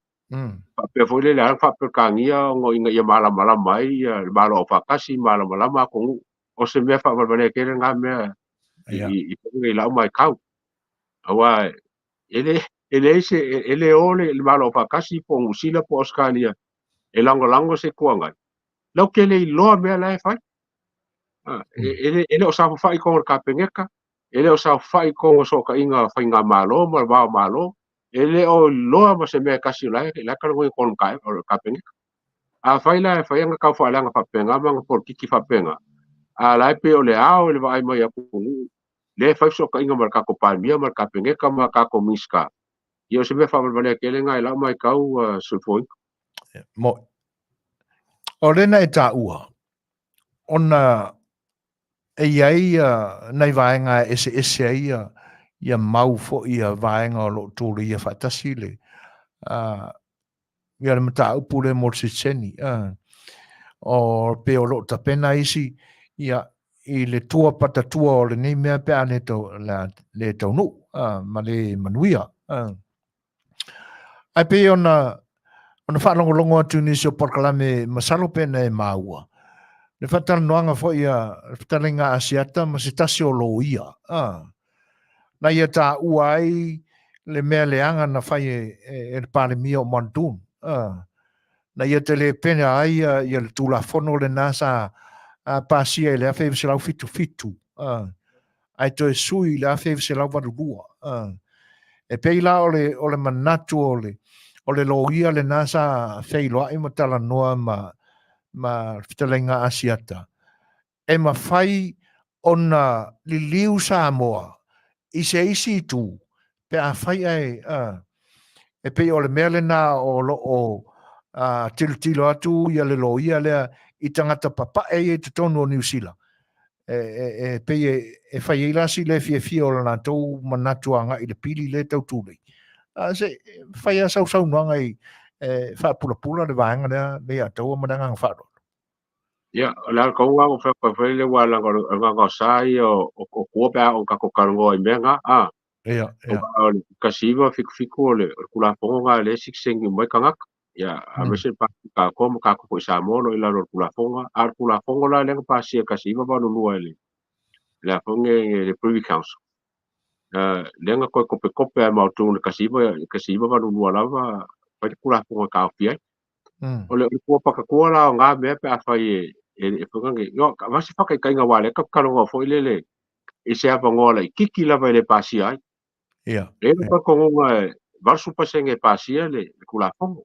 Faapea foi lele ala ona faa-Peretania ona ina ia malamalama ai ia le Malo Aufaatasi, malamalama atunuu. O se mea faavalevalea tele lena mea i i lau matau. Aua e le e leai se e le o le Malo Aufaatasi po o Niu Sila po o Ausetalia e lagolago se Itu Agai. Lau te le iloa mea la e fai. E le o saofafai i totonu o le Kapeneta, e le o saofafai i totonu o sootaiga faigamalo ma le va o Malo, e le o iloa ma se mea e tasi o la e talanoa i totonu o le Kapeneta. Afai la e fai ana tau faaleaga faapena ma ana polokiki faapena, a la e pei o le ao i le vaai mai a atunuu, lea e fai fesootaiga ma le tatou Palemia ma le Kapeneta ma tatou Minisita, ia o se mea faavalevalea tele lena i lau matau, Soifuaina. Mo'i. O lena e taua, ona e i ai nai vaega e eseese ai ia mau foi ia vaega o lo o tulia faatasi le ia le mataupu lea mo le sitiseni. O pei o lo o tapena isi ia i le tua patatua o lenei mea pe a le tau, le taunuu ma le manuia. Ae pei ona Ona faalogologo atu i nisi o polokalame masalo pe na e maua. Le faatalanoaga foi a le fetalaiga a Asiata ma se tasi o loia, a, na ia taua ai le mea leaga na fai e, e, e le Palemia o Muldoon, a, na ia telepena ai ia, ia le Tulafono lena sa a, pasia i le 1977, a, ae toe sui i le 1982. E pei la o le, o le manatu o le, o le loia lena sa feiloai ma talanoa ma, ma fetalaiga Asiata, e mafai ona liliu Samoa i se isi itu pe afai ae, e pei o le mea lena o lo o tilotilo atu ia le loia lea i tagata papae ia i totonu o Niu Sila, e, e, e pei e, e fai ai la si le fiafia o le latou manatu agai i le pili lea e tau tulei. A se fai a sausaunoaga i e, faapulapula le vaega lea Leiataua ma le agaga faaaloalo. Ia, o le ala kau o whea whai le wā langa o ngā sa ia o kua pea o kako karangoa i mea ngā, a. Ia, ia. O le kasiva fiku o le kulafono ngā le siksengi mai kangaka. Ia, a mese pa ka ko ma ka ko i Samoa lo i lalo o le kulafono. A le kulafono la lenga pasia kasiva va lulua le le afonge le Privy Council. Lenga koe kope kope a mau le kasiva kasiva va lulua lava pa le kulafono ka ofi ai. O le kua pakakua la o ngā mea pe a whai e e e whangange. Yo, ka vasi whakaikainga wā le ka karonga fo i lele i se avangoa la i kiki lava i le pasia ai. Ia. E le pa kongonga e 80% e pasia le, le kulafono.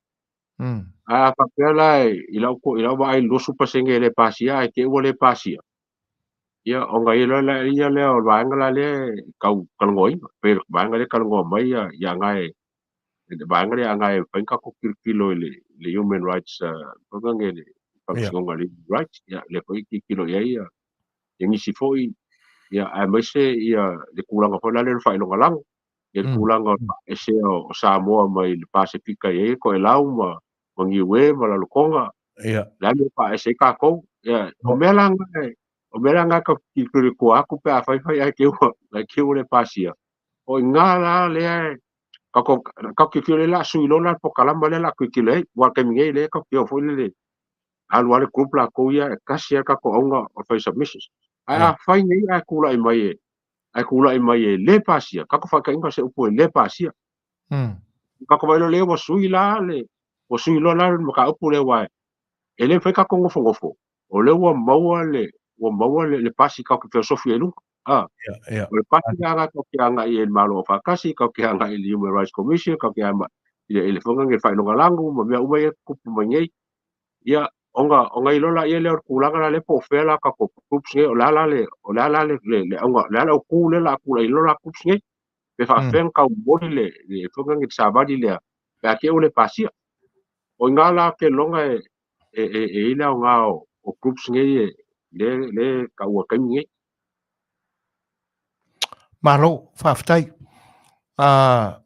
A whapea la i lau ko i lau ai 20% e le pasia ai te ua le pasia. Ia o ngai la la ia le o vaenga la le kau kalongoina. Pe vaenga le kalongoa mai ia ia ngai le vaenga le ngai whainga ko kilo i le le human rights whangange le whakasingonga le human rights ia le foi ki kilo ia ia ia ngisi foi ia a maise ia le kulanga foi la le whailonga lango ia le kulanga e se o Samoa mai le Pasifika ia ko e lau ma ma Niue ma Lalokonga Ia. la le pa e se ka kou ia o mea la ngai o mea la ngai ka ki kuri ko aku pe a whai whai ai ke ua ai ke ua le pasia o i ngā la le ka ko ka ki ki le la sui lo la po kalama le la ki ki le wa ke mi le ka ki o foi le alu ale group la ko ia e kasi ka ko aunga o whai submissions ai a whai nei ai kula i mai e ai kula i mai e le pasia ka ko whakainga se upu e le pasia ka ko vai le wa sui la le wa sui lo la ma ka upu le wa e le whai ka ko ngofo ngofo o le ua maua le ua maua le, le pasi ka ko filosofia e lunga ah Ia, ia. o le pasi nga ka ki anga i el malo o whakasi ka ki anga i le Human Rights Commission ka ki anga i le i le whanga nge whailonga langu ma mea uma ia kupu mai nei ia onga onga i lola ia le o kulanga la le po whea la ka ko groups nge o la la le o la la le le le onga la la o ku le la ku la i lola groups nge pe whawhenga ka umori le le whanga nge savali le pe a ke o le pasia o i ngā la ke longa e e e e ila o ngā o, o groups nge e le le ka ua kaimi nge Malo, faafetai. A,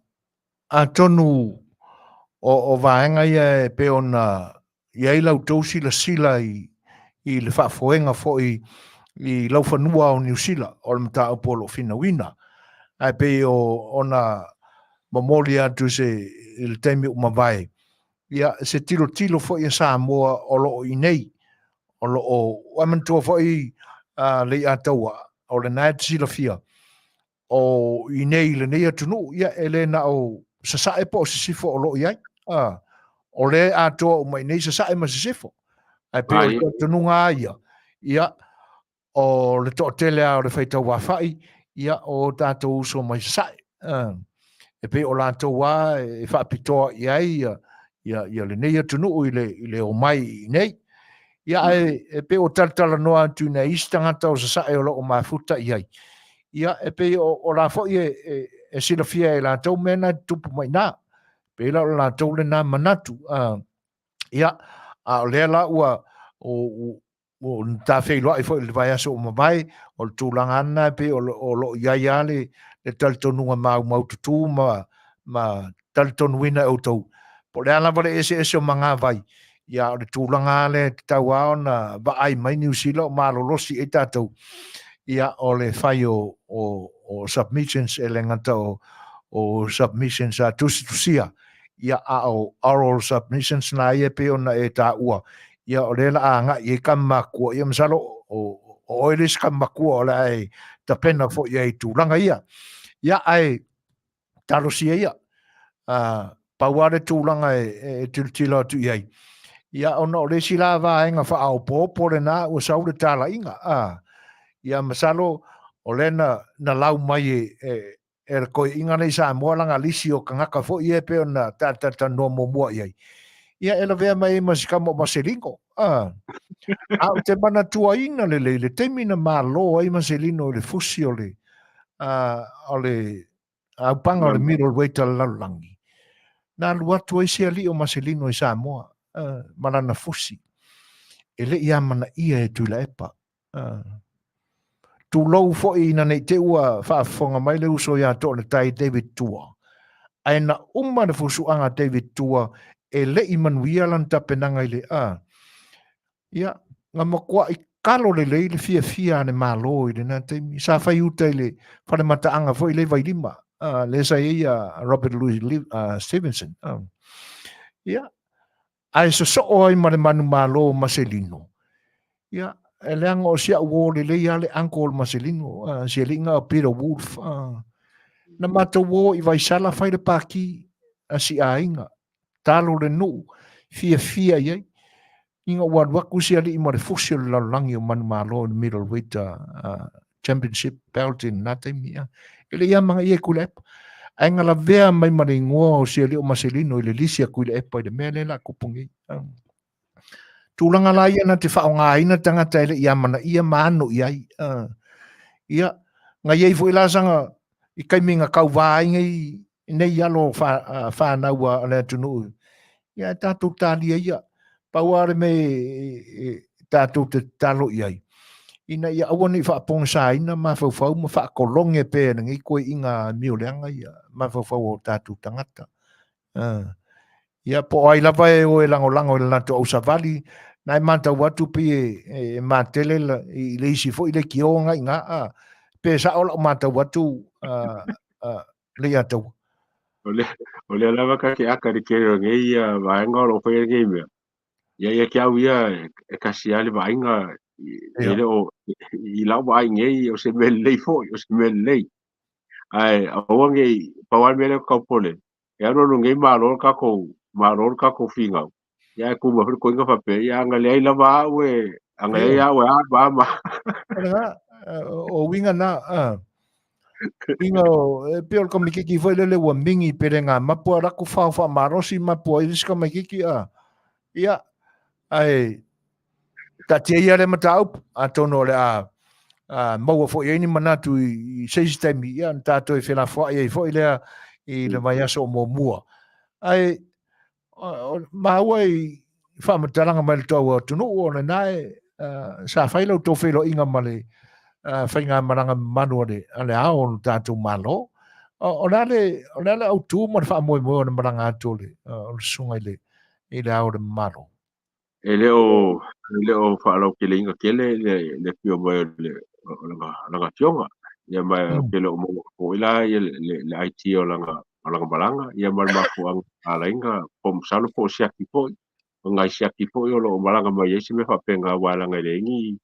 atonu o, o vaega ia e pei ona i ai lau tou silasila i, i le faafoega foi i laufanua o Niu Sila o le mataupu o lo o finauina. Ae pei o ona momoli atu se i le taimi ua mavae, ia se tilotilo foi a Samoa o lo o i nei, o lo o, ua manatua foi a Leiataua, o lena e te silafia, o i nei i lenei atunuu, ia e le na o sasae po o sisifo o lo o i ai. A, o le atoa uma i nei sasae ma sisifo. Ae pei o le talitonuga lava ia, ia, o le toatele lava o le faitauafa'i, ia, o tatou uso mai sasae. A, e pei o latou lava e faapitoa i ai ia, ia, ia lenei atunuu i le, i le omai i nei. Ia, ae e pei ua talatalanoa atu i nai isi tagata o Sasae o lo o mafuta i ai. Ia, e pei o, o la foi e, e, e silafia e latou mea na e tutupu mai i nā. Pei la o le latou lena manatu. Ia, a o lea la ua, o, ua na tafeiloai foi i le vaiaso ua mavae, o le tulaga lava lena e pei o, o lo o i ai lava le, le talitonuga maumaututu ma, ma talitonuina e outou. Po o le a lava le eseese o magavai, ia o le tulaga lava lea e tatau lava ona vaai mai Niu Sila o malolosi ai tatou, ia o le fai o, o, o submissions e le gata o, o submissions a tusitusia, Ia, a o oral submissions na ia e pei ona e taua, ia o lea o le a agai i ai tama matua, ia masalo o oe le isi tama matua o le a e tapena foi i ai i tulaga ia. Ia, ae talosia ia. Pau lava le tulaga e tilotilo atu i ai, ia ona o le isi la vaega faaopoopo lena ua sau le talaiga. Ia masalo o lea na lau mai e le toeaina lea i Samoa lana lisi o tagata foi ia e pei ona talatalanoa muamua i ai, ia e lavea mai ai ma si tama o Maselino. A ou te manatuaina lelei le taimi na malo ai Maselino i le fusi o le o le aupaga o le middleweight a le lalolagi, na alu atu ai si alii o Maselino i Samoa ma lana fusi, e le i amanaia e Tuilaepa. Tulou foi ina ne i te i ua faafofoga mai le uso ia Toaletai David Tua, ae na uma le fusuaga a David Tua e le i manuia lana tapenaga i le a. Ia, na matuai kalo lelei le fiafia a le Malo i lena taimi. Sa fai uta i le fale mataaga foi lea i Vailima, lea sa i ai a Robert Louis Stevenson. Ia, ae sosoo ai ma le manumalo o Maselino. Ia, e leaga o si au uo lelei lava le uncle o le Maselino, si alii o Peter Wolf. Na matou o i Vaisala fai le paki a si aiga, talo le nuu, fiafia i ai. Ina ua alu atu si alii ma le fusi o le lalolagi o manumalo i le middleweight championship belt i lena taimi. Ia. E le i amanaia e Tuilaepa. Ae na lavea mai ma le igoa o si alii o Maselino i le lisi a Tuilaepa i le mea lea o le a tupu nei. Tulaga la ia na te faaaogaina tagata e le i amanaia ma ano i ai. Ia, na i ai foi la sana i taimi na tauva ai nei nei alo whānau a le atunuu. Ia, e tātou tālia ia. Pau lava le mea e tātou te tatalo i ai. Ina ia aua ne i faapogasaina mafaufau ma faakologe pea e lenei toeaiina mioleaga ia mafaufau o tātou tagata. Ia, po o ai lava e o e lagolago i le latou ausavali, na e matau atu pei e matele i le isi foi leitio na i ina, pe sao lau matau atu Leiataua. O lea lava ta te aka i le tele o nei vaega o lo o faia lenei mea. Ia ia te au ia e tasi lava le vaaiga e le o i lau vaai nei o se mea lelei foi, o se mea lelei. Ae aua ne i pau lava le mea lea ou te tau popole, e alualu nei malo le tatou malo le tatou finau. Ia ae tu mai foi le toeaina faapea, ia ana leai lava au e ana leai au e a ma a ma. O lena, o uiga na, uiga o, e pei o le tamaititi foi lele ua mingi pele ngā mapu a laku whao wha marosi mapu ai le isi tamaititi a. Ia, ae taatia ia le mataupu, atonu o le a maua foi ai ni manatu i se isi taimi, ia, na tātou e felafoai ai foi lea i le vaiaso o muamua. Ae maua i faamatalaga mai le tou atunuu o lena e sa fai la outou feiloaiga ma le faigamalaga mamalu a le Ao o le tatou Malo. O le a le, o le a le autu ma le faamoemoe o le malaga atu o le susuga i le Ao o le Malo? E le o e le o faalauteleina tele le afio mai o le o lana afioga. Ia ma ou te le o maua foi la ia le IT o lana malaga ia ma le mafuaaga na ala ai ona po masalo po o siaki foi, o nai siaki foi o lo o malaga mai ai se mea faapena aua leaga e leai ni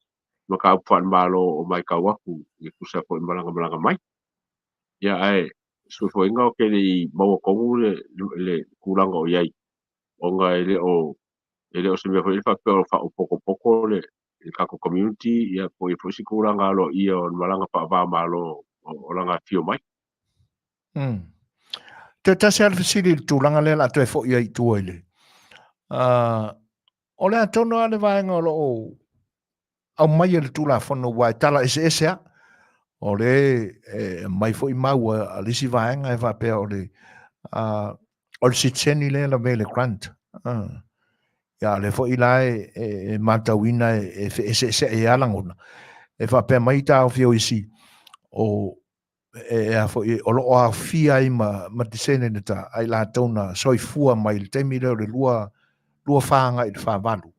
mataupu faale-Malo o matau atu e tusa foi ma lana malaga mai. Ia ae suesueina ou te le i maua tonu le tulaga o i ai ona e le o e le o se mea foi lea faapea o faapotopoto le tatou community ia po o i ai foi se tulaga aloaia o le malaga faava-o-Malo o lana afio mai. Toe tasi lava le fesili i le tulaga lea o le a toe foi ai i tua i le... o le a tonu lava le vaega o lo o aumai e le Tulafono aua e tala eseese lava. O lea e aumai foi mau a le isi vaega e faapea o le o le sitiseni lea e lavea i le grant. Ia, o lea foi la e matauina e feeseeseai ai lava lagona. E faapea mai taofi o isi o e a foi, o lo o aofia ai ma descendant a i latou na soifua mai i le taimi lea o le 24 agai i le 48.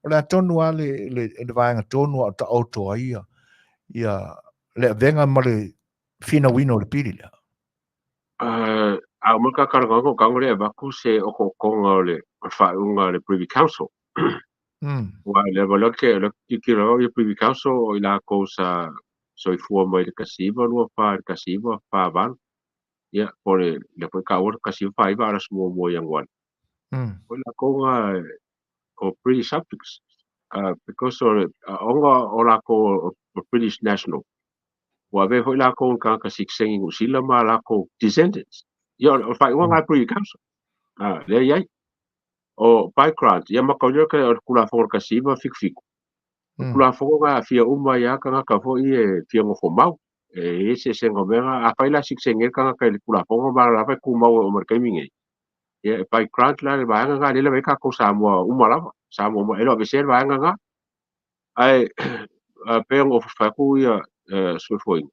O le a tonu lava le vaega tonu a o taoto ai ia le avega ma le finauina o le pili lea? A uma ka kalaga ko le avatu se okookoga o le faaiuga a le Privy Council. Aua o le lava ke le tilotilo lava ia Privy Council o i lakou sa soifua mai le 1924 i le 1948, ia po o le lea foi e taua le 1949 a o le aso muamua o Ianuari. O i lakou na o British subjects because o le ona o lakou o British national, ua avea foi lakou i tagata sitiseni Niu Sila ma lakou descendants. Ia o le faaiuga lena a le Privy Council. Lea e i ai. O by grant, ia mataulia o le Tulafono o le 1977. O le Tulafono lena e aafia uma ai lava tagata foi ia e fia nofomau. E i ai eseesega o mea na. Afai la e sitiseni ai le tagata i le Tulafono ma lava e tumau e oo mai i le taimi lenei, ia e by grant la le vaega lena lea e lava ai tatou Samoa uma lava. Samoa uma, e le o aveesea le vaega lena. Ae pei ona ou fai atu ia soifuaina,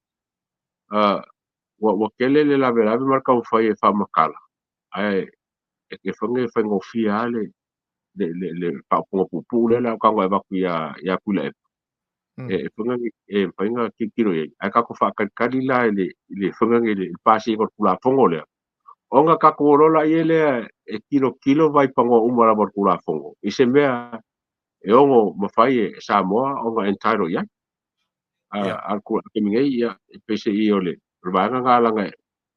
ua tele le lavelave ma le taumafai e faamatala, ae e fai e faigofie lava le faaupuga puupuu lea la o tago e avatu ia Tuilaepa. E fai e mafai ona tilotilo i ai, ae tatou faatalitali la i le faiga i le pasiga o le Tulafono lea, ona tatou o loa laia lea e tilotilo vaipanoa uma lava o le Tulafono i se mea e ono mafai e Samoa ona entitle i ai. A o le taimi nei, ia, e peiseai o le vaega lena leaga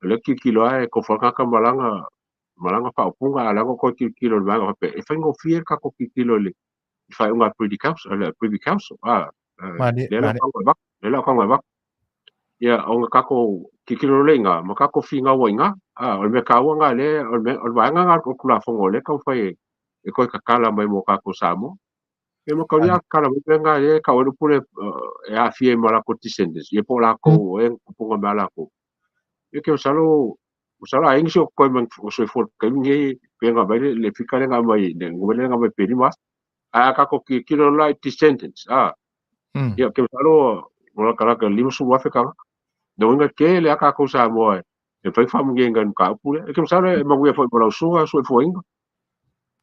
o lea e tilotilo lava e tofu lava le tagata ma lana faaupuga, a o lea na toe tilotilo i le vaega faapea, e faigofie le tatou tilotilo i le faaiuga a le Privy Council, le Privy Council, lea la lea la tago e avatu. Ia, ona tatou tilotilo loa lea i ina, ma tatou finau ai i ina. O le mea taua lena lea, o le vaega lena o le Tulafono lea e taumafai e toe tatala mai mo tatou Samoa. E matalia a tatala mai mea na lea e tau ai le upu lea e aafia ai ma latou descendants, ia po o latou o e na tupuga mai a latou. Ia ke masalo, masalo a i ai nisi o totoe mai o soifua i le taimi lenei pe na aumai le fika lea na aumai, le numera lea na aumai pe 5,000. Ae a tatou tilotilo la i descendants, ia ke masalo o latalata i le 50,000 tagata. Lona uiga e tele lava tatou Samoa e mafai ona faamuliaina i le mataupu lea. E ke masalo e manuia foi ma lau susuga soifuaina.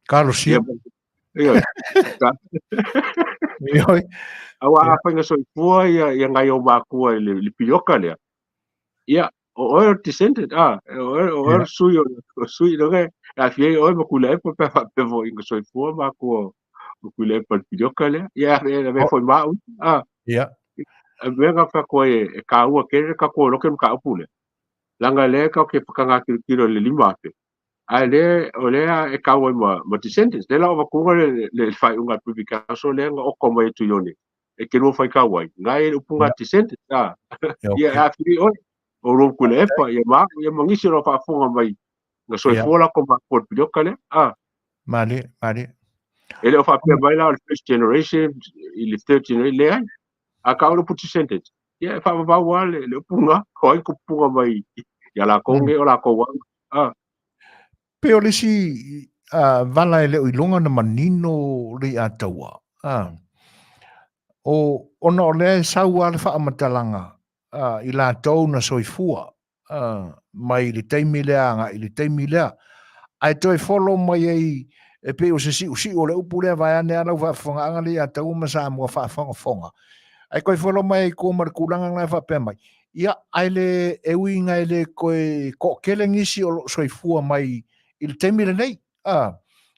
Talosia. Ia. Aua afai na soifua ia nai ou matua i le pilioka lea, ia, o oe o le descendant, o oe o le sui o le sui, lona e aafia ai oe ma Tuilaepa pe a faapea foi na soifua matua o Tuilaepa i le pilioka lea. Ia, e avea foi ma au. Ia. E mea na fai atu ai e taua tele le tatou iloa ke mataupu lea. Leaga lea tatou te pakaga tilotilo i le 5,000, ae le o lea e tau ai ma descendants. Lea la ua avatuga le faaiuga a le Privy Council lea na oto mai e Tuione e te lua faitau ai, na e i le upuga descendants. Ia e aafia ai oe, o lou Tuilaepa, ia ma au, ia ma nisi o lo o faafofoga mai na soifua latou matua i le pilioka lea. Malie, malie. E le o faapea mai la o le first generation i le third generation, leai. A tau le upu descendants, ia e faavavau lava le upuga, o ai tupuga mai ia latou nei o latou lava. Pei o le isi vala e le o iloga ona manino le Leiataua, o ona o lea e sau lava le faamatalaga i latou na soifua mai le taimi lea agai i le taimi lea, ae toe follow mai ai e pei o se siusiu o le upu lea vaeane lava lau faafofogaaga Leiataua ma Samoa faafogafoga, ae toe follow mai ai i tua ma le tulaga lena e faapea mai, ia, ae le, e ui ina e le toe toatele nisi o lo o soifua mai i le taimi lenei, a,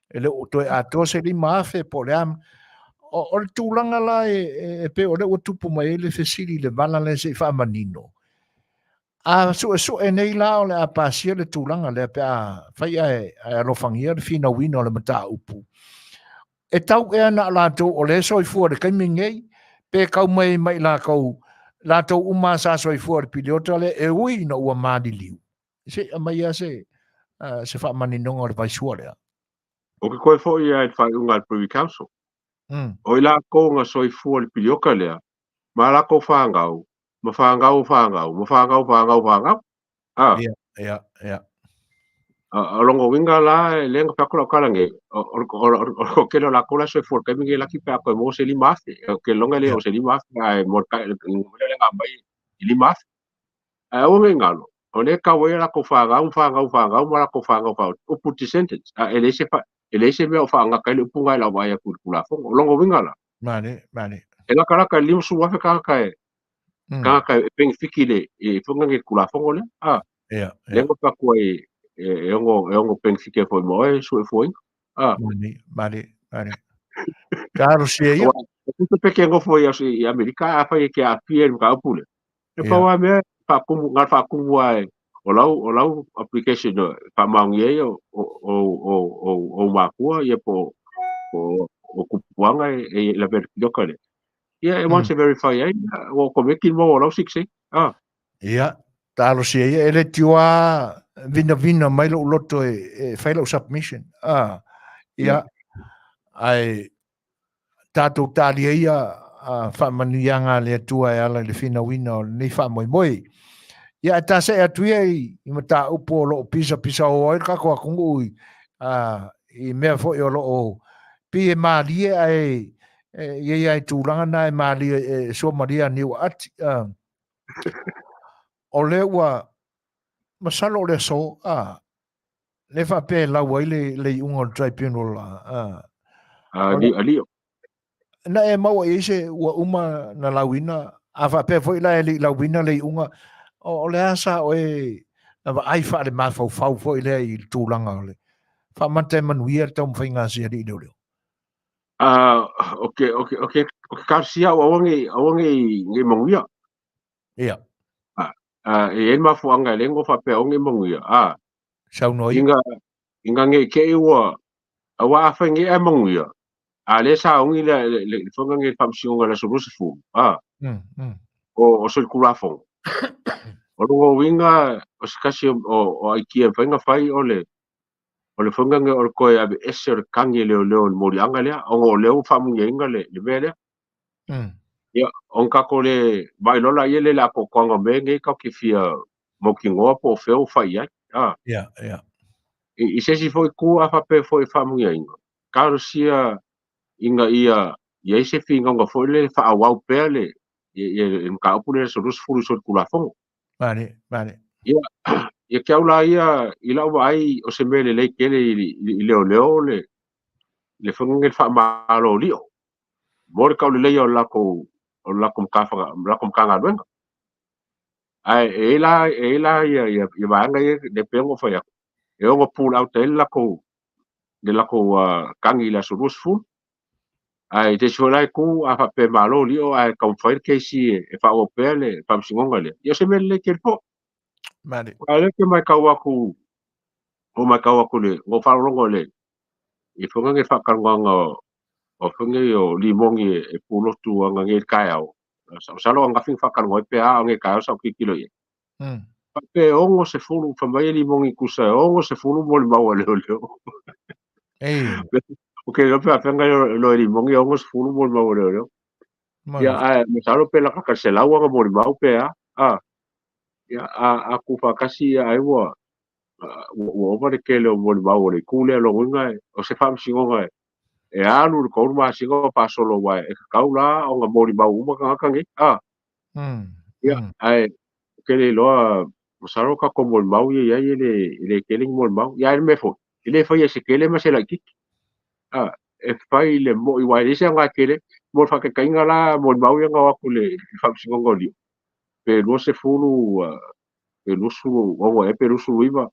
e le o toe atoa se 5,000 po o le a. O le tulaga la e pei o lea ua tupu mai ai le fesili i le vala lea se i faamanino. A suesue nei la o le a pasia le tulaga lea pe a fai ae alofagia le finauina o le mataupu, e tau ea na o latou o lea e soifua i le taimi lenei, pe tau mai mai latou, latou uma sa soifua i le piliota lea e ui ina ua maliliu? Se i aumai lava se, se faamaninoga o le vaisua lea. O ke koe foi ia i le faaiuga a le Privy Council. O i lakou na soifua i le pilioka lea, ma lakou fanau, ma fanau o fanau, ma fanau fanau fanau. Ia, ia, ia. O lona uiga la, e lea na fai atu lau tala nei, o le tele o lakou la e soifua i le taimi lenei laki pe a toe maua se 5,000. Ou te lagona e le oo se 5,000, ae mo le numera lea na aumai e 5,000. Ae aua ne i galo, o lea e tau ai a latou fanau ma fanau fanau ma latou fanau fanau, upu descendants, a e leai se e leai se mea o faagata ai le upu lena i lau vaai atu i le Tulafono. O lona uiga la, Male, male. E latalata i le 50,000 tagata e tagata e penefiti i le i le Tulafono lea. Ia, lea na fai atu ai e ono e ono benefit foi mo e sue foi. Ah. Mani, mani, mani. Talosia ia. Ko te peke ngofo i i Amerika a whai e ke a pie i ka upule. E pau a mea whakumu, ngā whakumu a e o lau, o lau application o whamaungi ei o, o, o, o, o, o mākua ia po, po o kupuanga e, e la verifioka le. Ia e once e verify ai, o komeki mo o lau 6 Ah. Ia, talosia ia, e le tio a vinavina mai lou loto e fai lau submission. Ah, ia, ae tatou talia ia a faamanuiaga a le Atua e ala i le finauina o lenei faamoemoe. Ia, ae tasee atu ia i mataupu o lo o pisapisao ai le tatou atunuu i, a, i mea foi o lo o pei e malie ae e i ai lava i tulaga na e malie e suamalie a niu aati. A, o lea ua masalo o le aso, a, le faapea e lau ai le, le iuga o le tribunal a, a, A, li, a lio. Na e maua i ai se ua uma na lauina, a faapea foi la e le i lauina le iuga, o, o le a sa oe na vaai faalemafaufau foi lea i le tulaga o le faamata e manuia le taumafaiga a si alii leoleo? A, o ke, o ke, o ke, o ke talosia au aua nei, aua nei, nei manuia. Ia. A, a, e i ai le mafuaaga e le ngo faapea aua nei manuia. A, Saunoa ia. inga, inga nei te i ua, aua afai nei ae manuia, a lea sa ogi le, le, le, le faiga nei le Faamasinoga i le aso 20, a, o, o solitulafono. O lona uiga, o se tasi o, o, o aikia e mafai ona fai o le, o le faiga nei o le toe aveese o le tagi e leoleo i le moliaga lea, ona o lea ua faamuniaina le, le mea lea. Ia, ona tatou le vaai loa laia lea i le atoatoaga o mea nei tatou te fia mautinoa po o fea ua fai i ai. A. Ia, ia. I, i se isi foi itu a faapea foi e faamuniaina, talosia ina ia i ai se finauga foi lele faaauau pea le ia le mataupu lea i le aso 20 i solitulafono. Male, male. Ia, ia te au la ia i lau vaai o se mea lelei tele i, i, i leoleo le le faiga nei le faamalo lio mo le tauleleia o le latou o le latou matafaga latou Matagaluega. Ae e i ai la e i ai la ia ia, ia vaega ia le pei ona fai atu e ono pull out ai le latou le latou tagi i le aso 20. Ae i te isi foi la itu a faapea e malo lio ae taumafai le kesi e faaauau pea le faamasinoga lea. Ia o se mea lelei tele foi. Male. Ae o lea ke matau atu o matau atu le o faalogologo i le i faiga nei faatalanoaga o faiga nei o limogi e pulotu aga nei i le taeao. Masalo ananafi na faatalanoa ai pe a o nei taeao sa ou tilotilo i ai. Faapea e 60, fai mai e limogi tusa e 60 molimau a leoleo. Ei. O ke iloa pe afea loa e limogi e 60 molimau a leoleo. Ia, ae masalo pe laka ka le 100 aga molimau pe a. A, ia, a, a tuufaatasi ia ai ua, ua ova le tele o molimau o le itu lea lona uiga o se faamasinoga e alu i le 3 masina o faasolo aua e tatau la ona molimau uma tagata nei. A. Ia, ae ou te le iloa, masalo tatou molimau ia i ai e le, e le tele ni molimau. Ia, ae le mea foi, e le faia e se tele ma se laitiiti. A, e fai i le moi, aua e leai se aoga tele. Mo le faataitaiga la, molimau ia na o atu i le Faamasinoga o Lio, pe 20, pe 26 ea pe 29,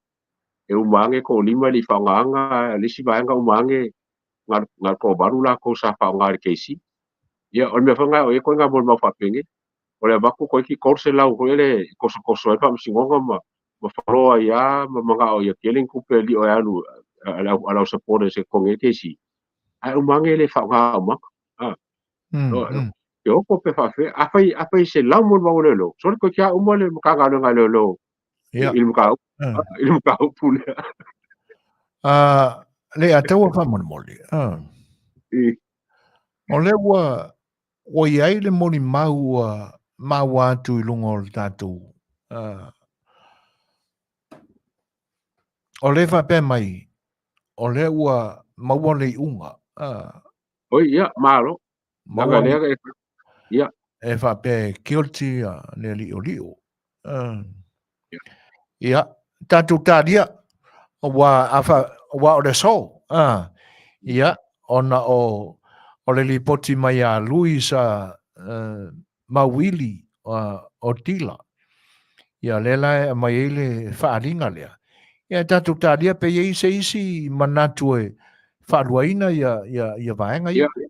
e uma ane toalima e le i faaaogaina, a o le isi vaega uma ane na o le toavalu latou sa faaaoga i le kesi. Ia, o le mea foi lena e oo i ai ituaiga molimau faapenei, o le avatu toeitiiti 300 foi lele e tosotoso ai le faamasinoga ma ma faloa ai lava ma manao ia tele ni tupe a lio e alu a le au supporters e totogi ai le kesi, ae uma ane e le faaaoga aumaga. A. E oko pe faapefea. Afai, afai e 100 molimau a leoleo, sole toeitiiti lava uma le Matagaluega a Leoleo i le mataupu, i le mataupu lea. A, le a taua faamolemole. A. O lea ua, ua i ai le molimau ua maua atu i luga o le tatou o lea e faapea mai, o lea ua maua le iuga. Oi, ia, malo. Maua lea, ia. E faapea e guilty le li'oli'o. Ia, tatou talia, aua, aua o le aso. Ia, ona o, o le lipoti mai a Luis Mauili o Tila. Ia, lea la e aumai ai le faaaliga lea. Ia tatou talia pe i ai se isi manatu e faaluaina ia ia ia vaega ia. Ia,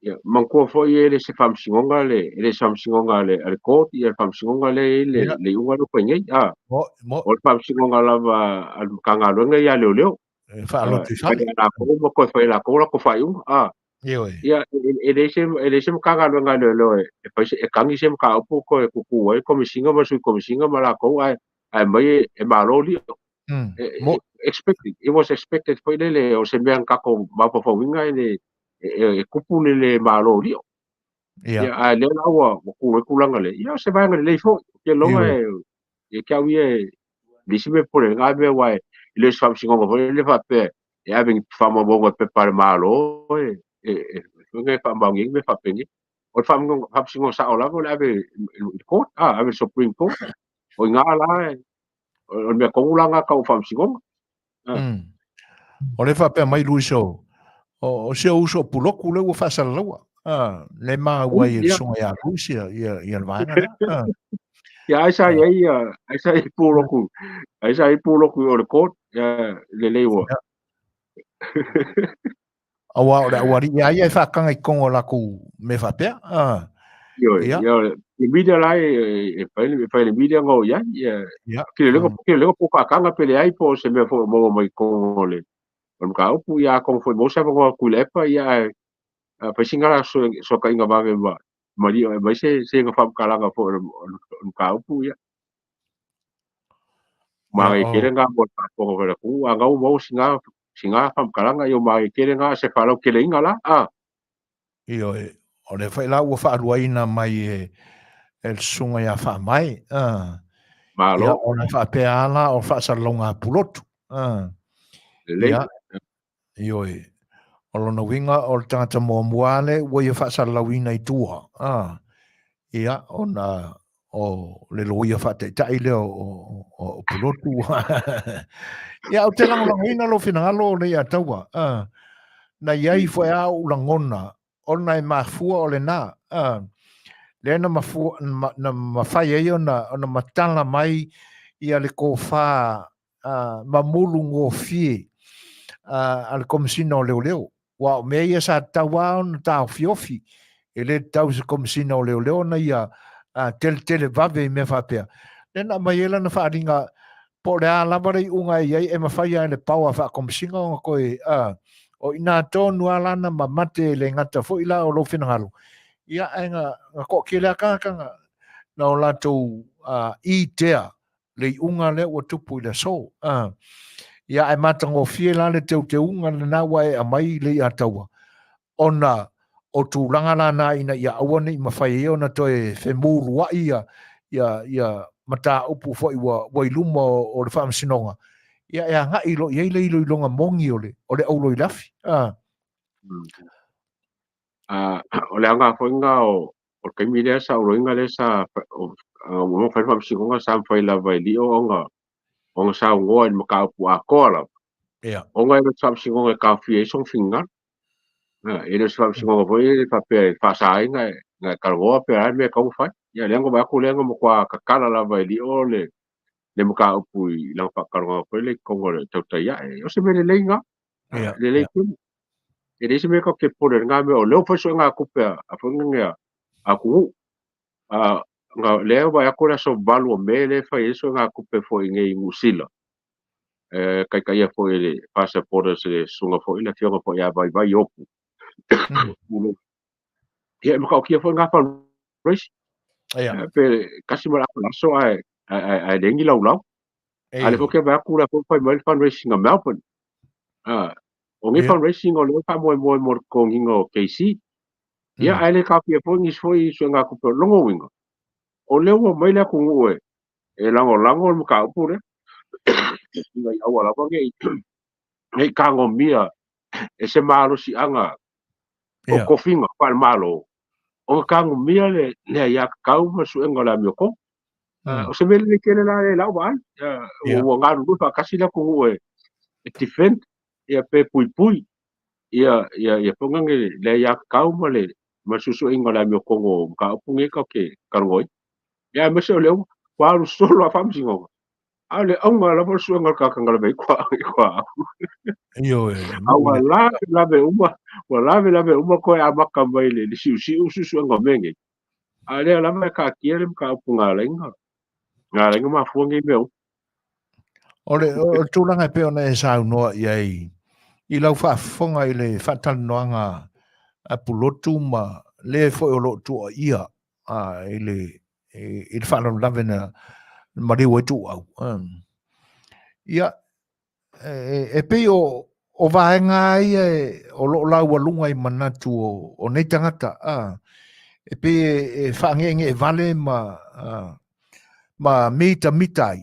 ia manatua foi e le se faamasinoga le e le se faamasinoga a le a le court ia le faamasinoga lea e i ai le Ia. le iuga lea ua fai nei a. Mo mo O le faamasinoga lava a le Matagaluega ia a leoleo. E faaloto i fai fale. a latou ma toe fai e latou latou faaiuga a. Ioe. Ia e leai se e leai se Matagaluega a leoleo e e fai se e tagi se mataupu toe tutu ai Komesina ma le Sui Komesina ma latou ae ae aumai e e malo lio. Mo Expected, it was expected foi lele o se mea na tatou mafaufauina e le e e tupu le le malo lio. Ia. Ia ae lea la ua ua tu ai tulaga lea, ia o se vaega lelei foi. Ou te iloa Ioe. e ia te au ia e le isi mea pole lena mea aua e le o se faamasinoga foi lele faapea e ave ni faamaumauga i pepa a le Malo e e e foi e faamaonia ai mea faapenei. O le faamasinoga sao lava o le ave i le court, a, ave i le Supreme Court. O i ina la e o le mea tonu la lena tau o faamasinoga. O lea e faapea mai Luis o o si ou uso o Pulotu lea ua faasalalaua. Ah, le maua ai e le susuga ia Luis ia ia ia le vaega lea. Ah. Ia ai sa i ai ai sa i ai Pulotu, ai sa i ai Pulotu i o le court, ia lelei ua. Aua o le aualii lava ia e faataga i totonu o latou mea faapea. Ah. Ioe, Ia. ia le media la e e fai e fai le media na o i ai, ia Ia. ke le ke le po faataga pe leai po o se mea foi o maua mai totonu o le o le mataupu, ia atonu foi maua se avanoa Tuilaepa, ia ae fai sina la fesootaiga vave ma ma lio e aumai se se faamatalaga foi o le mataupu, ia. Manaia tele lena mo le faafofoga foi a le atunuu, a na ua maua sina sina faamatalaga, ia ua manaia tele lena se faalauteleina la, a. Ioe, o lea foi la ua faaluaina mai e e le susuga ia Faamae, a. Malo. Ia, ona faapea lava la o faasalalauga a Pulotu, a. Lelei. Ia, ioe, o lona uiga o le tagata muamua lava lea ua ia faasalalauina i tua, a. Ia, ona o le loia faataitai lea o Pulotu. Ia, ou te lagolagoina lou finagalo o Leiataua. Na i ai foi lava ou lagona, ona e mafua o lena. Lea na mafua, na mafai ai ona, ona matala mai ia le tofa mamulu gofie a le Komesina o Leoleo. Aua o mea ia sa tatau lava ona taofiofi, e le tatau i se Komesina o Leoleo ona ia teletele vave i mea faapea. Lea na aumai ai lana faaaliga po o le a lava le iuga e i ai, e mafai lava e le power faa-Komesina ona toe, o i ina tonu lava la na mamate e le gata foi la o lou finagalo, ia ae na toatele lava tagata na o latou itea le iuga lea ua tupu i le aso. Ia ae matagofie la le teuteuga lena ua e aumai Leiataua, ona o tulaga la na ina ia aua ne i mafai ai ona toe femuluai ia, ia, ia mataupu foi ua, ua i luma o, o le faamasinoga, ia e agai loa i ai le iloiloga moni o le, o le auro i le afi. O le aoga foi lena o, o le taimi lea sa ou loiga lea sa ua fai le faamasinoga sa mafai lava e lio ona ona saunoa i le mataupu atoa lava. Ia. Ona e le o se faamasinoga e taofia ai sona finagalo. E le o se faamasinoga foi e faapea e faasa ai ona e talanoa pe o le a le mea e tatau ona fai. Ia lea na vaai atu lea na matua tatala lava e lio le le mataupu i lana faatalanoaga foi lea i totonu o le tautai ae. O se mea lelei lena. Ia. Lelei tele. E leai se mea tatou te popole i lena mea, o lea ua fai suegatupe a foi lea a atunuu. A na lea ua vaai atu le aso 8 o Me lea e fai ai suegatupe foi i nei i Niu Sila. E taitaia foi e le Fast Supporters le susuga foi le afioga foi ia Vaivai Iopu. Ia e matautia foi lena fundraising. Ia. Pe tasi ma le afa aso ae ae ae leai ni laulau. A lea foi ke vaai atu lea foi fai mai le fundraising a Melbourne. O nei fundraising o lea e faamoemoe mo le totogiina o KC. Ia, ae le taofia foi nisi foi suegatupe o lona uiga, o lea ua omai le atunuu e e lagolago le mataupu lea, ina ia aua lava ne i ne i tagomia e se malosiaga o tofiga faale-Malo ona tagomia le le aiatatau ma le suega o le amiotonu. O se mea lelei tele la i lau vaai, ua galulue faatasi le atunuu e e defend ia pe puipui ia ia ia foi lea le aiatatau ma le ma le suesueina o le amiotonu o mataupu nei tatou te talanoaina. Ia aemaise o lea ua alu solo lava faamasinoga. A o le auga lava o le suega o le tagata na lave ai koa. Ioe. A ua lavelave uma, ua lavelave uma toe amata mai le le siusiu suesuega o mea nei. A o lea lava e taatia le mataupu na ala ai ona na ala ai ona mafua nei mea uma. O le, o le tulaga e pei ona e saunoa i ai i lau faafofoga i le faatalanoaga a Pulotu ma le foi o lo o tuuaia i le i le faalavelave na maliu ai Tuuau. Ia, e pei o, o vaega ia e, o lo o laualuga i manatu o, o nei tagata, a, e pei e, e faangeenge'e vale ma, a, ma mitamita ai,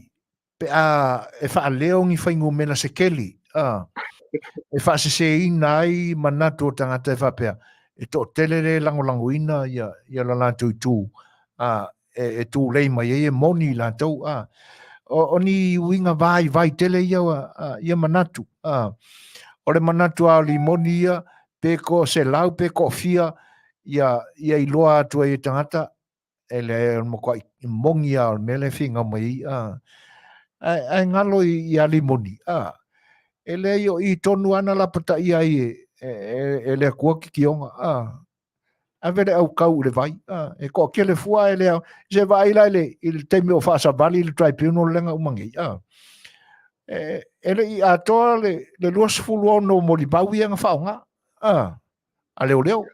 pe a e faaleo ni fuainumera sekeli, a, e faaseseina ai manatu o tagata e faapea, e toatele le lagolagoina ia, ia la latou itu, a, e, e tulei mai ai e moni i latou, a. O, o ni uiga vaivai tele ia, a, ia manatu, a. O le manatu lava o limoni ia, pe toaselau pe toafia, ia, ia iloa atu ai e tagata, e leai o le matuai moni lava o le mea lea e finau mai ai, a. Ae, ae galo i, ia Limoni, a. E leai o i tonu lava na lapataia ai e, e, e, e le Atua Kikioga, a. Ave le aukau i le vai, a. E toatele fua ae le ao. Se vaai la i le, i le taimi o faasavali le tribunal lea na uma nei, a. E, e le i atoa le, le 26 molimau ia na faaaoga, a. A leoleo,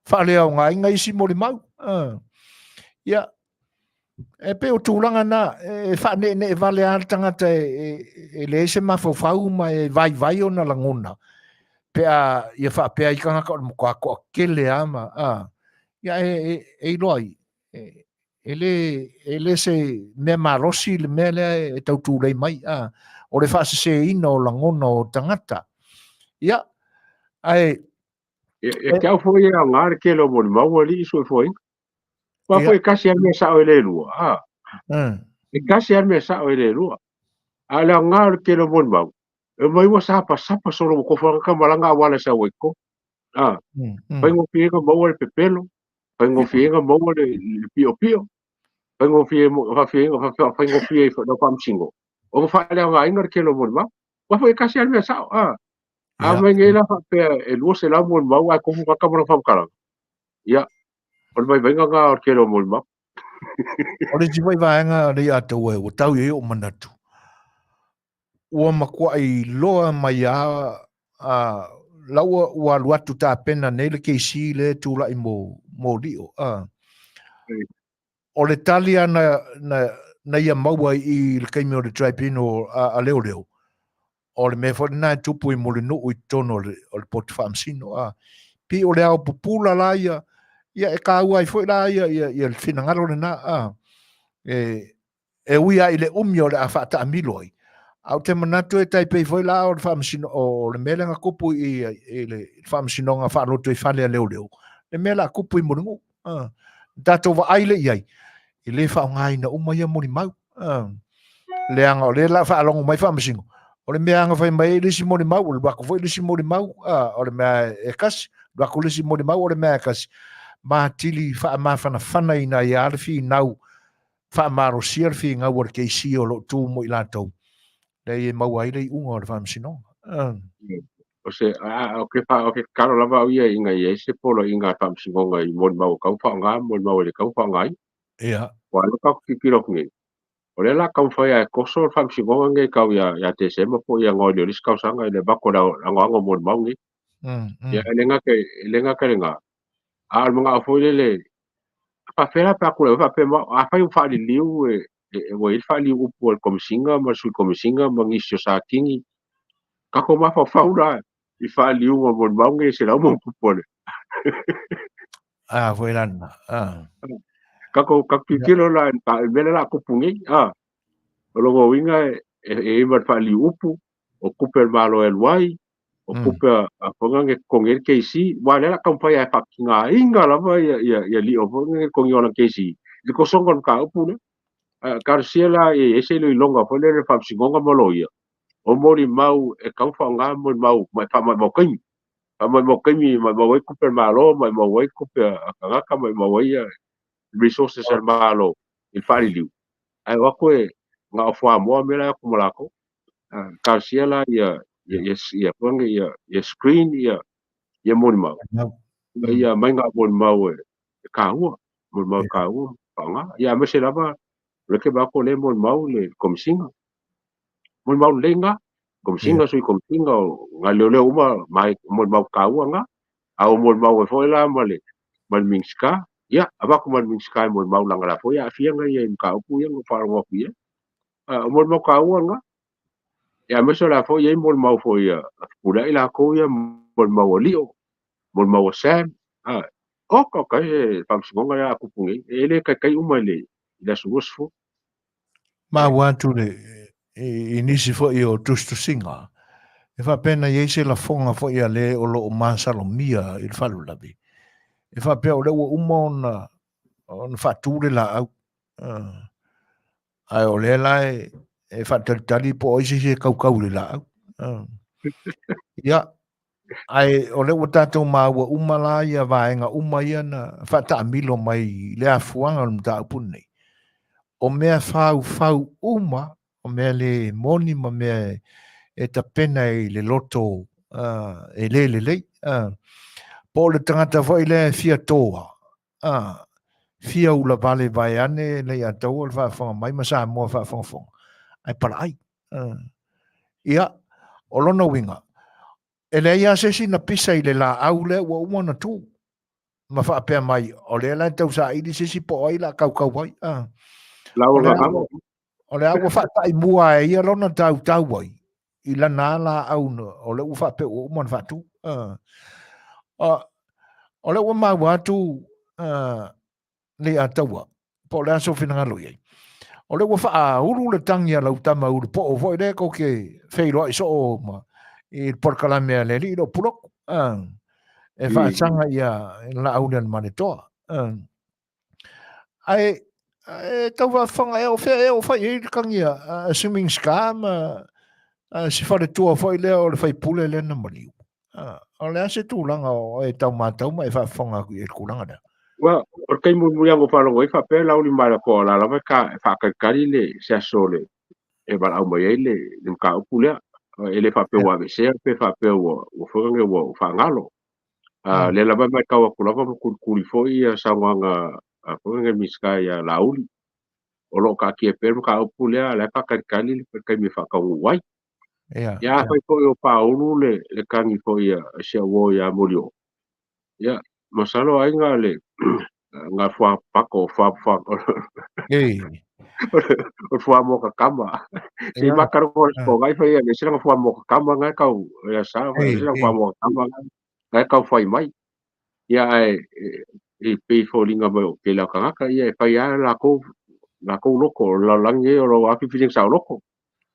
faaleaogaina isi molimau. Ia, e pei o tulaga na, e faaneenee vale lava le tagata e, e, e leai se mafaufau ma e vaivai ona lagona, pe a ia faapea ai tagata o le matua toatele lava ma, a, ia e, e, e iloa ai, e, e le, e le se mea malosi le mea lea e tau tulei mai, a, o le faaseseina o lagona o tagata. Ia, ae... E, e te au foi e aoga le tele o molimau alii soifuaina. Aua foi e tasi lava le mea sao e le lua, a. E tasi lava le mea sao e le lua. A o le aoga o le tele o molimau, e omai ua sapasapa solo ua tofu lava malaga auala e sau ai i totonu. A. Faigofie ona maua le pepelo, faigofie ona maua le piopio, faigofie faigofie i lau faamasino, ona faaleaogaina le tele o molimau. Aua foi e tasi lava le mea sao, a. A mai nei la faapea e 200 molimau ae tofu tagata ma lana faamatalaga. Ia, o le vaivaiga lena o le tele o molimau. O le isi foi vaega lea ia te oe ua tau i ai ou manatu, ua matuai iloa mai lava a, la ua, ua alu atu tapena nei le KC lea e tulai mo, mo Lio. A. O le tali lava na, na, na ia maua i le taimi o le tribunal a, a leoleo, o le mea foi lena e tupu i Mulinuu i totonu o le, o le potu faamasino. A. Pei o le ao pupula la ia, ia e taua ai foi la ia, ia, ia le finagalo lena. A. E, e ui lava i le umi o le a faataamilo ai, ae ou te manatu e tai pei foi la o le faamasino, o le mea lea na tupu i, i le faamasinoga faalotoifale a leoleo, le mea la tupu i Mulinuu. Tatou vaai lea i ai, e le faaaogaina uma ia molimau. Leaga o lea la faalogo mai faamasino, o le mea na fai mai ai le isi molimau, o le alu atu foi le isi molimau, o le mea e tasi, alu atu le isi molimau, o le mea e tasi. Ma atili faamafanafanaina ai lava le finau faamalosia le finau a le KC o lo o tu mo i latou, lea e maua ai le iuga o le faamasinoga. O se, a, o ke wha, o ke tatalo lava au ia ina ia i se poloaiga a le faamasinoga i molimau e tau faaaoga ma molimau e le tau faaaoga ai. Ia. Aua o lea tatou te tilotilo atu nei, o lea o le a taumafai lava e toso le faamasinoga lenei tau ia, ia Tesema po o Ianuari o le isi tausaga i le avatu o le anoano o molimau nei. Ia, e le gata, e le gata i lena, a o le manao foi lele, faapefea la pe a tulai mai faapea ma, afai ua faaliliu e, e, ua i ai le faaliliu upu a le Komesina ma le Sui Komesina ma nisi o Satini, tatou mafaufau la i faaliliuga o molimau nei e 100 ma ono tupu ale. A, foi la lena. A. Tatou, tatou tilotilo la i le mea lea o le a tupu nei, a. O lona uiga e, e, e i ai ma le faaliliu upu, o tupe a le Malo e alu ai, o tupe a foi lea e totogi ai le KC, aua o lea o le a taumafai lava e faatigaina lava ia, ia, ia lio foi lea e totogi o lana KC i le tosoga o le mataupu lea. Ae talosia la ia i ai se iloiloga foi lea i le Faamasinoga ma Loia, o molimau e tatau ona faaaoga molimau faamaumau taimi, faamaumau taimi e maumau ai tupe a le Malo, maumau ai tupe a tagata, maumau ai resources a le Malo i le faaliliu. Ae o atu e Na o fuamoa mea la e o atu ma latou. Talosia la ia ia ia ia ia screen ia ia molimau. Ina ia aumai ngā molimau e taua, molimau e taua faaaoga. Ia aemaise lava o lea e te vaai atu o lea e molimau le Komesina. Molimau lelei na, Komesina, Sui Komesina, o nai leoleo uma, molimau taua na. A ua molimau ai foi la ma le ma le Minisita, ia avatu ma le Minisita e molimau leaga o la foi e aafia ia i mataupu ia na ou faalogo atu i ai. O molimau taua na. Ia aemaise o la foi e i ai molimau foi a Fepuleai latou ia, molimau a Lio, molimau a Sam. Oka oka e faamasinoga lea a tupu nei, e le taitai uma i le aso 20. Maua atu le, i nisi foi o tusitusiga, e faapea na i ai se lafoga foi a le o lo o masalomia i le faalavelave, e faapea o lea ua uma ona, ona faatu le laau. Ae o lea la e faatalitali po o ai se isi e kaukau i le laau. Ia, ae o lea ua tatou maua uma la ia vaega uma ia na faataamilo mai i le afuaga o le mataupu lenei. O mea faufau uma, o mea le moni ma mea e tapena i le loto e le lelei. Po o le tagata foi lea e fia toa, A, fia ulavale vaeane Leiataua le faafofoga mai ma Samoa faafogafoga, ae palaai. A, ia, o lona uiga, e leai lava se isi na pisa i le laau lea ua uma ona tu, ma faapea mai, o lea la e tausaili se isi po o ai la kaukau ai. A, o lea ua faatai mua e ia lona tautau ai, i lana laau o lea ua faapea ua uma ona faatu. O lea ua maua atu Leiataua, po o le a sou finagalo i ai. O lea ua faaulu le tagi a lau tama ulupoo foi lea kou te feiloai soo ma i le polokalame a le alii lou puloku, e faasaga ia Laauli Aliimalematoa. Ae e tau faafofoga ea o fea ea o fai ai le tagi a si Minisita ma si faletua foi lea o le faipule lea na maliu. O le a se tulaga o e tau matau ma e faafofoga atu i le tulaga lea? Well, o le taimi mulimuli lava na ou faalogo ai faapea Laauli Malietoa o la lava e faatalitali le se aso le e valaau mai ai le mataupu lea. E le faapea ua aveesea pe faapea ua foi lea ua faagalo. Lea lava e matau atu lava ma tulikuli foi ia saunoaga a foi le Minisita ia Laauli. O lo o taatia pea le mataupu lea, o la e faatalitali le taimi e faataunuu ai. Ia, afai foi o faaulu le tagi foi a si au uo ia Molioo, ia, masalo ai na le na fua pato, fua fua o fua mo ka kama. Se maka ro ko ngai fai le se fua mo ka kama ngai kau ya sa se fua mo ka kama ngai kau fai mai. Ia ae e pei foliga mai o ke la kangaka ia e fai a la ko la ko loko la langi o lo afi fi sa loko.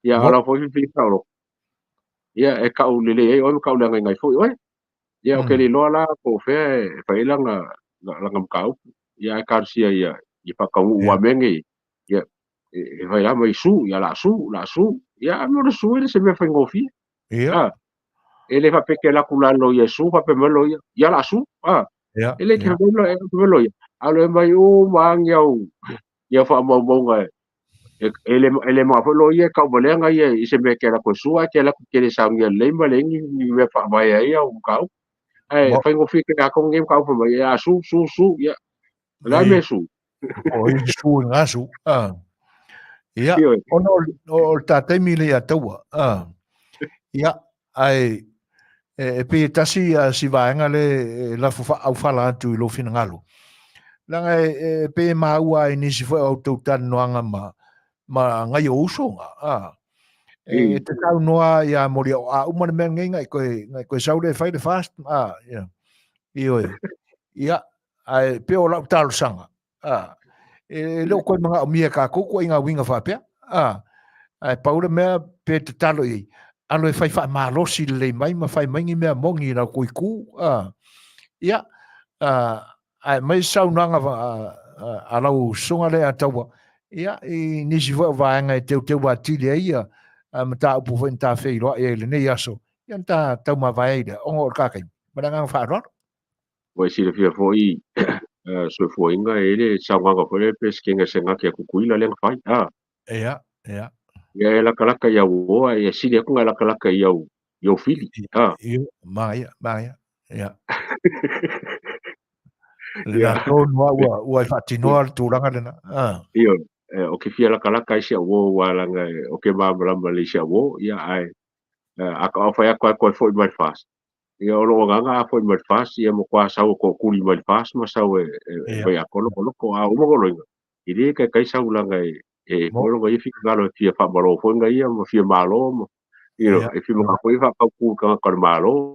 Ia ala foi fi sa loko. Ia e kau lelei ai oe ma kau leaga ai foi oe. Ia o ke liloa la po o fea e fai ai lana lana mataupu. Ia ae talosia ia ia faataunuu ua mea nei. Ia e fai la mai su, ia la su, la su. Ia a mea o le su e le se mea faigofie. Ah, e le faapea ke alu atu la loia e su, faapea mai loia, ia la su. Ah, e le ke faapea mai loia. A lo e mai uma lava ni au ni au faamaumauga e e le e le maga foi loia e tauvaleaga ia i se mea e te alu atu e sua ae te alu atu e te le saunia lelei ma leai ni mea faavae ai au mataupu. Ae faigofie tele lava tonu nei mataupu fai mai, a su, su, su, ia. O le a le mea e su? O i su i ngā su. Ia, ona o le tā taimi le ia taua. Ia, ae e pei e tasi si vaega le e lafo whaaufala atu i lou finagalo. Leaga e pei e maua ai nisi foi o a outou talanoaga ma, ma ngai o uso nga. E te saunoa ia Molioo, a uma le mea lenei ngai koe, ngai koe sau lea e fai le fast. Ia, ioe. Ia, ae pei o lau talosaga, e le o koe manaomia e kākou ituaiga uiga faapea, ae pau le mea pe tatalo i ai, alo e fai faamalosi lelei mai ma fai mai ni mea moni i lau kou itu, ia, ae aumai se saunoaga a lau susuga lea ia Taua, ia, i nisi foi o vaega e teuteu atili ai ia mataupu foi na ta feiloai ai i lenei aso, ia na ta taumavae ai lea, ona o le ta taimi. Ma le agaga faaaloalo. Ua e silafia foi soifuaina e i ai le saunoaga foi lea pe se kega se gate a Tutuila lea na fai. Ia. Ia. Ia e lakalaka i au uō, ae ia sili atu ona e lakalaka i au, i au fili. Ah. Ia, māia, māia. Ia. Lena tonu a ua, ua e faatinoa le tulaga lena. Ah. Ia, o ke fia lakalaka ai si au uō, ua langa o ke malamalama lelei i si au uō, ia, ae, a ka fai atu ai koe foi mai le FAST. Ia, o lou agaga a foi mai le FAST, ia matua sau e tootuli mai le FAST ma sau e, e, e atoa lokoloko. A uma loiga, e le taitai sau laga e e foi lona ia finagalo e fia faamalo foi na ia ma fia malo ma you know, e fia maka foi faapautu i tagata o le Malo.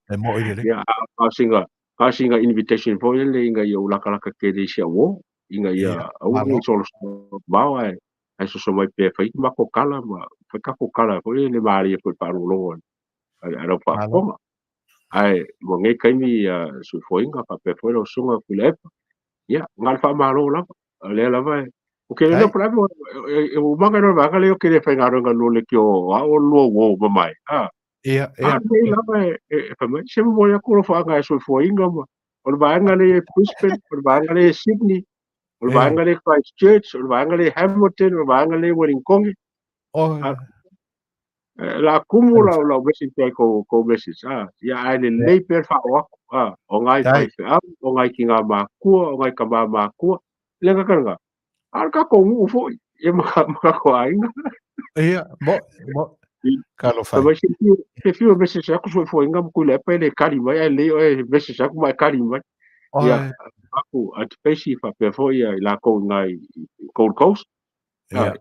E moʻi lelei. Ia, a o sina sina invitation foi lele ina ia ou lakalaka tele i si au uō, ina ia aua ne i solosolo mamao ae ae soso mai pea e fai matou tala ma fai tatou tala foi lele malie foi i le faalogologo a lau faafofoga. Ae mo lenei taimi ia soifuaina faapea foi lau susuga Tuilaepa, ia, na o le faamalo lava. O lea lava e o ke leo pala mo e o manga no vaega lea o ke le faigaluega lua leitio o au o lua uō mamae. A. Ia, ia. A nei lava e e fai mai se momoli atu alofaaga e soifuaina ma o le vaega lea e Brisbane, o le vaega lea e Sydney, o le vaega lea e Christchurch, o le vaega lea e Hamilton, o le vaega lea e Wellington. Oh. La kumu lau lau message ai kou kou message a ia ae lelei pea le faaoo atu a o ngai faifeau o ngai kinā makua o ngai tamā makua le agaga lena a o le tatou nuu foi ia ma ma tatou aiga. Ia mo mo talofa e. Se fiu message atu soifuaina ma Tuilaepa e le kali mai ae lelei oe message atu ma e kali mai. Ia atu atu peisi faapea foi ia i lakou i ngai Gold Coast. Ia.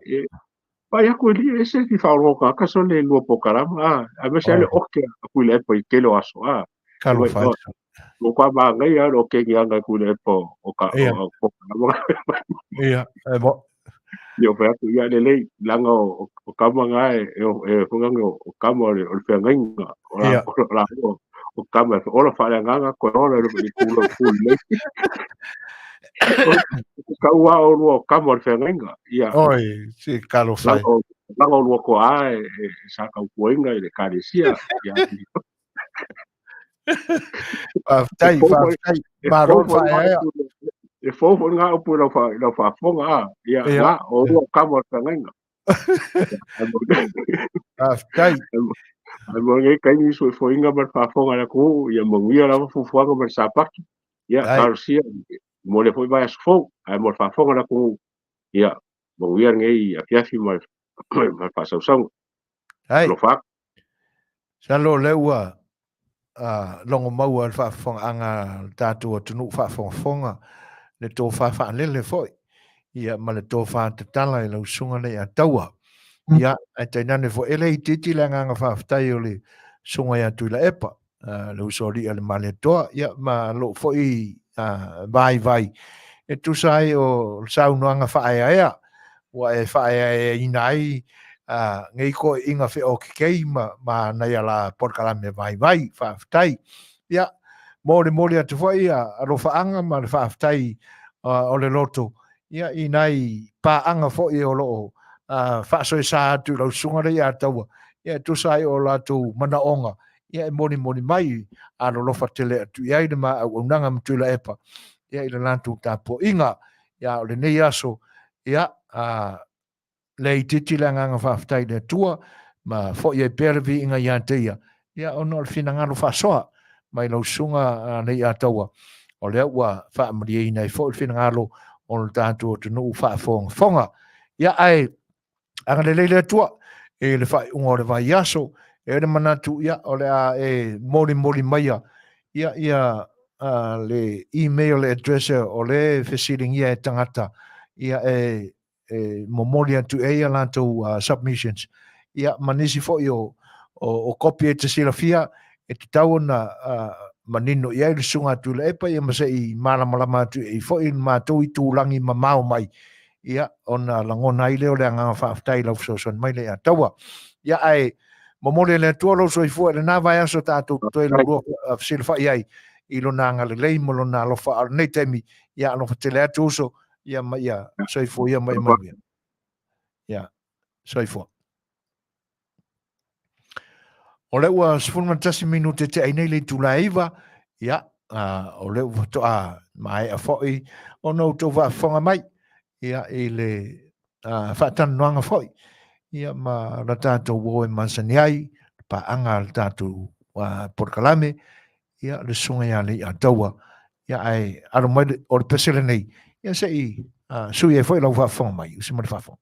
Pai atu e lia ese ki whaorongo ka so le lua pokalama, a, a me se le oke a kui le epo i tele o aso, a. Talofa e. Mo kwa maangai a o kengi anga kui le epo o ka o pokalama. Ia, e mo. Ia o atu ia le lei langa o o kama nga e e funganga o kama o le o le feagaiga o la o la o kama e ola faaleagaga koe ola i le kula ku lelei. Ka ua o lua o kama o le feagaiga. Ia. Oi, si talofa e. Langa o lua toa e, e sa tautuaina i le ekalesia. Ia. Faafetai, faafetai. Malo le faaeaea. E fou foi ngā upu i lau wha, i lau whaafonga, a. Ia, ngā, o lua kama o le feagaiga. Faafetai. Ai mo nei taimi soifuaina ma le faafofoga a le atunuu, ia manuia lava fuafuaga ma le sapatu. Ia, talosia mo le foi vaiaso fou, ae mo le faafofoga a le atunuu, ia manuia lenei afiafi ma le faasausauga. Alofa atu. Masalo o lea ua logo maua e le faafofogaaga a le tatou atunuu faafogafoga le tofa faalele foi, ia ma le tofa tatala i lau susuga Leiataua. Ia, ae tainane foi, e le itiiti le agaga faafetai o le susuga ia Tuilaepa, le usoalii a le Malietoa, ia ma lou foi vaivai e tusa ai o le saunoaga faaeaea ua e faaeaeaina ai nei toeaiina feokekei ma ma nai ala polokalame vaivai. Faafetai. Ia, molimoli atu foi alofaaga ma le faafetai o le loto ia i nai paaga foi o lo o faasoesa atu i lau susuga Leiataua, ia e tusa ai o latou manaoga ia e molimoli mai alolofa tele atu i ai le ma auaunaga ma Tuilaepa ia i le latou tapuaiga. Ia o lenei aso, ia a le itiiti le agaga faafetai i le Atua ma foi ai pea le viiga ia te ia, ia ona o le finagalo faasoa mai lau susuga Leiataua, o lea ua faamalieina ai foi le finagalo o le tatou atunuu faafogafoga. Ia ae agalelei le Atua i le faaiuga o le vaiaso, e le manatu ia o le a e molimoli maia ia ia le email address o le fesiligia e tagata ia e e momoli atu ai a latou submissions ia ma nisi foi o o, o kopi e te silafia e tatau ona manino i ai le susuga a Tuilaepa ia ma se i malamalama atu i ai foi le matou itulagi mamao mai ia ona lagona ai lea o le agaga faafetai i lau fesoasoani mai Leiataua. Ia ae momoli e le Atua lou soifua i lena vaiaso tatou toe lua fesilafai ai i lona agalelei ma lona alofa. A o lenei taimi, ia alofa tele atu uso, ia ma ia soifua ia ma ia manuia. Ia, soifua. O lea ua 11 minute te ai nei le itula e 9, ia, o lea ua faatoa maea foi ona outou faafofoga mai, ia, i le faatalanoaga foi ia ma la tatou o e masani ai le paaga a le tatou polokalame ia le susuga ia Leiataua ia ae alo mai o le pese lenei ia se i sui ai foi lau faafofoga mai usi ma le faafofoga.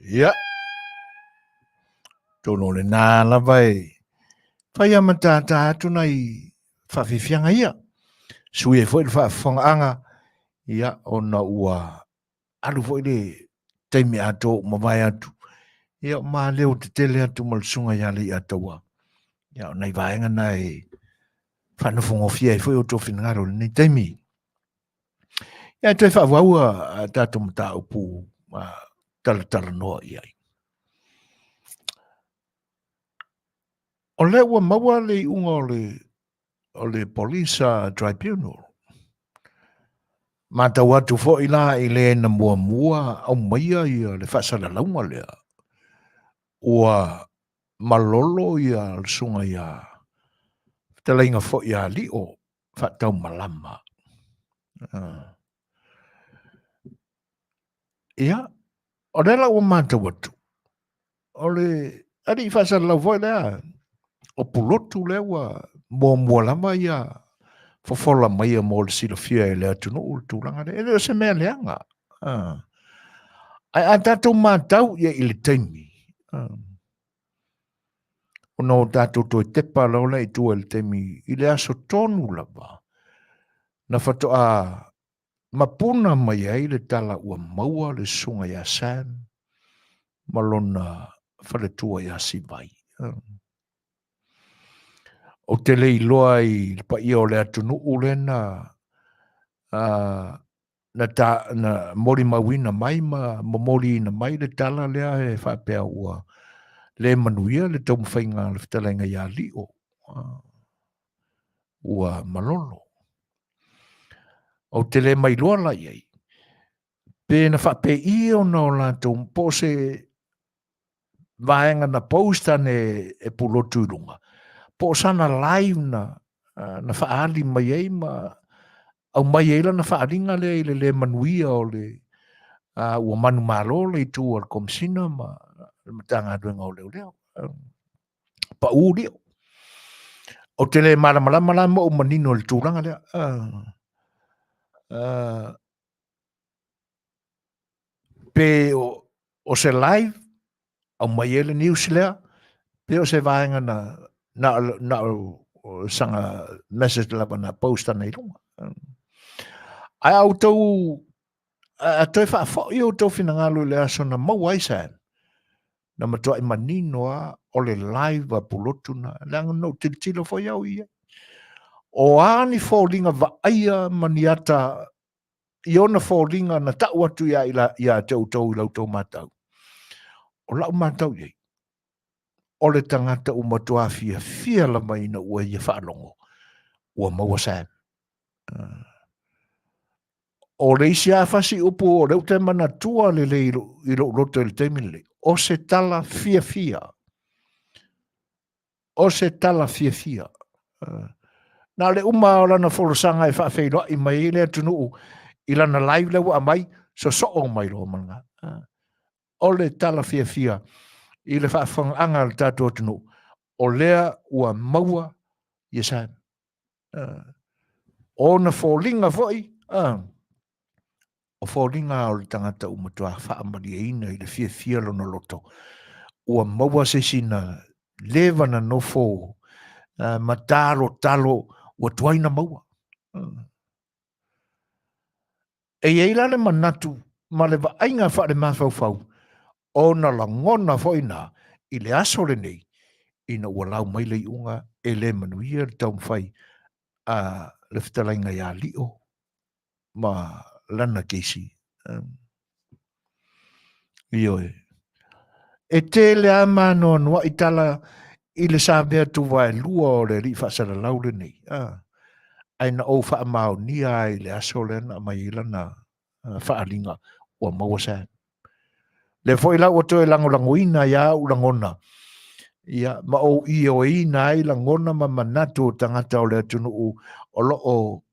Ia, tonu o lena lava e fai a matata atu nai faafiafiaga ia. Sui ai foi le faafofogaaga, ia, ona ua alu foi le taimi atoa ua mavae atu. Ia, ma leo tetele atu ma le susuga ia Leiataua. Ia, o nai vaega na e faanofogofie ai foi outou finagalo i lenei taimi. Ia, e toe faaauau a tatou mataupu talatalanoa i ai. O lea ua maua le iuga o le Police Tribunal. Matau atu foi la i le na muamua aumaia ia le faasalalauga lea, ua malolo ia le susuga ia fetalaiga foi ia Lio faataumalama. Ia, o lea la ua matau atu, o le alii faasalalau foi lea, o Pulotu lea ua muamua lava ia fofola mai mo le silafia e le atunuu le tulaga lea. E le o se mea leaga. Ae a tatou matau ia i le taimi, ona o tatou toe tepa loa lea i tua i le taimi i le aso tonu lava, na faatoa mapuna mai ai le tala ua maua le susuga ia Sam ma lona faletua ia Sivai. Ou te le iloa i le paia o le atunuu lea na na, ta, na molimauina mai ma momoliina mai le tala lea e faapea ua le manuia le taumafaiga a le fetalaiga ia Lio, ua malolo. Ou te le mailoa la i ai, pe na faapei ona o latou, po o se vaega na post ane e Pulotu i luga, po o sana live na, na faaali mai ai ma aumai ai lana faaaliga lea i le le manuia o le uh, ua manumalo le itu a le Komesina ma le Matagaluega o Leoleo. Pau lio. Ou te le malamalama la ma ou manino i le tulaga lea. Uh, uh, pe o, o se live aumai ai le news lea pe o se vaega na na na o sanga message lava na post ana i luga. Ae a outou a toe faafoi outou finagalo i le aso na maua ai Sam, na matuai manino a o le live a Pulotu na, leaga na ou tilotilo foi au i ai. O a ni foliga vaaia ma ni ata i ona foliga na tau atu ia, ila, ia te outou i la outou matau. O lau matau i ai, o le tagata ua matua fiafia lava ina ua ia faalogo, ua maua Sam. Uh, o le isi lava fasi upu o lea ou te manatua lelei i lou loto i le taimi lenei, o se tala fiafia. O se tala fiafia. Na o le uma o lana folasaga e faafeiloai mai ai le atunuu i lana live lea ua aumai, sosoo mai loa ma lena. O le tala fiafia i le faafofogaaga a le tatou atunuu, o lea ua maua ia Sam. O ona foliga foi, o foliga o le tagata ua matua faamalieina i le fiafia lona loto, ua maua se isi na leva na nofo ma talotalo ua tuai na maua. E i ai la le manatu ma le vaaiga faalemafaufau ona lagona foi na i le aso lenei ina ua lau mai le iuga e le manuia le taumafai a le fetalaiga ia Lio ma lana keisi. Ioe. E tele a maanoanoa'i tala i le samea tuvaelua o le alii faasalalau lenei, a, ae na ou faamaonia ai i le aso lea na aumai ai lana faaaliga ua maua Sam. Lea foi la ua toe lagolagoina ai lava ou lagona, ia, ma ou ioeina ai lagona ma manatu o tagata o le atunuu o lo o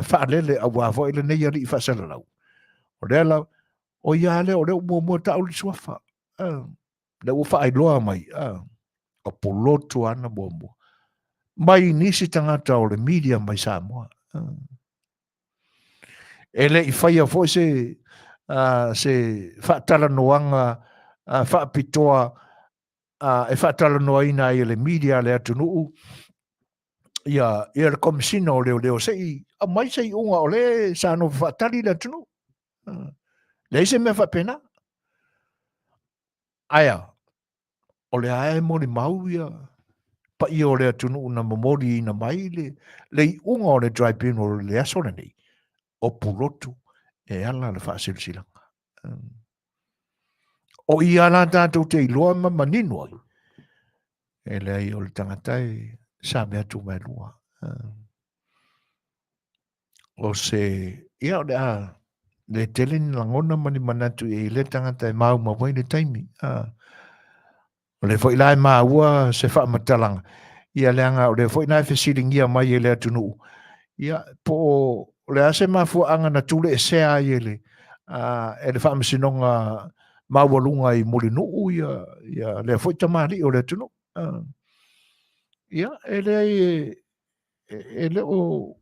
faalele aua foi lenei alii faasalalau. O lea la, o ia lea o lea ua muamua tau le suafa. Lea ua faailoa mai, o Pulotu ana muamua. Mai nisi tagata o le media mai Samoa. E le i faia foi se, se faatalanoaga faapitoa e faatalanoaina ai e le media a le atunuu ia, ia le Komesina o Leoleo se i aumai se iuga o le sa nofo faatali le atunuu. Leai se mea faapena. Ae a, o lea e molimau ia paia o le atunuu na momoliina mai le, le iuga o le tribunal i le aso lenei, o Pulotu e ala le faasilasilaga. O ia la tatou te iloa ma manino ai, e leai o le tagata e sa mea tuvaelua. O se, ia o le a le tele ni lagona ma ni manatu i ai lea tagata e maumau ai le taimi. O lea foi la e maua se faamatalaga, ia leaga o lea foi na e fesiligia mai e le atunuu, ia po o le a se mafuaaga na tuuleesea ai e le, e le Faamasinoga Maualuga i Mulinuu ia, ia lea foi tamalii o le atunuu. Ia, e leai e, e le o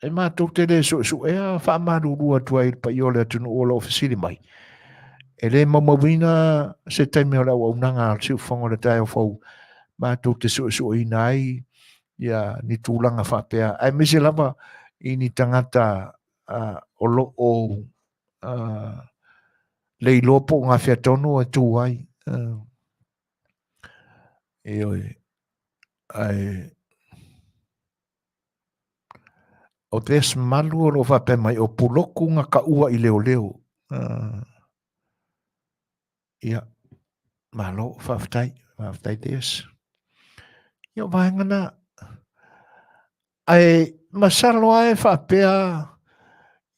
e matou te le suesuea faamalulu atu ai i le paia o le atunuu o lo o fesili mai. E le maumauina se taimi o le auaunaga a le siufofoga o le taeao fou matou te suesueina ai ia ni tulaga faapea, aemaise lava i ni tagata o lo o le iloa po o gafea tonu e tu ai. Ioe, ae o Des Malu o lo o faapea mai, o Puloku na taua i leoleo. Ia, malo, faafetai, faafetai Des. Ia, o vaega na. Ae masalo lava e faapea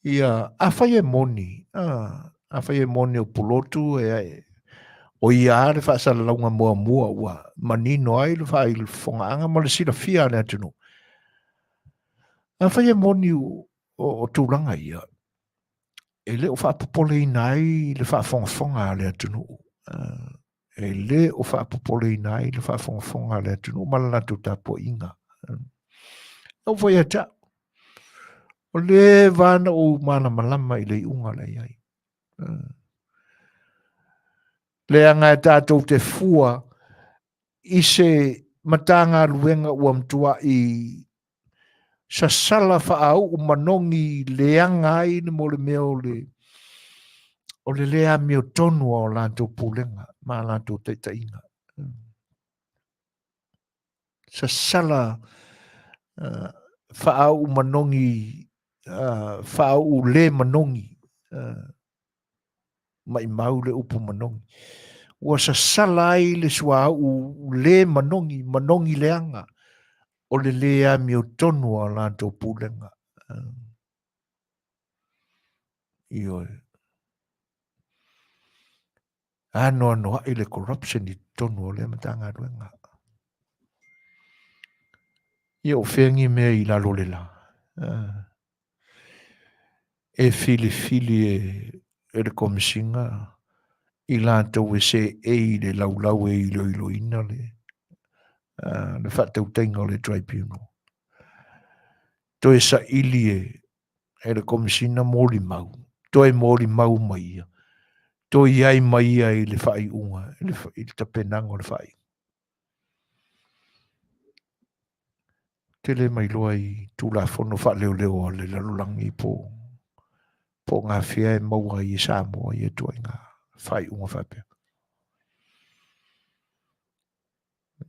ia, afai e moni, afai e moni o Pulotu e, o ia lava le faasalalauga muamua ua manino ai le faafofogaaga ma le silafia a le atunuu. Afai e moni o tulaga ia, e le o faapopoleina ai le faafogafoga a le atunuu. E le o faapopoleina ai le faafogafoga a le atunuu ma le latou tapuaiga. E oo foi ia te au, o leva lava na ou malamalama i le iuga la e i ai. Leaga e tatou te fua i se Matagaluega ua matuai sasala faauu manogi leaga ai le mo le mea o le o le le amiotonu o latou pulega ma latou taitaiga. Sasala faauu manogi, faauu le manogi, maimau le upu manogi. Ua sasala ai le suauu le manogi, manogi leaga, o le le amiotonu o latou pulega. Ioe. Anoanoai le corruption i totonu o lea Matagaluega. Ia o fea ni mea i lalo o le la? E filifili e le Komesina i latou e seei i le laulau e iloiloina le faatautaiga o le Tribunal. Toe saili e le Komesina molimau, toe molimau mai ia, toe i ai ma ia i le faaiuga, i le tapenaga o le faaiuga. Ou te le mailoa i Tulafono faaleoleo a le lalolagi po o gafea e maua ai e Samoa ia ituaiga faaiuga faapea.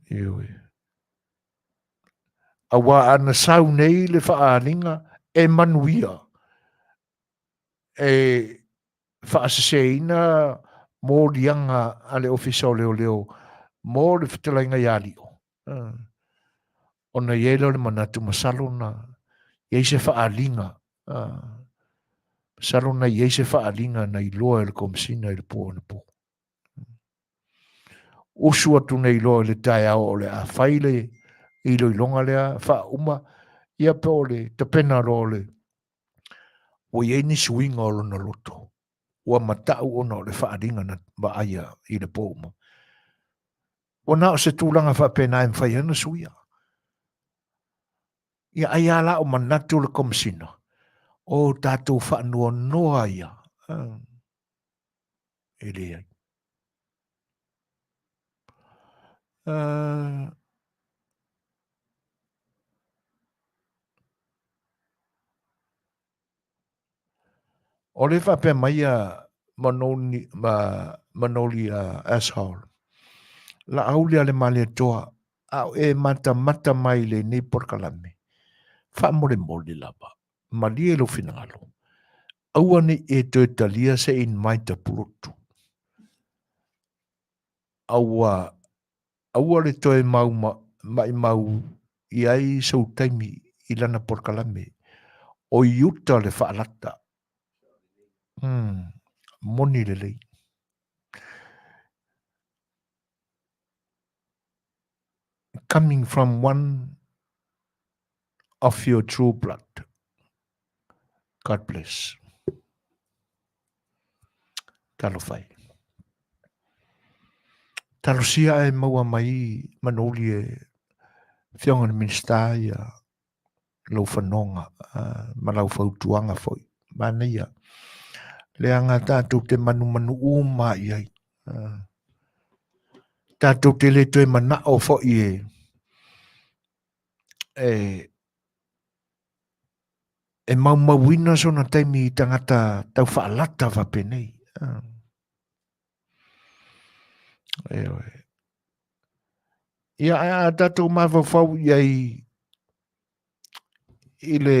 Ioe. Aua a na sau nei le faaaliga e manuia e faaseseina moliaga a le Ofisa o Leoleo mo le fetalaiga ia Lio, ona i ai lea o le manatu masalo na i ai se faaaliga, masalo na i ai se faaaliga na iloa e le Komesina i le po anapo. Usu atu nei loa i le taeao o le a fai le iloiloga lea faauma, ia pe o le tapena loa o le ua i ai ni suiga o lona loto, ua matau ona o le faaaliga na vaaia i le po uma. Ua na o se tulaga faapena e mafai ai ona suia. Ia ai lava la o manatu le Komesina, o tatou faanoanoa ia, e leai. O le faapea mai a Manoni, ma Manoli a asshole. Laauli a le Malietoa, a o e matamata mai i lenei polokalame, faamolemole lava, malie lou finagalo, aua ne i e toe talia se invite a Pulotu. Aua, aua le toe mau maimau i ai sou taimi i lana polokalame, o i uta le faalata. Moni lelei. Coming from one of your true blood. God bless. Talofa e. Talosia ae maua mai Manoli e Afioga i le Minisita ia lou fanoga ma lau fautuaga foi. Manaia. Leaga tatou te manumanu uma i ai. Tatou te le toe manao foi e e e maumauina sona taimi i tagata tau faalata faapenei. Ioe. Ia, ae a tatou mafaufau i ai i le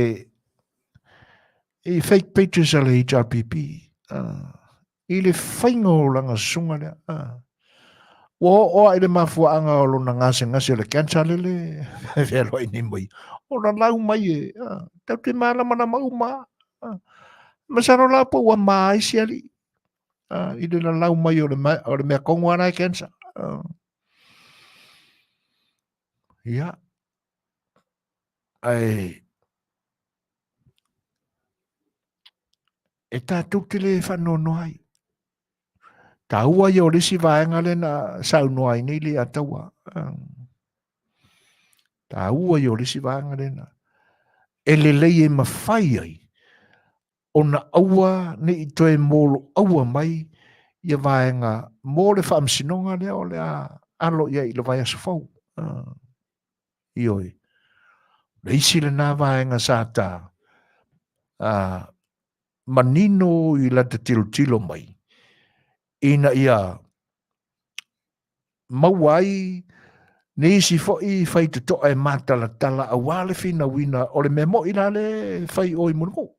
i fake pages a le HRPP i le faiga o lana susuga lea. Ua oo lava i le mafuaaga o lona gasegase o le cancer lele e fealuai nei ma ia. O lalau mai e, tatou te malamalama uma lava. Masalo la po ua ma ai si alii i le lalau mai o le mea tonu lava la e cancer. Ia, ae e tatou te le faanoanoa ai. Taua ia o le isi vaega lea na saunoa ai nei Leiataua. Taua ia o le isi vaega lea na e lelei e mafai ai ona aua ne i toe moloaua mai ia vaega mo le faamasinoga lea o le a alo i ai i le vaiaso fou. Ioe. O le isi lena vaega sa ta manino i lata tilotilo mai ina ia maua ai nisi foi faitotoa e matalatala aua le finauina o le mea moi la le fai o i Mulinuu.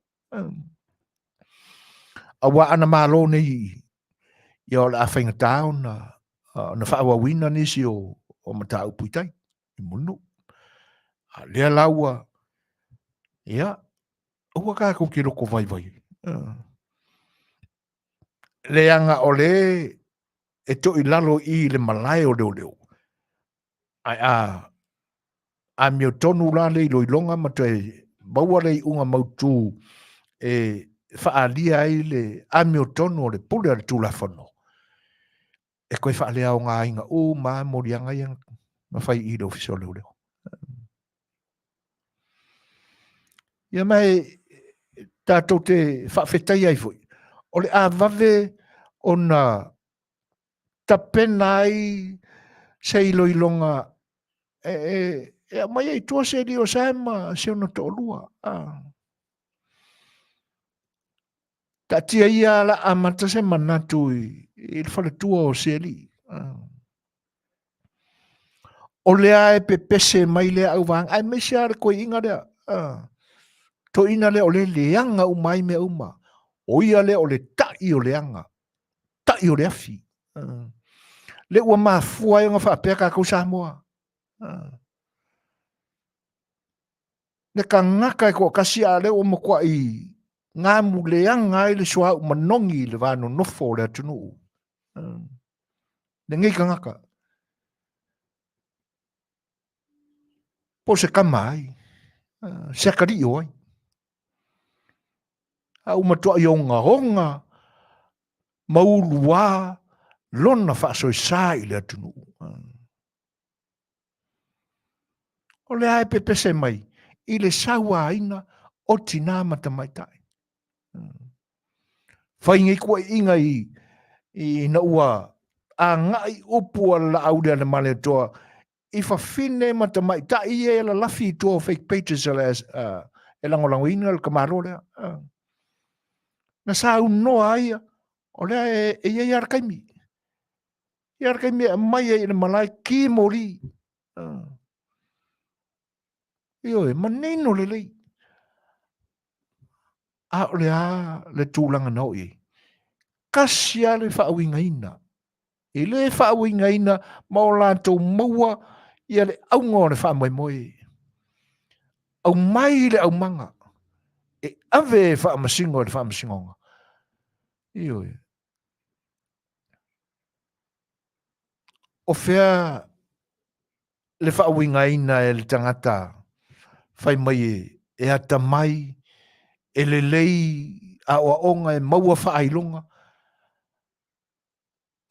Aua ana malo nei ia o le a faigata ona ona faaauauina nisi o mataupu i tai i Mulinuu. A lea la ua ia aua tatou te lotovaivai ai. Leaga o le e toilalo i le malae o leoleo, ae a amiotonu la le iloiloga ma toe maua le iuga mautu e faaalia ai le amiotonu o le pule a le Tulafono, e toe faaleaogaina uma lava moliaga ia na fai i le Ofisa o Leoleo. Ia ma e tatou te faafetai ai foi, o le a vave ona tapena ai se iloiloga e, e, e aumai ai tua se alii o Sae ma si ona toalua. Ah. Taatia ia la amata se manatu i, i le faletua o se alii. Ah. O lea e pepese mai lea auvaega, aemaise lava le toeaina lea, toeaina lea o lea e leaga uma ai mea uma. O ia lea o le ta'i o le aga, ta'i o le afi. Lea ua mafua ai ona faapea tatou Samoa. Le tagata e toatasi a o lea ua matuai gamuleaga ai le suauu manogi i le va nonofo o le atunuu. Lenei tagata. Po o se tama ai, se atalii o ai. A ua matuai ogaoga ma uluā lona faasoesa i le atunuu. O lea e pepese mai i le sauaina o tinā ma tamaitai. Fai nei tuuaiga i, ina ua agai upu a le Laaulialemalietoa i fafine ma tamaitai ia e lalafi i tua o fake pages a le, e lagolagoina le tamaloa lea. Na saunoa ai ia, o lea e, e i ai lava le taimi. E i ai le taimi e aumai ai i le malae ki moli. Ioe, manino lelei. A o le a le tulaga na oo i ai? Tasi lava le faauigaina. E le faauigaina ma o latou maua ia le auga o le faamoemoe. Aumai le aumaga e ave e faamasino i le faamasinoga. Ioe. O fea le faauigaina e le tagata fai mai e atamai, e lelei aoaoga, e maua faailoga,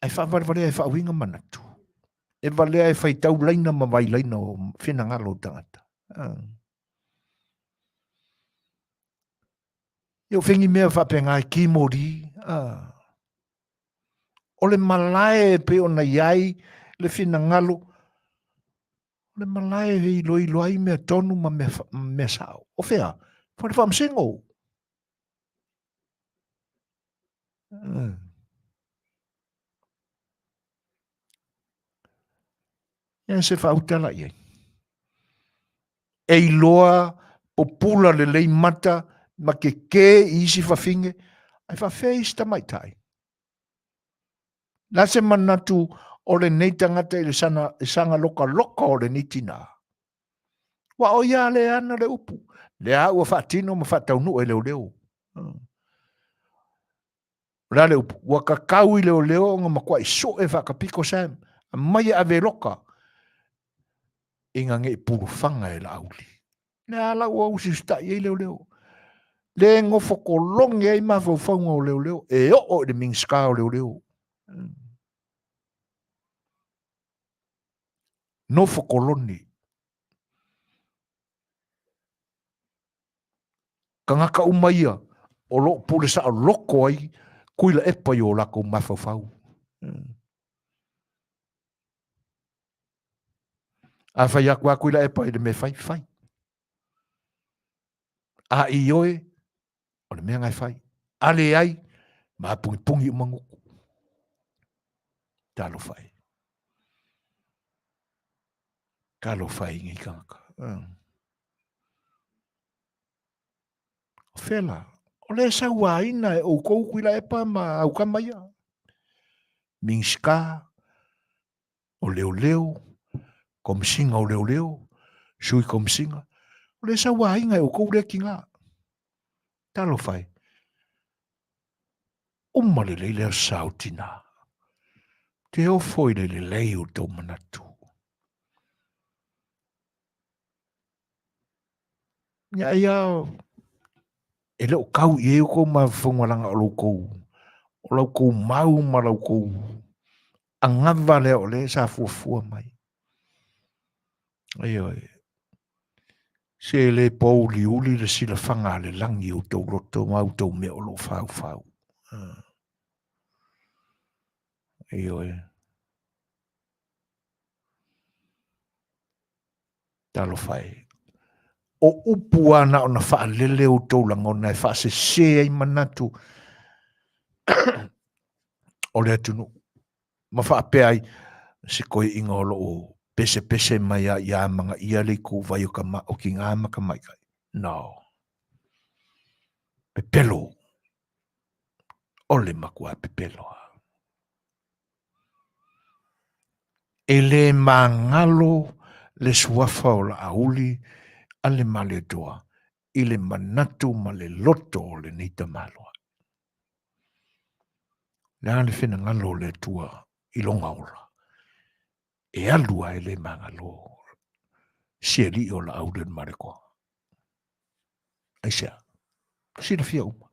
ae faavalevalea e faauiga manatu. E valea e faitau laina ma vailaina o finagalo o tagata. Ia o fengi mea faapena e kimoli, a. O le malae e pei ona i ai le finagalo, o le malae e iloilo ai mea tonu ma mea, mea sao. O fea? Fale faamasino. Ia se faautala i ai. E iloa pupula lelei mata ma ke kē i isi fafine, ae faafefea isi tamaitai? La se manatu o lenei tagata i le sana, i saga lokaloka o lenei tinā? Ua o ia le ana le upu, lea ua faatino ma faataunuu e leoleo. O le a le upu? Ua kakau i leoleo ona matuai sue faakapiko Sam, aumai e ave loka ina nei pulufaga e Laauli. Le a la ua usiusitai ai leoleo. Le nofo kolone ai mafaufauga o leoleo e oo i le Minisita o leoleo. Nofo kolone. Tagata uma ia o lo o pule saoloko ai Tuilaepa i o latou mafaufau. A fai atu a Tuilaepa i le mea fai, fai. A i oe, o le mea na e fai. A leai, mapugipugī uma gutu. Talofa e. Talofa e i nei tagata. O fea la? O le sauaina e outou Tuilaepa ma aukama ia. Minisita o Leoleo, Komesina o Leoleo, Sui Komesina. O le sauaina e outou lea tina. Talofa e. Uma lelei le aso sa o tina. Te ofo i le lelei o tou manatu. Ia ia e le o kau i ai outou mafaufauga leaga o lo outou o la outou mau ma la outou anava lea o lea sa fuafua mai. Ioe. Se le pouliuli le silafaga a le lagi i outou loto ma outou mea o lo o faufau. Ioe. Talofa e. O upu lava na ona faalele outou lagona e faasese ai manatu o le atunuu ma faapea ai se toeaiina o lo o pesepese mai a ia amanaia le ituvai o tama o tina ma tamaitai. No. Pepelo. O le matua pepelo lava. E le magalo le suafa o Laauli a le Malietoa i le manatu ma le loto o lenei tamaloa. O le a le finagalo o le Atua i lona ola? E alu lava e le magalo si alii o Laauli o le Malietoa. Aisea? Silafia uma.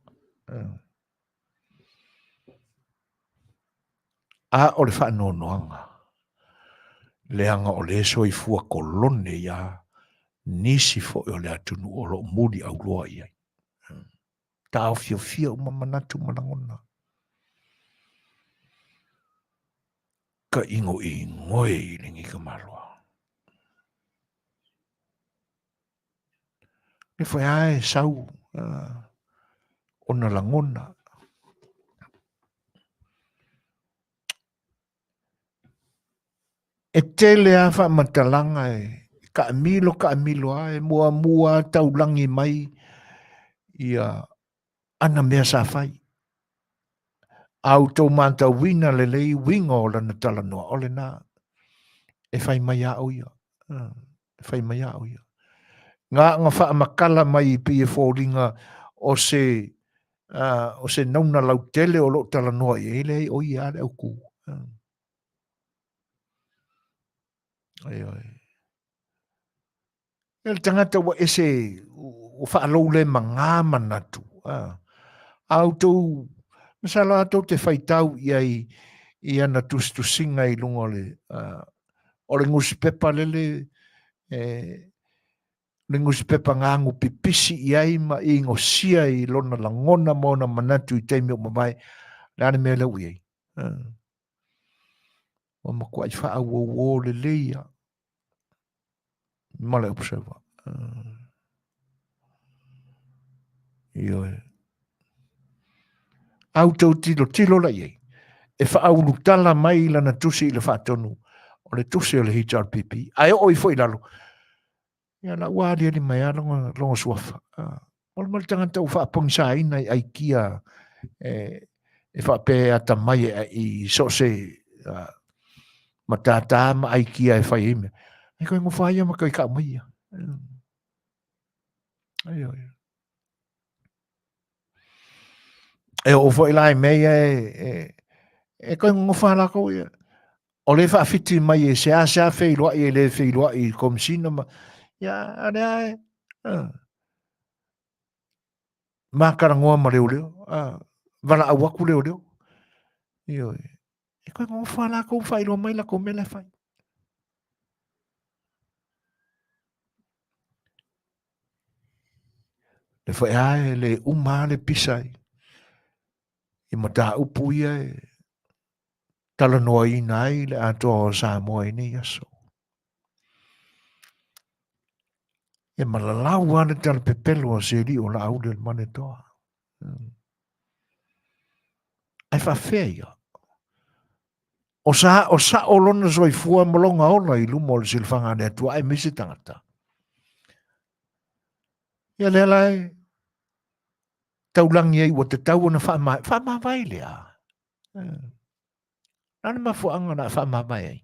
A o le faanoanoaga, leaga o lea e soifua kolone ia nisi foi o le atunuu o lo o muliauloa i ai. Taofiofia uma manatu ma lagona. Ka igoigoe i lenei tamaloa. E whai ae sau ona lagona. E tele a faamatalaga e kaamilo kaamilo a e muamua a taulagi mai ia ana mea sa fai. A outou matauina lelei uiga o lana talanoa, o lena, e fai mai a o ia. E fai mai a o ia. Ngā nga faamakala mai i pei e foliga o se o se nauna lautele o loo talanoa i ai, leai o ia a le aukū. Ioe. Ia le tagata ua ese, ua faaloulemaga manatu. A, a outou, masalo a tou te faitau i ai i ana tusitusiga i luga o le, o le nusipepa lele, e, le nusipepa na agu pipisi i ai ma igosia i lona lagona ma ona manatu i taimi o mavae, le a le mea lea ua i ai? Ua matuai faaauauo lelei lava ma le Observer. Ioe. A outou tilotilo la i ai, e faaulutala mai lana tusi i le faatonu o le tusi o le HRPP, ae oo ifo i lalo, ia la ua aliali mai lava lona, lona suafa. O le ma le tagata ua faapogisaina i aikia e, e faapea e atamai e, i so o se matata ma aikia e fai ai mea. Ai koe ngofa ia ma koe kau mai ia. Ai, ai. E oo foi la i mea ia e, e, e koe ngofa lākou ia. O le faawhiti mai e seasea feiloai e le feiloai i komisina ma, ia, a lea e, mākarangoa ma leoleo, valaau aku leoleo. Ioe. E koe ngofa lākou whailoa mai lākou mea la e whai. Le whai ae le uma le pisa i, i mataupu ia e talanoaina ai le atoa o Samoa i nei aso. E malalau lava le talapepelo a se alii o Laauli o le Manetoa. Ae faafefea ia? O sa, o sao lona soifua ma lona ola i luma o le silafaga a le Atua aemaise tagata. Ia lea la e taulagi ai ua tatau ona faamavae, faamavae lea. Na le mafuaaga na faamavae ai.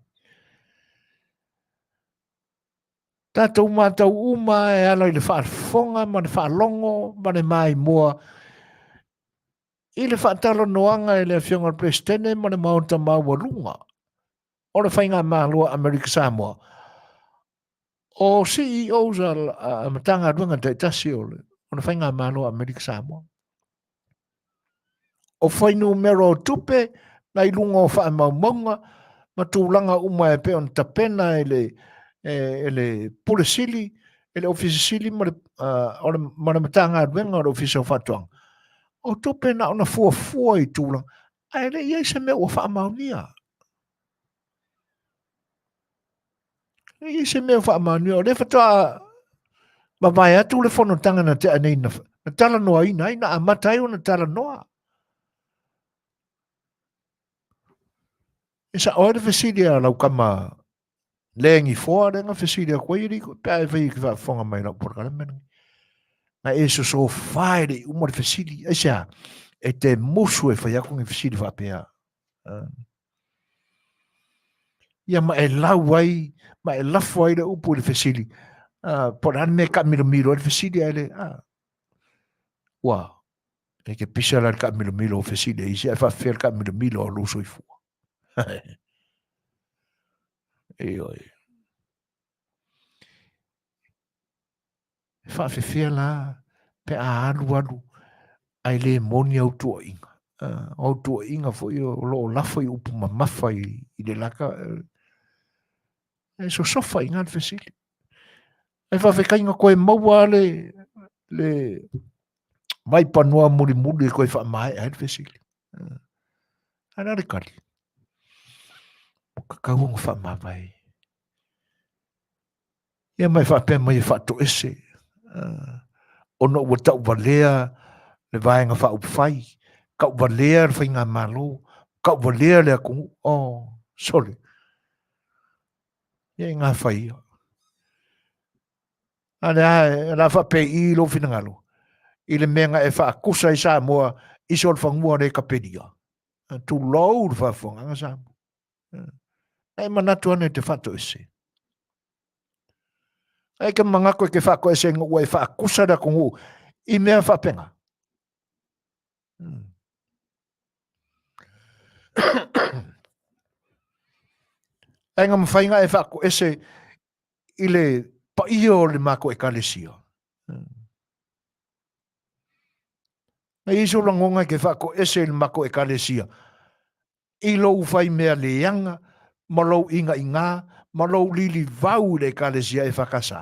Tatou matau uma e ala i le faafofoga ma le faalogo ma le maimoa i le faatalanoaga e le Afioga i le Peresetene ma le Maota Maualuga o le Faigamalo a Amerika Samoa, o CEOs a Matagaluega taitasi o le Faigamalo a Amerika Samoa. O fuainumera o tupe na i luga o faamaumauga ma tulaga uma e pei ona tapena e le, e, e le Pule Sili, e le Ofisa Sili ma le, uh, o le, ma le Matagaluega o le Ofisa o Faatoaga. O tupe na ona fuafua i tulaga, ae le i ai se mea ua faamaonia. E i ai se mea ua faamaonia, o lea faatoa mavae atu le fonotaga na tea nei na, na talanoaina ai, na amata ai ona talanoa. E sao ai le fesili a lau kama le gifoa lea na fesili atu ai, alii, pe a e fai e ke faafofoga mai lau polokalame lenei. Na e sosofa e le i uma le fesili, aisea? E te musu e fai atu ni fesili faapea. Ia ma e lau ai, ma e lafo ai le upu i le fesili. Po o le a le mea e taamilomilo ai le fesili ae le, ua, e ke pisa la le taamilomilo o fesili a isi, ae faafefea le taamilomilo o lou soifua. Ioe. E faafefea la pe a alu alu ae le moni au tuuaiga. O au tuuaiga foi o lo o lafo i upu mamafa i, i le laka, e sosofa i ngā le fesili. Ae faafetai na koe maua le, le vaipanoa mulimuli e koe faamaea ai le fesili. Ae la le tali? Ua tatau ona faamavae. Ia ma e faapea mai e faatoese, ona ua tauvalea le Vaega Faaupufai, tauvalea le Faigamalo, tauvalea le atunuu. Oh, sole. Ia e gafa ia. A lea, o le a faapei i lou finagalo, i le mea na e faatusa ai Samoa i solofanua le kapelia. Tulou le faafofogaaga Samoa. E manatu ane e te faatoese. Ae ke manatu e ke faatoese ina ua e faakusa le atunuu i mea faapena. Ae na mafai na e faatoese i le paia o le matou ekalesia. Na i ai sou lagona e ke faatoese i le matou ekalesia i lou fai mea leaga ma lou igaigā ma lou lilivau i le ekalesia EFKS.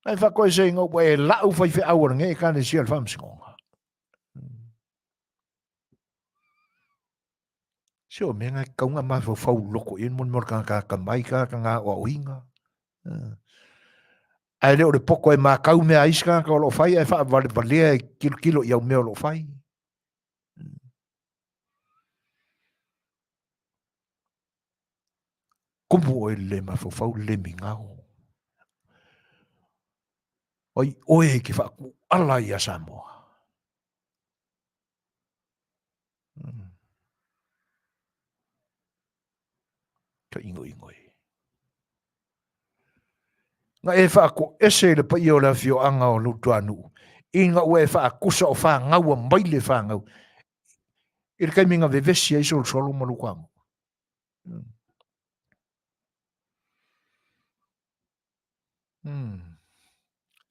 Ngai faakoeseina ua e lau faifeau o lenei Ekalesia o le Faamasinoga. Se o mea ngai kaunga mafaufau loko i mo le tagata atamai, tagata na aoaoina. Ae le o le poto e makau mea a isi tagata o lo o fai ae faavalevalea e tilotilo i au mea o lo o fai. Kumu oe i le le mafaufau, le le migao. Oi oe e ke faakuala ia Samoa. Ka ingoingo e. Na e faakoese i le paia o le afioaga o Lutuanuu, ina ua e faakusa o fangaua mai le fanau, i le taimi na vevesi ai Solosolo ma Lutuanuu.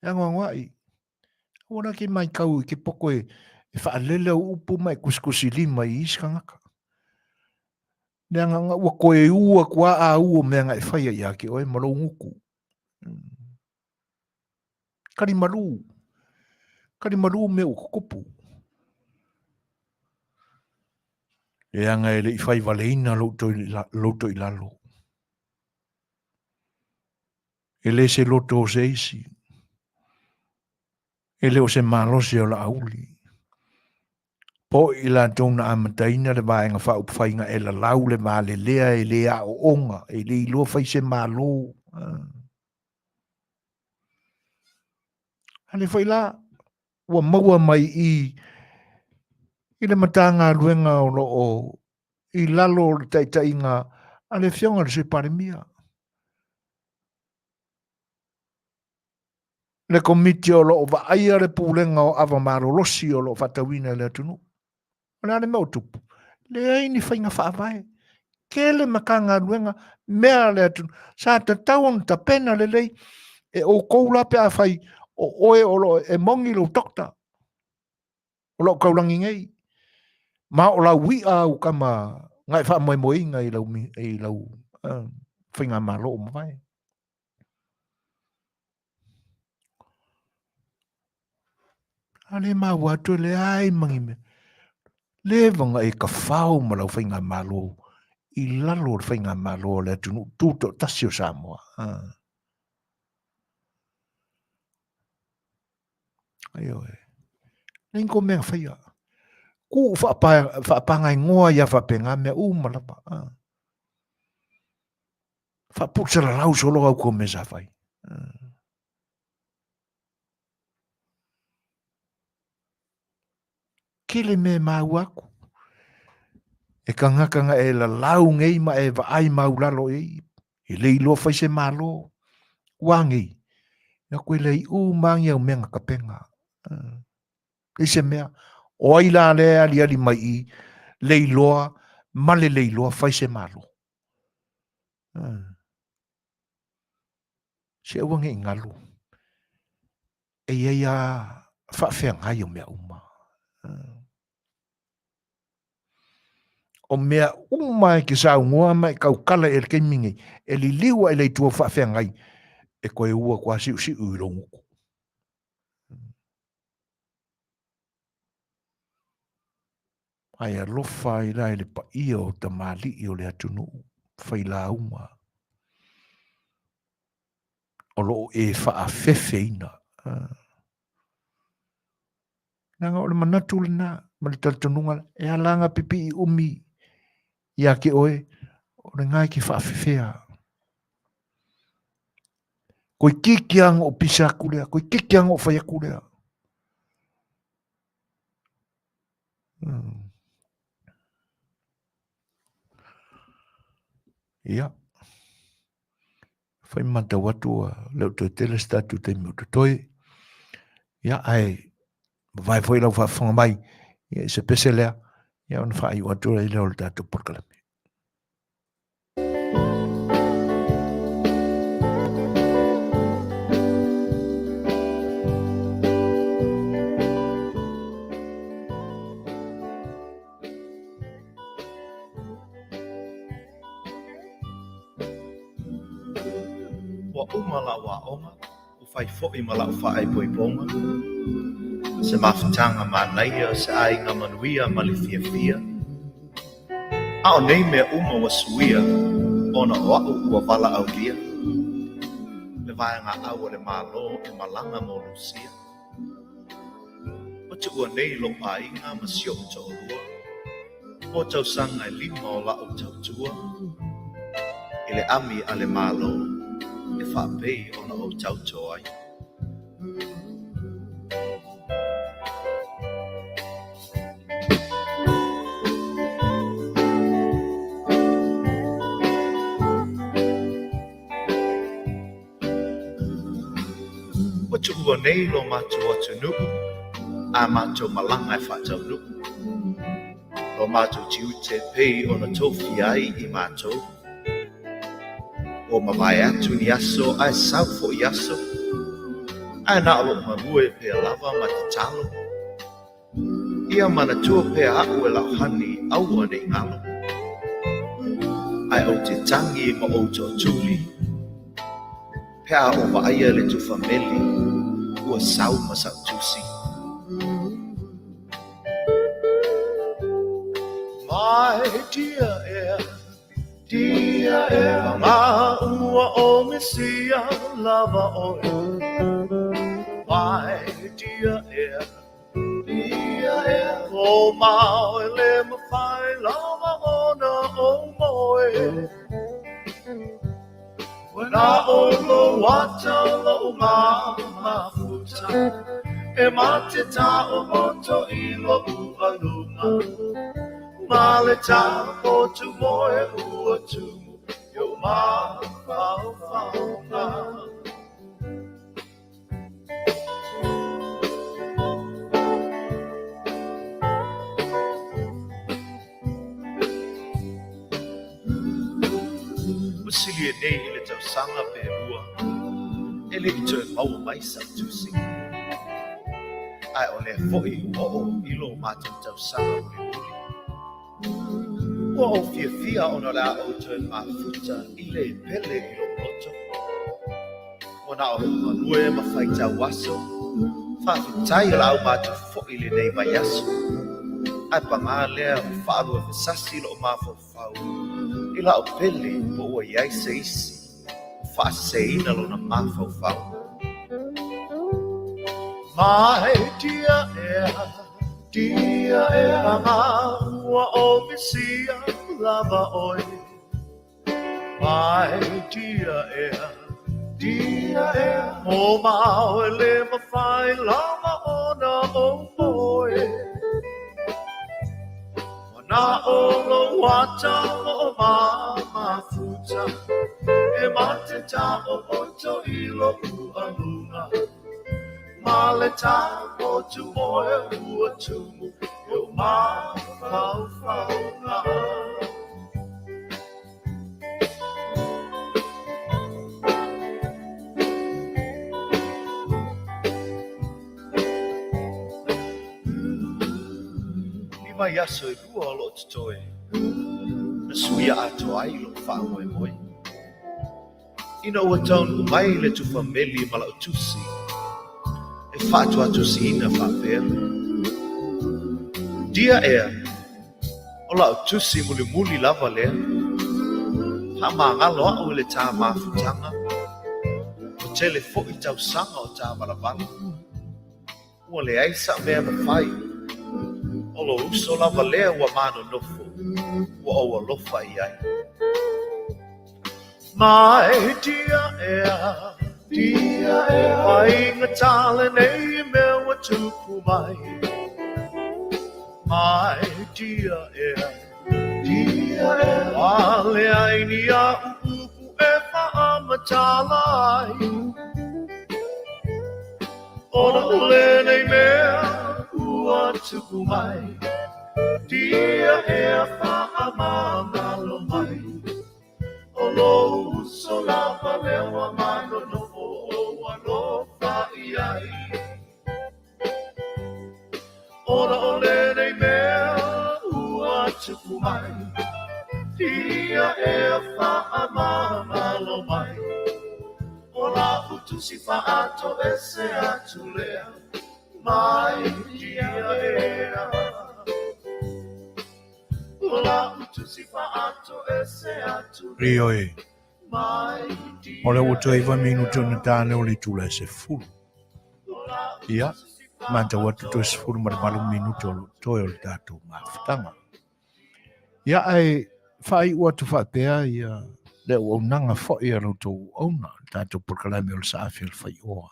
E anoanoai. Aua la ke maitau i ke poto e faalele au upu ma e kusikusilima i isi tagata. Leaga na ua toe u atu lava a u o mea na e faia ia te oe ma lou gutu. Kali malu. Kali malu mea ua tutupu. Leaga e le i fai valeina lou toilalo. E le se loto o se isi. E le o se malosi o Laauli. Po i latou na amataina le Vaega Faaupufai na e lalau le valelea e le aooga, e le iloa fai se Malo. A lea foi la, ua maua mai i i le Matagaluega o lo o i lalo o le taitaiga a le Afioga i le Sui Palemia. Le Komiti o lo o vaaia le pulega o ava malolosi o lo o faatauina i le atunuu. O le a le mea o tupu? Leai ni faiga faavae. Tele Matagaluega, mea a le atunuu. Sa tatau ona tapena lelei e outou la pe afai o oe o lo o e moni lou doctor o lo o taulagi nei ma o lau i'a au tama na e faamoemoeina i lau, i lau faigamalo o mavae. A le maua atu e leai ma ni mea. Leva ona e tafao ma lau faigamalo i lalo o le faigamalo a le atunuu tutoatasi o Samoa. Ioe. Leai ni kou mea na faia. Tuu faapagaegoa ia faapena mea uma lava. Faapulesalalau solo au kou mea sa fai. Tele mea e maua atu. E tagata na e lalau nei ma e vaai maulalo i ai, e le iloa fai se Malo. Ua nei, ia koe lea i uma ni au mea na tapena. Leai se mea, o ai la lea e aliali mai i le iloa ma le le iloa fai se Malo. Se aua ne i galu. E i ai lava faafeagai o mea uma. O mea uma e ke saunoa ma e tautala i ai i le taimi nei, e liliu ae le itu faafeagai e toe u atu lava siusiu i lou gutu. Ae alofa ai la i le paia o tamalii o le atunuu failauga o lo o e faafefeina. Leaga o le manatu lena ma le talitonuga e ala ona pipii umi ia te oe, o lena e te faafefea. Toeitiiti lava ona ou pisa atu lea, toeitiiti lava ona ou fai atu lea. Ia, fai matau atu ua le o toe tele se tatou taimi o totoe. Ia, ae mavae foi lau faafofoga mai ia, i se pese lea, ia ona faaiu atu ai lea o le tatou polokalame. Ua uma lau aoga, ua Fai foi ma la'u faaipoipoga, se mafutaga manaia o se aiga manuia ma le fiafia. A o nei mea uma ua suia ona o a'u ua valaaulia le vaegaau a le Malo e malaga mo Lusia. Ua tuua nei lo'u aiga ma si o'u to'alua mo tausaga e lima o la'u tautua i le ami a le Malo e faapei ona ou tauto ai. Ua tuua nei lo matou atunuu a matou malaga e faataunuu lo matou tiute pei ona tofia ai i matou. Ua mavae atu ni aso ae sau foi aso, ae na o lou galue pea lava ma tatalo. Ia manatua pea a'u e la'u hani aua ne i galo, ae ou te tagi ma ou tootuli pe a ou vaaia le tufa meli ua sau ma sa'u tusi. My dear ea, dear ea, ma ua o misia lava oe. My dear ea, O mao e le mafai lava ona ou moe. Ua na o lou ata lo'u mafuta e mate taoto i lo'u aluga ma le taoto moe ua tumu i o'u mafaufauga. Ua silia nei i le tausaga pe lua e le i toe maua mai sa'u tusi. Ae o lea foi ua oo i lo matou tausaga mulimuli. Ua ou fiafia ona o le a ou toe mafuta i le pele i lou loto. Ua na o lou galue ma faitau aso, faafetai o le a uma atu foi lenei vaiaso. Ae pagā lea ua faaluafesasi lou mafaufau i la'u pele po ua i ai se isi ua faaseseina lona mafaufau. My dear ea. Dear ea ma ua o misia lava oe. My dear ea, dear ea, o mao e le mafai lava ona ou moe. Ua na o lou ata o mafuta e mate taoto i lo'u aluga. Ma le taoto moe ua tumu i o'u mafaufauga. I vaiaso e lua o lo'o totoe, na suia atoa ai lo'u faamoemoe. Ina ua taunuu mai le tufa meli ma la'u tusi e faatuatusiina faapea, Dear ea, o la'u tusi mulimuli lava lea. Faamagalo a'u i le tā mafutaga, ua tele foi tausaga o tā valavala. Ua leai sa'u mea mafai, o lou uso lava lea ua ma nonofo, ua ou alofa i ai. My dear ea, dear ea, faigata lenei mea ua tupu mai. My dear ea, dear ea, ua leai ni a'u upu e faamatala ai. Ona o lenei mea ua tupu mai. Dear ea faamagalo mai. O lou uso lava lea ua ma nonofo ou alofa i ai. Ona o lenei mea ua tupu mai. Dear ea faamagalo mai. O la'u tusi faatoese atu lea mai ia ea. O lau tusi faatoese atu lea Ioe. mai O le ua toe 9 minute ona ta lea o le itula e 10. Ia, matau atu toe 18 minute o lo o toe o le tatou mafutaga. Ia, ae faaiu atu faapea ia le auaunaga foi a lo outou auauna, le tatou polokalame o le Saafi o le Faioa.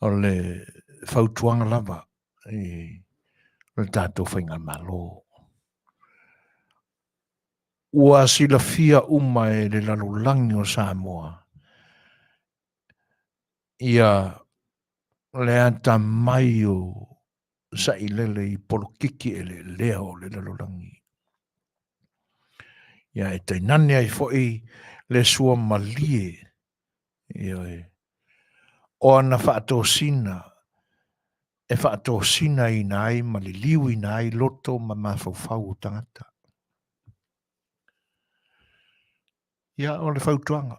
O le fautuaga lava i le tatou faigamalo. Ua silafia uma e le lalolagi o Samoa ia le atamai o sailele i polokiki eleelea o le lalolagi. Ia e tainane ai foi le sua malie, ioe, o ana faatosina e faatosinaina ai ma liliuina ai loto ma mafaufau o tagata. Ia, o le fautuaga,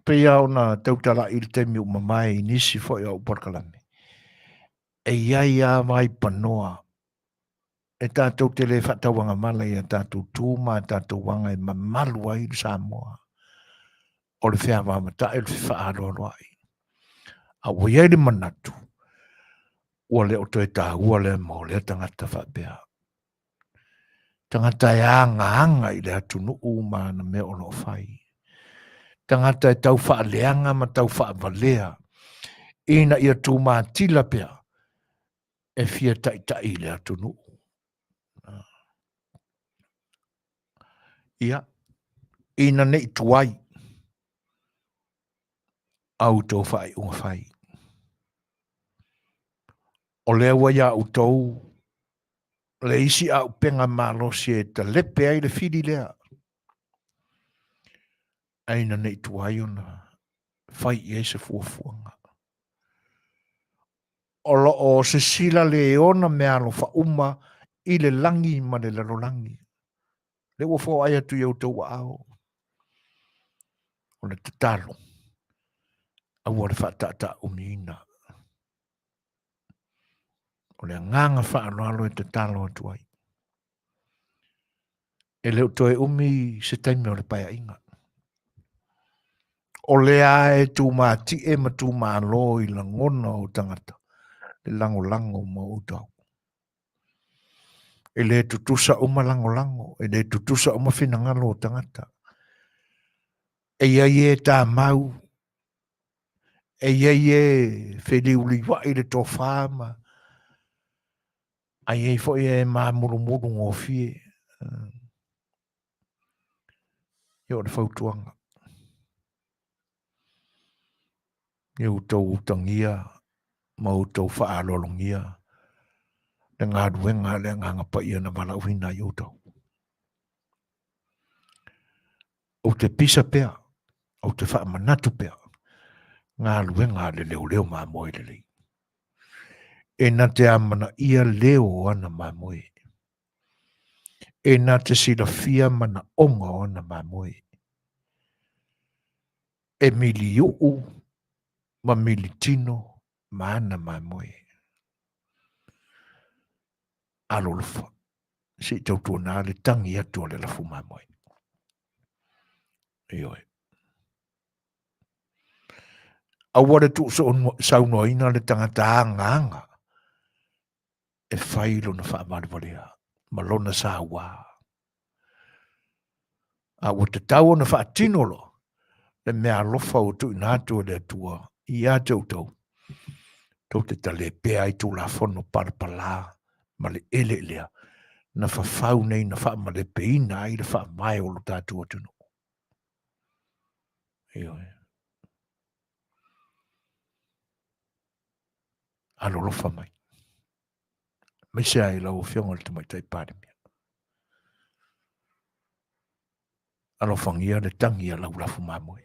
pei lava ona tautala'i i le taimi ua mavae i nisi foi o au polokalame, e i ai lava vaipanoa e tatou te le faatauagavale i a tatou tu ma a tatou aga e mamalu ai le Samoa o le feavaavatai o le fefaaloaloai. A ua i ai le manatu, ua le o toe taua lea mo lea tagata faapea. Tagata e agaaga i le atunuu ma ana mea o lo o fai. Tagata e tau faaleaga ma tau faavalea ina ia tumatila pea e fia taitai i le atunuu. Ia, ina ne i tuai a outou faaiuga fai. O lea ua ia outou le isi auupega malosi e talepe ai le fili lea, ae ina ne i tuai ona fai i ai se fuafuaga. O lo o sisila le ona meaalofa uma i le lagi ma le lalolagi. Lea ua foai atu i outou aao. O le tatalo, aua le faataataaumiina. O le agaga faaaloalo e tatalo atu ai. E le o toe umi se taimi o le paeaiga. O lea e tumatie ma tumalo i lagona o tagata, le lagolago ma outou. E le tutusa uma lagolago, e le tutusa uma finagalo o tagata. E i ai e tamau, e i ai e feliuliuai le tofa ma ae i ai foi e mamulumulu gofie. Ia o le fautuaga. Ia outou utagia ma outou faaaloalogia le galuega a le Agaga Paia na valaauina ai outou. Ou te pisa pea, ou te faamanatu pea, galuega a le leoleo mamoe lelei. E na te amanaia leo o ana mamoe. E na te silafia manaoga o ana mamoe. E miliuʻu ma militino ma ana mamoe. Alolofa, se i tautuana le tagi atu a le lafu mamoe. Ioe. Aua le tuusaunoaina le tagata agaaga e fai lona faavalevalea ma lona saua. A ua tatau ona faatino loa le mea alofa ua tuuina atu e le Atua ia te outou, tou te talepea ai Tulafono palapala ma le eleelea na fafau nei na faamalepeina ai le faavae o lo tatou atunuu. Ioe. Alolofa mai. Aemaise ai lau Afioga i le Tamaitai Palemia. Alofagia le tagi a lau lafu mamoe.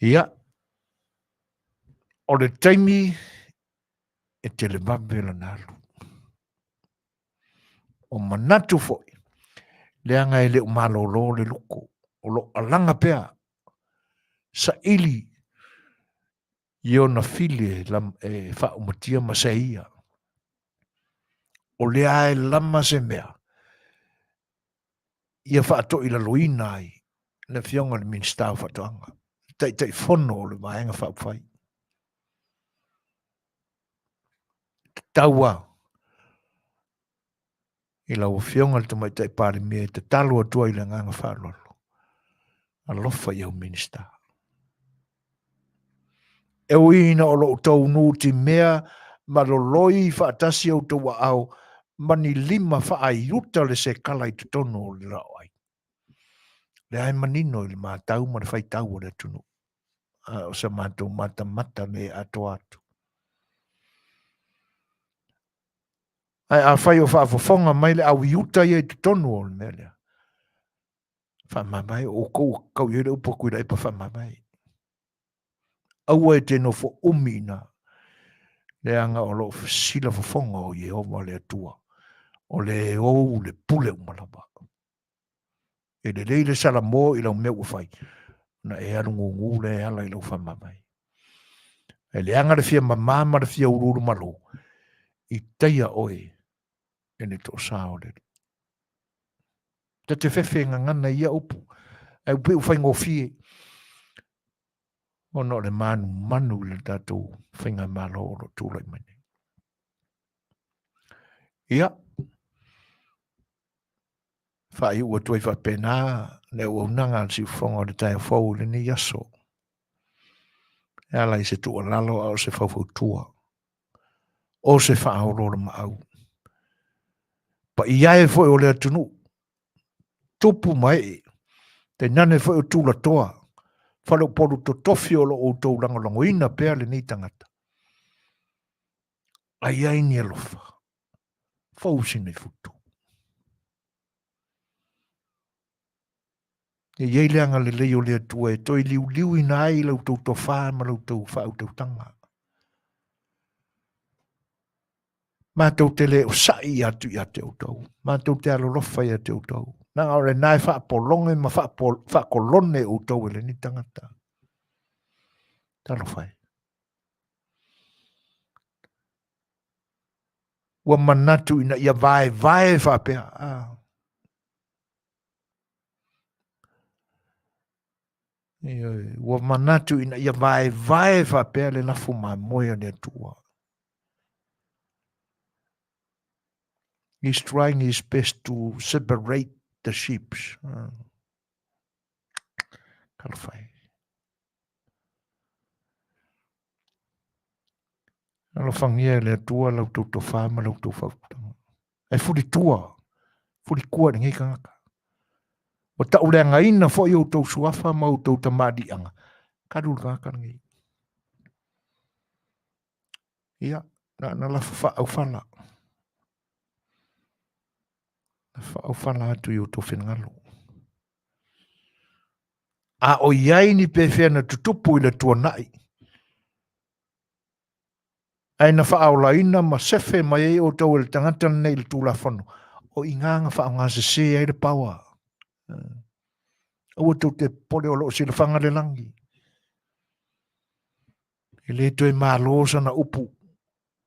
Ia, o le taimi e televave lana alu. O manatu foi, Leaga e le o malolo le luko, o lo o alaga pea, saili i ona fili e faaumatia ma seia. O lea e lama se mea ia faatoilaloina ai le Afioga i le Minisita o Faatoaga, le Taitaifono o le Vaega Faaupufai. Tatau lava i lau Afioga i le Tamaitai Palemia e tatalo atu ai i le agaga faaaloalo, alofa i au Minisita. E ui ina o lo outou nutimea ma loloi faatasi outou aao ma ni lima faaaiuta le sekala i totonu o le laoai. Lea e manino i le matau ma le faitau o le atunuu. A o sa matou matamata le atoa atu. Ae afai o faafofoga mai le au iuta ia i totonu o le mea lea, faamavae, o outou kau i ai le upu a Tuilaepa, faamavae. Aua e te nofo umi ina, leaga o lo o sila fofoga o Iehova le Atua, o le ou le pule uma lava. E lelei le salamo i lau mea ua fai, ona e alu gugu lea e ala i lau faamavae. Ae leaga le fia mama ma le fia uluulu malo, i taia oe e le toasa o le Alii. Ta te fefe gagana i ia upu, ae pei ua faigofie, ona o le manumanu i le tatou faigamalo o lo o tulai mai nei. Ia, faaiu atu ai faapena le auaunaga a le siufofoga o le taeao fou i lenei aso. E ala i se tuualalo a o se faufautua, o se faaoloolomaau. Paia e foi o le atunuu, tupu ma ee, tainane foi o tulatoa, faleupolu totofi o lo o outou lagolagoina pea lenei tagata. A i ai ni alofa, fou sina i futu. E i ai le agalelei o le Atua e toe liuliuina ai la outou tofā ma la outou faautautaga. Matou te le osaʻi atu ia te outou, matou te alolofa ia te outou. Leaga o lena e faapologe ma faakolone outou e lenei tagata. Talofa e. Ua manatu ina ia vaevae faapea. Ah. Ioe, ua manatu ina ia vaevae faapea le lafo mamoe a le Atua. He's trying his best to separate the sheep. Talofa e. Alofagia e le Atua la outou tofā ma la outou faautautaga. Ae fulitua, fulikua i lenei tagata. Ua tauleagaina foi outou suafa ma outou tamaliiaga, talu le tagata lenei. Ia, na na lafo faaaufala. Na faaufala atu i outou finagalo. A o i ai ni pefea na tutupu i le tuanai, ae na faaolaina ma sefe mai ai outou e le tagata lenei i le Tulafono, o i ina na faaaogasese ai le power. Aua tou te popole o lo o silafaga le lagi. E le toe malo sana upu,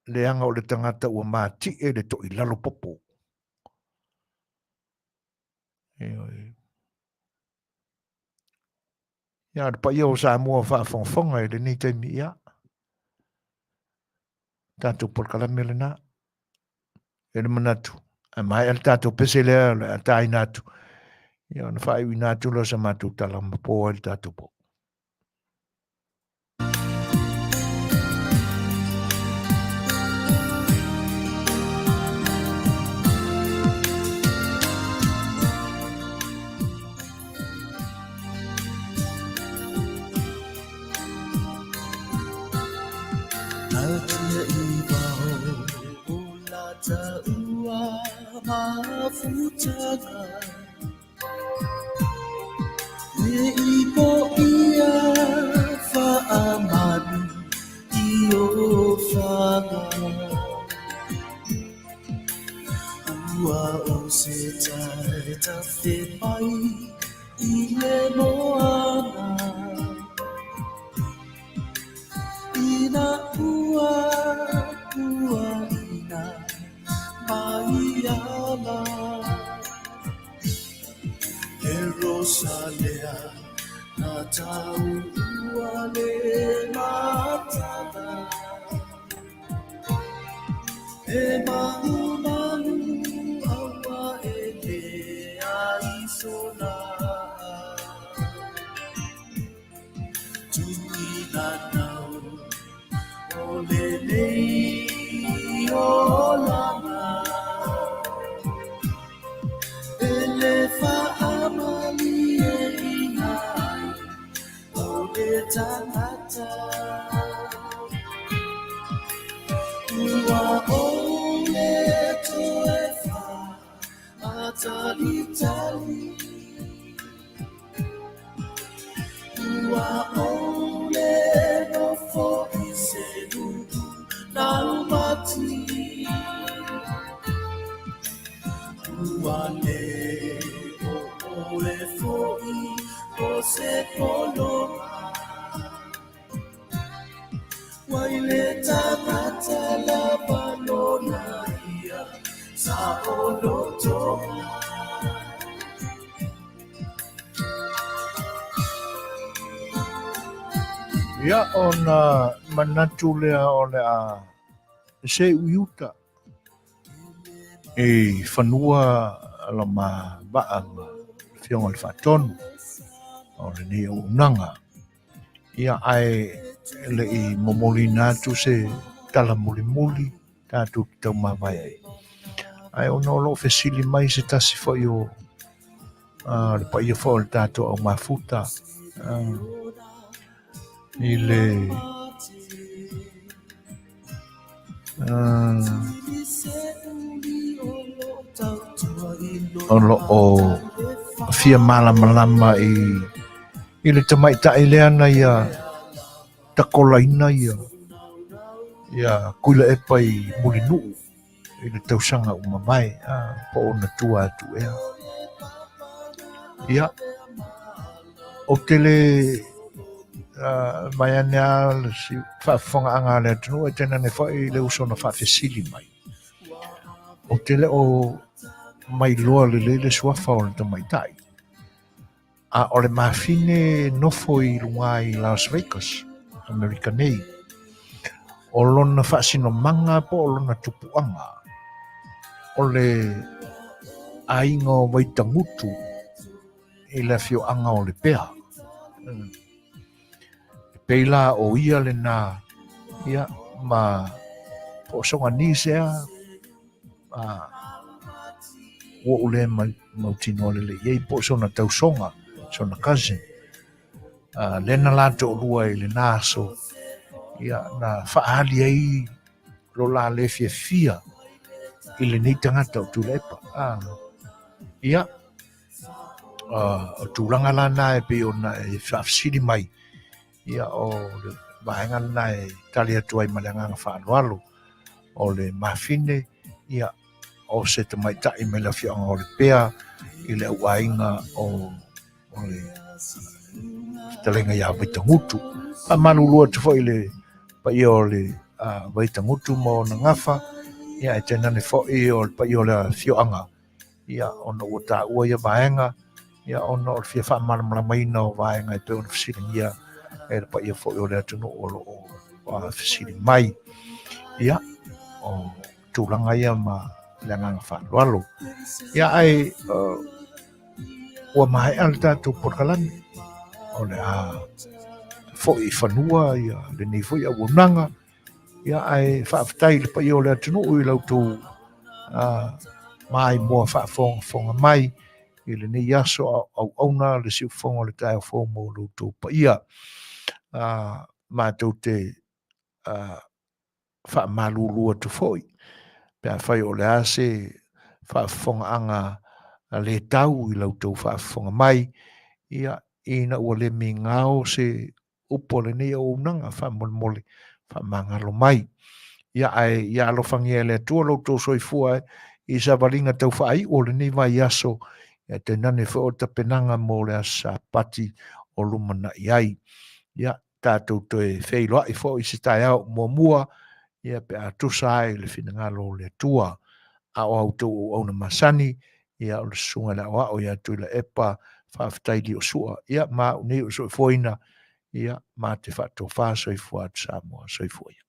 leaga o le tagata ua matie le toilalo popo. Ioe. Ia, le paia o Samoa faafogafoga i lenei taimi, ia, tatou polokalame lena. E le manatu, a maea le tatou pese lea, o le a taina atu, ia, ona faaiuina atu lea o sa matou tala ma po ai le tatou po. Ua o se tafe mai i le moana Ina ua puaina mai ala Le rosa lea na tau ua le matala E malumalu aua e le ai sona Tuinanau o lenei olaga E le faamalieina ai o le tagata Ua ʻole toe faatalitali Ua ʻole nofo i se nuʻu laumati Ua le ʻoʻoe foʻi o se poloka Wai le tagata lava lona ia saolotoga. Ia ona manatu lea o le a seu i uta i fanua lo ma vaa ma Afioga i le Faatonu o lenei auaunaga. Ia ae le i momoliina atu se tala mulimuli tatou te taumavae ai. Ae ona o lo o fesili mai se tasi foi o le paia foi o le tatou au mafuta i le o lo o fia malamalama i i le tamaitai lea na ia takolaina ia ia Tuilaepa i Mulinuu i le tausaga ua mavae po o ona tua atu ea. Ia, ou te le vaeane lava le faafofogaaga a le atunuu ae tainane foi le uso na faafesili mai. Ou te le o mailoa lelei le suafa o le tamaitai, a o le mafine nofo i luga i Las Vegas, Amerika nei. O lona faasinomaga po o lona tupuaga, o le aiga o Vaitagutu i le afioaga o Lepea. E pei la o ia lena, ia, ma po o sona niece ea, ua ou le mautinoa lelei i ai po o sona tausoga, sona cousin. Lea na la toalua i lena aso, ia, na faaali ai lo la le fiafia i lenei tagata o Tuilaepa. Ia, o tulaga la na e pei ona e faafesili mai, ia o le vaega lena e tali atu ai ma le agaga faaaloalo. O le mafine, ia, o se tamaitai mai le afioaga o Lepea i le auaiga o le fetalaiga ia Vaitagutu. Faamalulu atu foi i le paia o le Vaitagutu ma ona gafa, ia ae tainane foi o le paia o le afioaga, ia ona ua taua ia vaega, ia ona o le fia faamalamalamaina o vaega e pei ona fesiligia e le paia foi o le atunuu o lo o fesili mai. Ia, o tulaga ia ma le agaga faaaloalo. Ia ae ua maea le tatou polokalame, o le a foi i fanua ia lenei foi auaunaga, ia ae faafetai i le paia o le atunuu i la outou maimoa faafogafoga mai i lenei aso a o auauna le siufofoga o le taeao fou mo lo outou paia. Matou te faamalulu atu foi pe afai o le a se faafofogaaga le tau i la outou faafofoga mai, ia, ina ua le migao se upu a lenei auaunaga, faamolemole, faamagalo mai. Ia, ae ia alofagia e le Atua lo outou soifua i savaliga tau faaiu o lenei vaiaso, ia tainane foi o tapenaga mo le Aso Sapati o lumanai ai. Ia, tatou toe feiloai foi i se taeao muamua, ia pe a tusa ai le finagalo o le Atua. A o a outou auauna masani, ia o le susuga i le aoao ia Tuilaepa, faafetai Liosua, ia ma au nei o soifuaina, ia ma te faatofa soifua atu Samoa, soifua ia.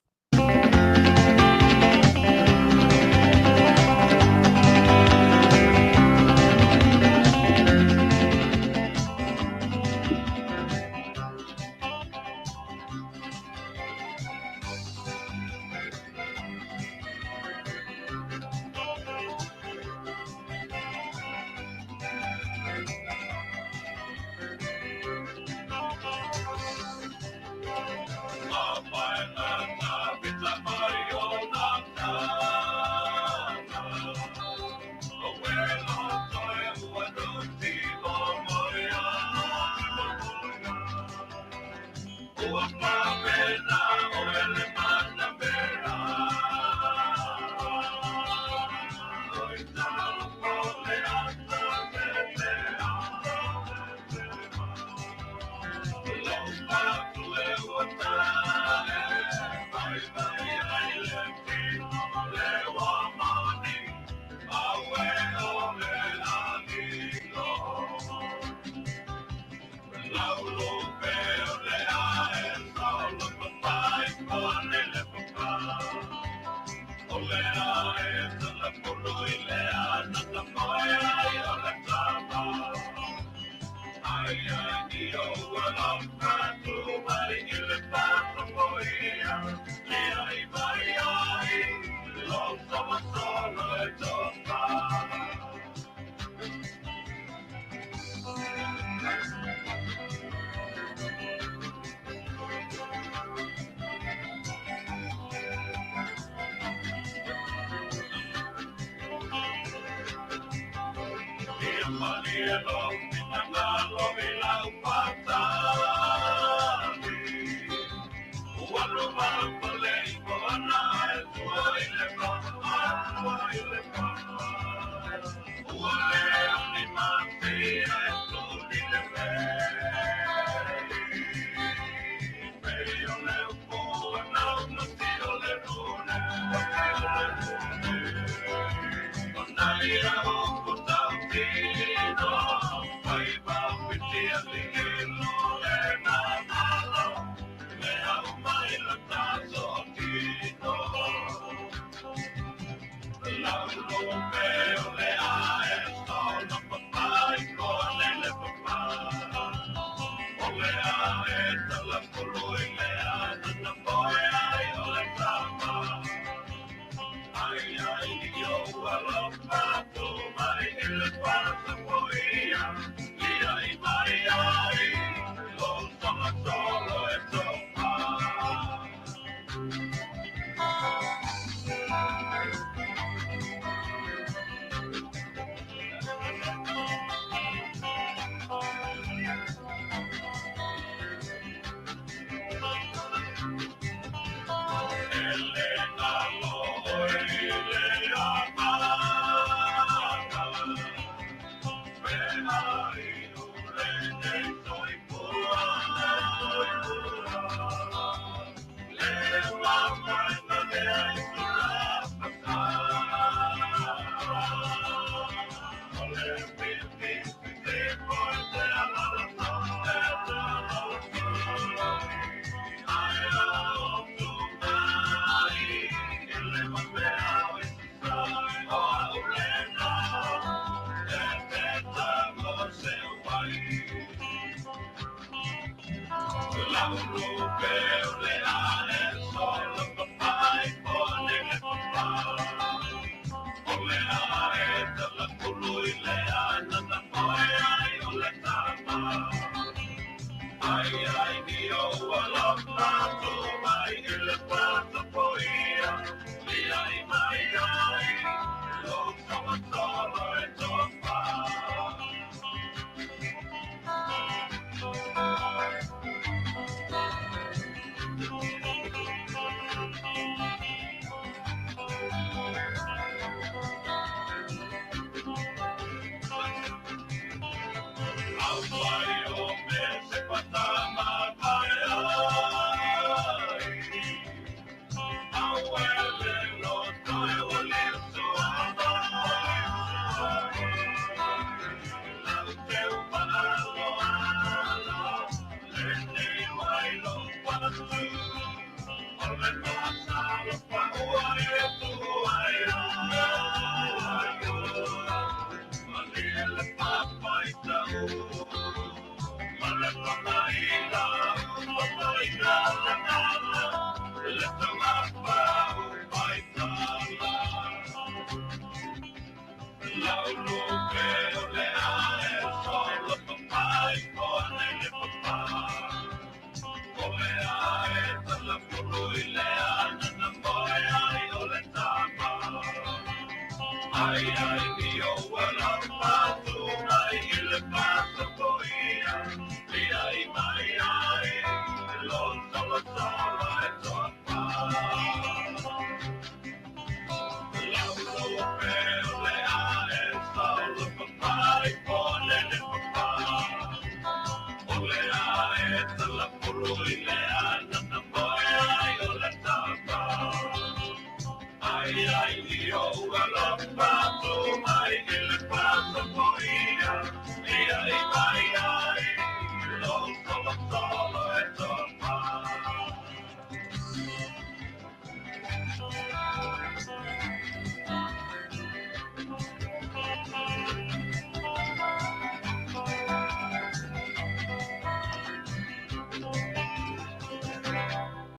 Ai ai,